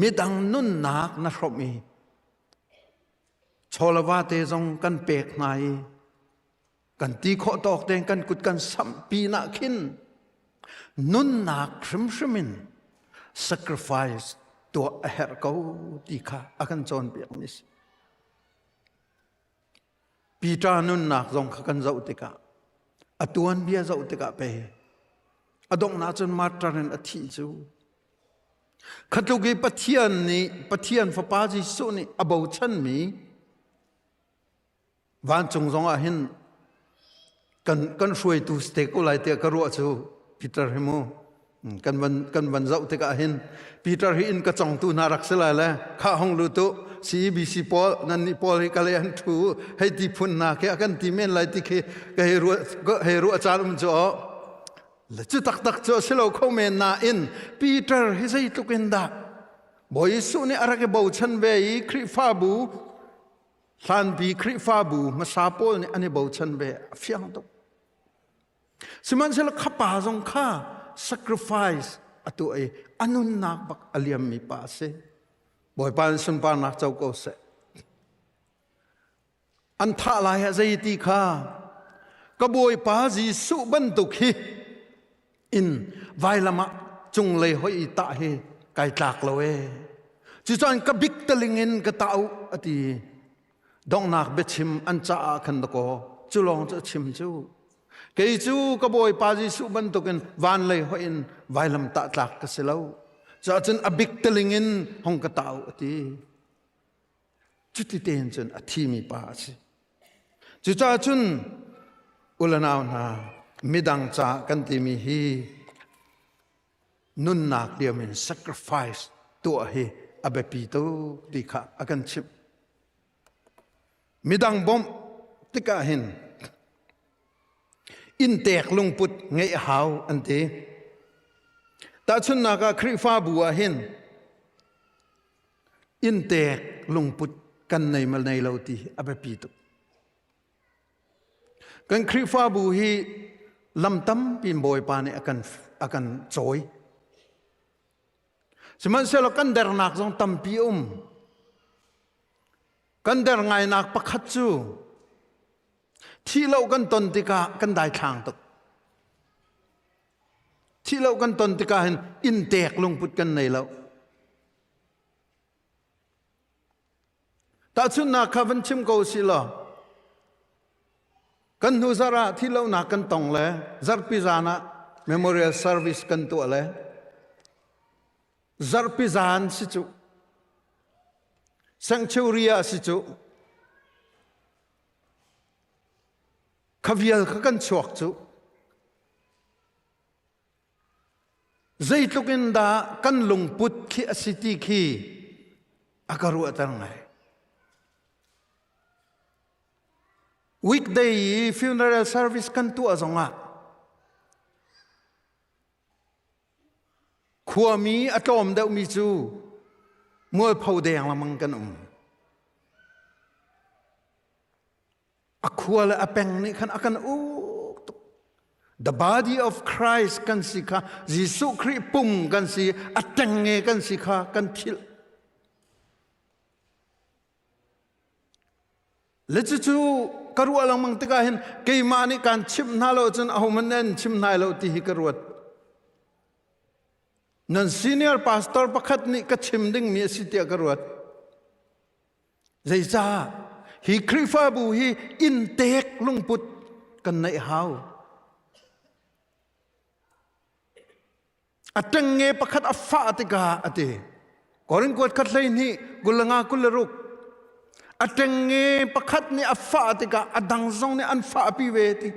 midang nunnak na hrawmh i chawlava te zong kan pek hna i kan ti khawh tawk tein kan kut kan samh pinah khin nunnak hrimhrim in sacrifice tuah a herh ko ti kha a kan cawnpiak mi si. Peter nunnak zong kha kan zoh tikah a tuanbia zoh tikah pe a donghnak cun martyr in a thih cu khatluk i Pathian nih Pathian fapa Jesuh nih a bochanmi Vancung zong ah hin kan kan hruaitu ste ko lai tiah ka ruah cu Peter hi mu kan van kan van zoh tikah hin Peter hi in ka congtu hna rak si lai le kha hong lu tu CEBC pawl nan nih pawl hi kale an thu hei ti phun hna khi a kan ti men lai ti khi ka hei ruah hei ruah caan um cu o le cu taktak cu a si lo kho men nain Peter hi zeitluk in dah Bawi Jesuh nih a rak i bochan ve i Khrihfabu Hlanpi Khrihfabu hmasa pawl nih an i bochan ve a fiang tuk. Sihmanhsehlaw kha pa zong kha sacrifice a tuah i a nunnak bak a liammi pa a si. Bawipa in sunparnak co ko seh. An thah lai ah zei ti kha ka Bawipa Jesuh bantuk hi in vailam ah cunglei hoi i tah hi kai tlak lo ee. Cucaah ka bik taling in ka tah u a ti. Donghnak biachim an caah khan dakaw cu lawng cu a chim cu. Kei cu ka Bawipa Jesuh bantukin van lei hoi in vailam tah tlak ka si lo. Cuahcun a bik taling in hong ka tah u a ti. Cuti tein cun a thimi pa a si. Cucaah cun ulanau hna midang ca kan timi hi nunnak liam in sacrifice tuah hi a biapi tuk ti kha a kan chimh. Midang bawmh tikah hin inntek lungput ngeih a hau an ti. Tahchunhnak ah Khrihfabu ah hin inntek lungput kan nei mal nei lo ti a biapi tuk. Kan Khrihfabu hi lam tampi in Bawipa nih a kan a kan cawi. Sihmanhsehlaw kan dernak zong tampi a um. Kan der ngainak pakhat cu thih lo kan ton tikah kan daithlang tuk. Thih lo kan ton tikah hin inntek lungput kan nei lo. Tahchunhnak kha van chim ko si law kan hnu zarh ah thihlohnak kan tong le zarhpi zan ah memorial service kan tuah le zarhpi zan si cu sanctuary ah si cu kha vial kha kan chuak cu Zeitluk in dah kan lungput khi a si ti khi a ka ruahter ngai. Weekday i funeral service kan tuah zongah khuami a tlawm deuhmi cu mualpho deng lengmang kan um. A khua le a peng nih khan a kan uk tuk. The body of Christ kan si kha Jesuh Khrih pum kan si a ṭengnge kan si kha kan philh. Le cucu ka ruah lengmang tikah hin keimah nih kaan chimh hna lo cun ahohmanh nan chim hna lo ti hi ka ruat. Nan senior pastor pakhat nih ka chim dingmi a si tiah ka ruat. Zeicah hi Khrihfabu hi inntek lungput kan neih hau? A ṭengnge pakhat a fah tikah a ti. Korin kuat khat hlei hnih 25 26 A ṭengnge pakhat nih a fah tikah a dang zong nih an fahpi ve ti.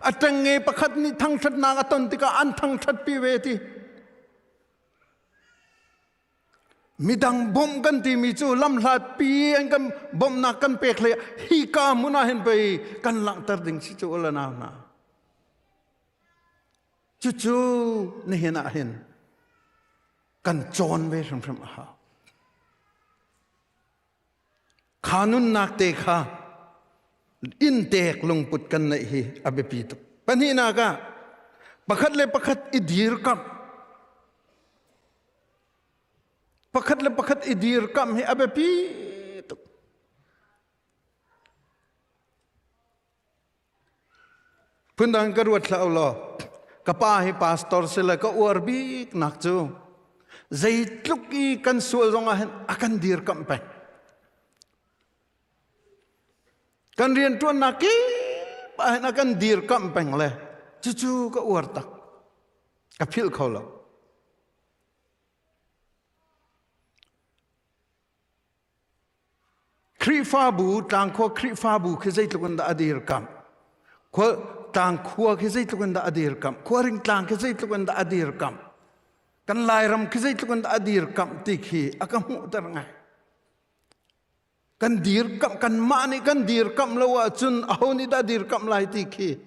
A ṭengnge pakhat nih thangṭhatnak a ton tikah an thangṭhatpi ve ti. Midang bawmh kan timi cu lamhlatpi an kan bawmhnak kan pek hlei hi ka hmun ah hin pei kan langhter ding si cu ula nau hna. Cucu nihin ah hin kan cawn ve hrimhrim a hau. Kha nunnak te kha inntek lungput kan neih hi a biapi tuk. Pahnihnak ah pakhat le pakhat i dirkamh. Pakhat le pakhat i dirkamh hi a biapi tuk. Phundang ka ruat hlah law ka pa hi pastor si le ka uar bik nak cu zeitluk i kan sual zong ah hin a kan dirkamh peng. Kan rianṭuannak kip ah hin a kan dirkamh peng le cucu ka uar tak. Ka philh kho lo. Khrihfabu tlangkhua Khrihfabu khi zeitluk in dah a dirkamh? Khua tlangkhua khi zeitluk in dah a dirkamh? Khuaring tlang khi zeitluk in dah a dirkamh? Kan Lairam khi zeitluk in dah a dirkamh ti khi a ka hmuhter ngai. Kan dirkamh kanmah nih kan dirkamh lo ahcun aho nih dah dirkamh lai ti khi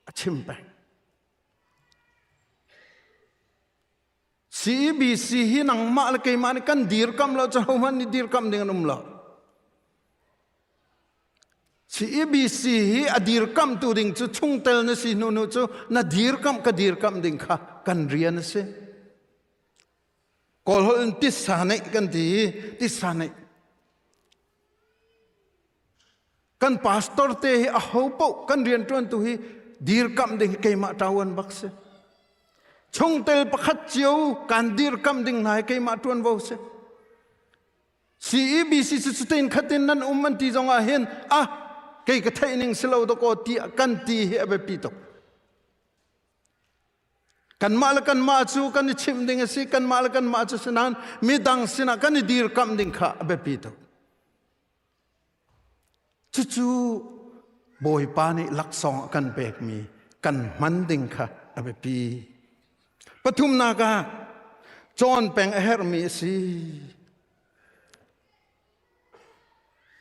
a chim peng. CEBC hi nangmah le keimah nih kan dirkamh lo cu hohmanh nih dirkamh ding an um lo. CEBC hi a dirkamhtu ding cu chungtel na si hnu hnu cu na dirkamh ka dirkamh ding kha kan rian a si. Kawlholh in tissa neih kan ti i tissa neih. Kan pastor te hi a ho paoh kan rianṭuantu hi dirkamh ding hi keimah ṭauan bak si. Chungtel pakhat cio kan dirkamh ding hna hi keimah ṭuanvo si. CEBC cu cutin khatin nan um an ti zong ah hin ah kei ka theih ning si lo dakaw ti kan ti hi a biapi tuk. Kanmah le kanmah cu kan i chimh ding a si, kanmah le kanmah cu sinain midang sinah kan i dirkamh ding kha a biapi tuk. Cucu Bawipa nih laksawng a kan pekmi kan hman ding kha a biapi. Pathumnak ah cawn peng a herhmi a si.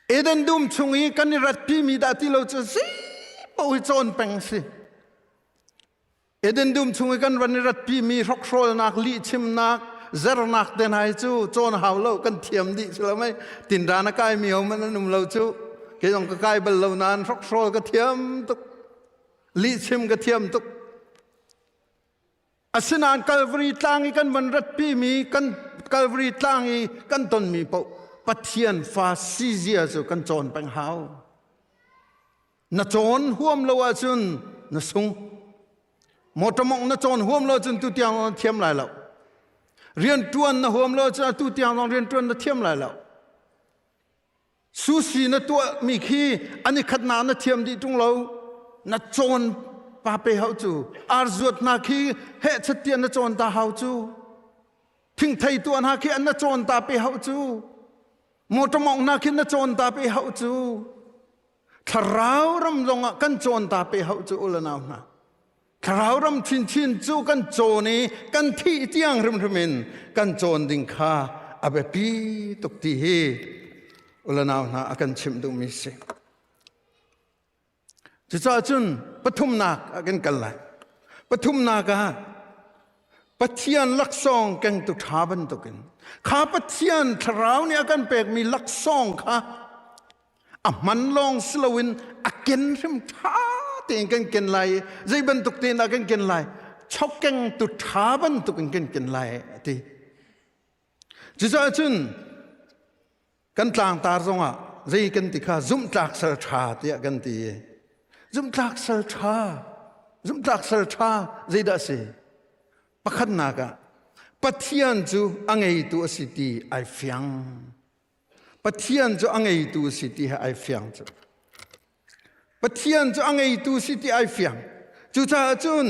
Eden dum chung i kan i ratpimi dah ti lo cu si paoh hi cawn peng a si. Eden dum chung i kan van i ratpimi hrokhrawlnak, lihchimnak, zernak te hna hi cu cawn hau lo kan thiam dih si lo mei tinran a kaimi ho man an um lo cu kei zong ka kai bal lo nain hrokhrawl ka thiam tuk lihchim ka thiam tuk asinain Calvary tlang i kan van ratpimi kan Calvary tlang i kan tonmi paoh Pathian fa si zia cu kan cawn peng hau Na cawn huam lo ahcun na sung. Motor mongh na cawn huam lo ahcun tu tiang na thiam lai lo. Rian ṭuan na huam lo ahcun atu tiang zong rian ṭuan na thiam lai lo. Sushi na tuahmi khi an i khatnak na thiam dih ṭung lo. Na cawn pa pe hau cu. Ar zuat hna khi heh chattian na cawn ta hau cu. Thingthei tuah hna khi an na cawn ta pe hau cu. Motor mawngh hna khi na cawn ta pe hau cu. Thlarau ram zongah kan cawn ta pe hau cu u le nau hna. Thlarau ram chinchin cu kan cawn i kan thih tiang hrimhrim in kan cawn ding kha a biapi tuk ti hi ulanau hna a kan chimh duhmi si. Cucaah cun pathumnak ah kan kal lai. Pathumnak ah Pathian laksawng kengtu ṭha bantukin kha Pathian thlarau nih a kan pekmi laksawng kha a hman lawng si loin a ken hrim ṭha tein kan ken lai i zei bantuk tein dah kan ken lai chokeng tu ṭha bantuk in kan ken lai a ti cucaah cun kan tlangtar zongah zei kan ti kha zumhtlak sal ṭha tiah kan ti i zumhtlak sal ṭha zumhtlak sal ṭha zeidah a si pakhatnak ah Pathian cu a ngeitu a si ti ai fiang Pathian cu a ngeitu si ti he ai fiang cu. Pathian cu a ngeitu si ti ai fiang. Cucaah cun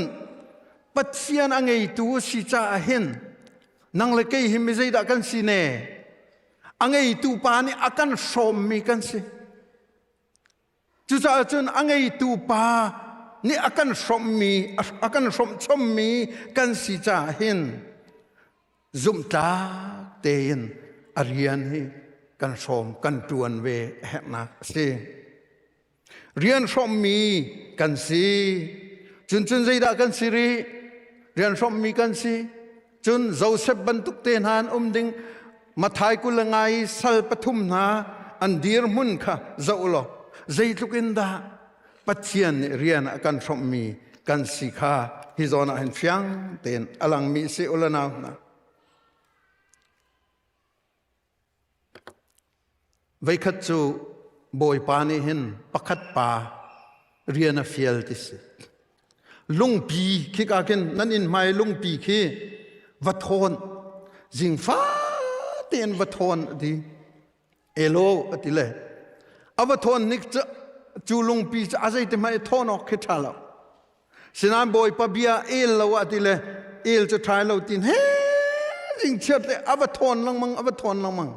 Pathian a ngeitu si caah hin nang le kei hi mi zeidah kan si ne? A ngeitu pa nih a kan hrawmmi kan si. Cucaah cun a ngeitu pa nih a kan hrawmhmi, a kan hrawmh chommi kan si caah hin zumhtlak tein a rian hi kan hrawm kan ṭuan ve a herhnak a si. Rian hrawmhmi kan si. Cun cun zeidah kan si rih? Rian hrawmhmi kan si. Cun Joseph bantuk te hna an um ding Mathai 25 i sal pathum hna an dirhmun kha zoh law zeitluk in dah Pathian nih rian a kan hrawmhmi kan si kha hi zawn ah hin fiang tein a langmi si u le nau hna. Veikhat cu Bawipa nih hin pakhat pa rian a fial ti si. Lungpi khika khin nan inn hmai lungpi khi va thawn zingfa tein va thawn a ti. Elo a ti le a va thawn nik cu cu lungpi cu a zeiti hmanh i thawn awk khi ṭha lo. Sinain Bawipa bia el lo ah ti le el cu ṭhai lo tin he zingchiat le a va thawn lengmang a va thawn lengmang.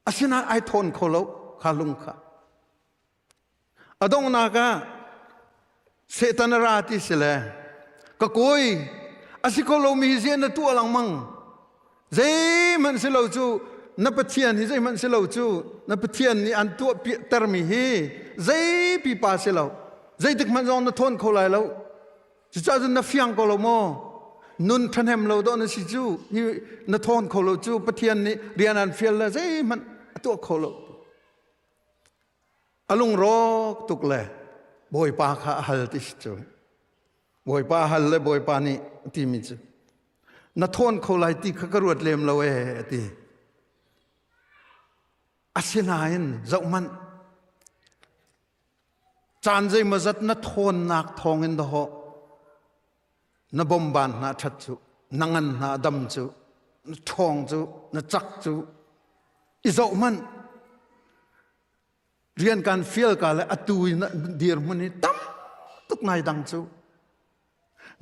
Asinain ai thawn kho lo kha lung kha. A donghnak ah Satan a ra ti si le ka kawi a si kho lomi hi ziah na tuah lengmang Zeihmanh si lo cu na Pathian hi zeihmanh si lo cu na Pathian nih an tuah termi hi zei pipa si lo zeitik hmanh zong na thawn kho lai lo cucaah cun na fiang ko lo maw nun ṭhahnem lo dawh na si cu hi na thawn kho lo cu Pathian nih rian an fial le zeihmanh a tuah kho lo a lungrawk tuk le Bawipa kha a hal ti si cu Bawipa hal le Bawipa nih a timi cu na thawn kho lai ti kha ka ruat lem lo ee a ti. Asinain zohhmanh caan zeimawzat na thawnnak thawngin dahawh na bomban hna ṭhat cu na ngan hna dam cu na ṭhawng cu na cak cu i zohhmanh rian kan fial ka le atu i na dirhmun hi tam tuk nai dang cu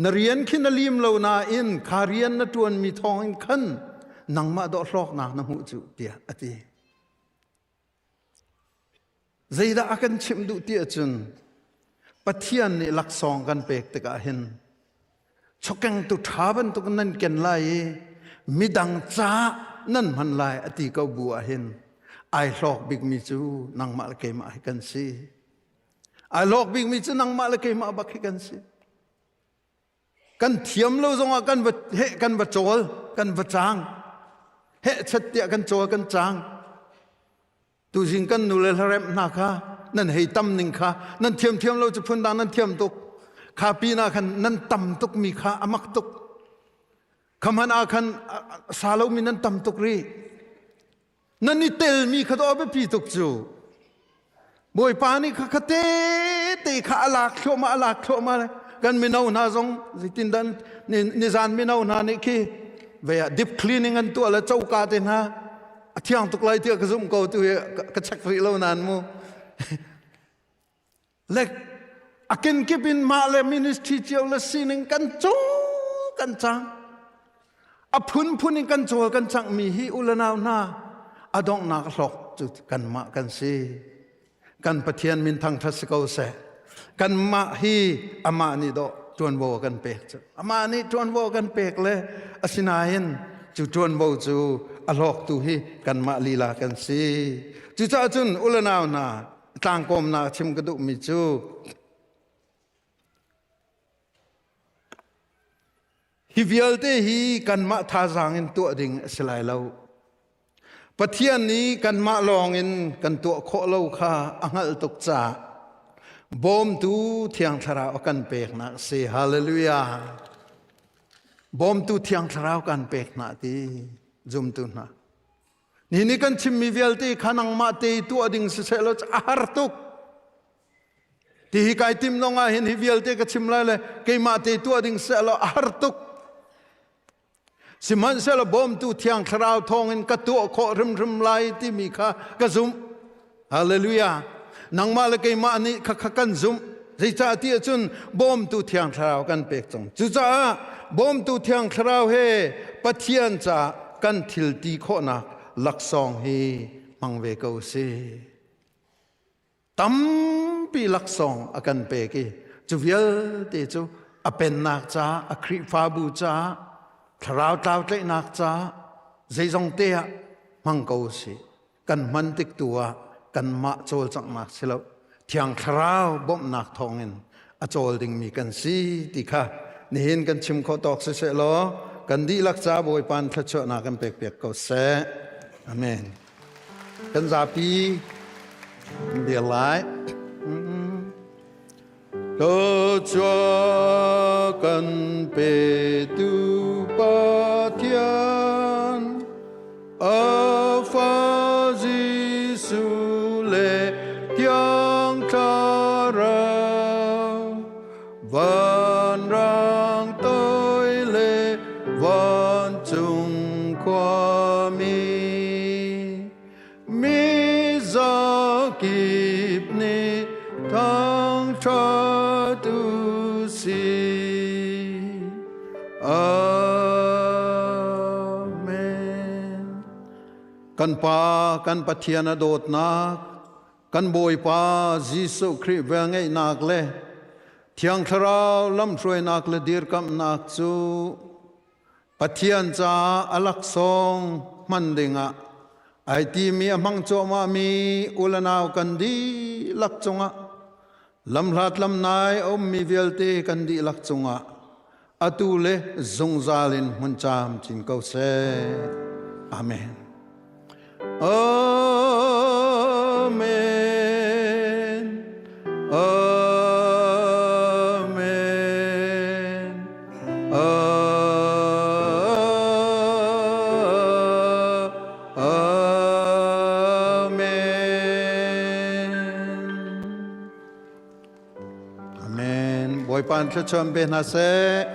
na rian khi na lim lo nain kha rian na ṭuanmi thawng in khan nangmah dawh hlawknak na hmuh cu tiah a ti zeidah a kan chimh duh ti ahcun Pathian nih laksawng kan pek tikah hin chokengtu ṭha bantuk nan ken lai i midang caah nan hman lai a ti ko bu ah hin ai hlawk bikmi cu nangmah le keimah hi kan si. Ai hlawk bikmi cu nangmah le keimah bak hi kan si. Kan thiam lo zongah kan va heh kan va cawl kan va cang heh chat tiah kan cawl kan cang Tuzing kan nu le hlaremh hna kha nan hei tam ning kha nan thiam thiam lo cu phundang nan thiam tuk kha pin ah khan nan tam tuk mi kha a mak tuk kha hmanh ah khan sa lomi nan tam tuk rih nan i telmi kha dawh a biapi tuk cu Bawipa nih kha kha te te kha a lak thluahmah a lak thluahmah kan mino hna zong zeitindah nizan mino hna nih khi vei ah deep cleaning an tuah le coka te hna. A thiang tuk lai tiah ka zumh ko tu hi ka check rih lo nan mu. Le a kenkip in mah le ministry cio le sining kan cawl kan cang. A phunphun in kan cawl kan cangmi hi u le nau hna a donghnak hlawk cu kanmah kan si. Kan Pathian min thangṭhat si ko seh. Kanmah hi amah nih dawh ṭuanvo a kan pek cu. Amah nih ṭuanvo a kan pek le asinain cu ṭuanvo cu a hlawktu hi kanmah lila kan si. Cucaah cun u le nau hna tlangkawmnak chim ka duhmi cu Hi vialte hi kanmah thazaang in tuah ding a si lai lo. Pathian nih kanmah lawng in kan tuah khawh lo kha a hngalh tuk caah bawmtu Thiang Thlarau a kan peknak a si. Hallelujah. Bawmtu Thiang Thlarau kan pek hna ti zumtu hna. Ni ni kan chimmi vialte kha nangmah te tuah ding siseh law a har tuk. Ti hi kai tim nong ah hin hi vialte ka chim lai le keimah te tuah ding seh law a har tuk. Sihmanhsehlaw bawmtu Thiang Thlarau thawngin ka tuah khawh hrimhrim lai timi kha ka zumh. Hallelujah. Nangmah le keimah nih kha kha kan zumh. Zeicah ti ahcun bawmtu Thiang Thlarau kan pek cang. Cucaah bawmtu Thiang Thlarau he Pathian ca kan thil ti khawhnak laksawng hi hmang ve ko si. Tampi laksawng a kan pek i cu vialte cu a pennak ca, a Khrihfabu ca, thlarau tlau tlaihnak ca, zeizong te ah hmang ko si. Kan hman tik tu ah kanmah cawlcanghnak si lo, Thiang Thlarau bawmhnak thawngin a cawl dingmi kan si ti kha nihin kan chim khawh tawk siseh law kan dihlak ca Bawipa thluachuahnak kan pek piak ko seh. Amen. Kan zapi dir lai. Thluachuah kan petu Pathian, a fa Jesuh le Thiang Thlarau, vanrang toi le vancung khuami, mi zakip nih thangṭhat u sih. Amen. Kan Pa, kan Pathian a dawtnak, kan Bawipa Jesuh Khrih velngeihnak le Thiang Thlarau lamhruainak le dirkamhnak cu Pathian caah a laksawng hman dingah ai timi a hmang cuahmahmi u le nau kan dihlak cungah lamhlat lamnai a ummi vialte kan dihlak cungah atu le zungzal in hmun camcin ko seh. Amen. Amen. Amen. Amen. Amen. Bawipa in thluachuah pe hna seh.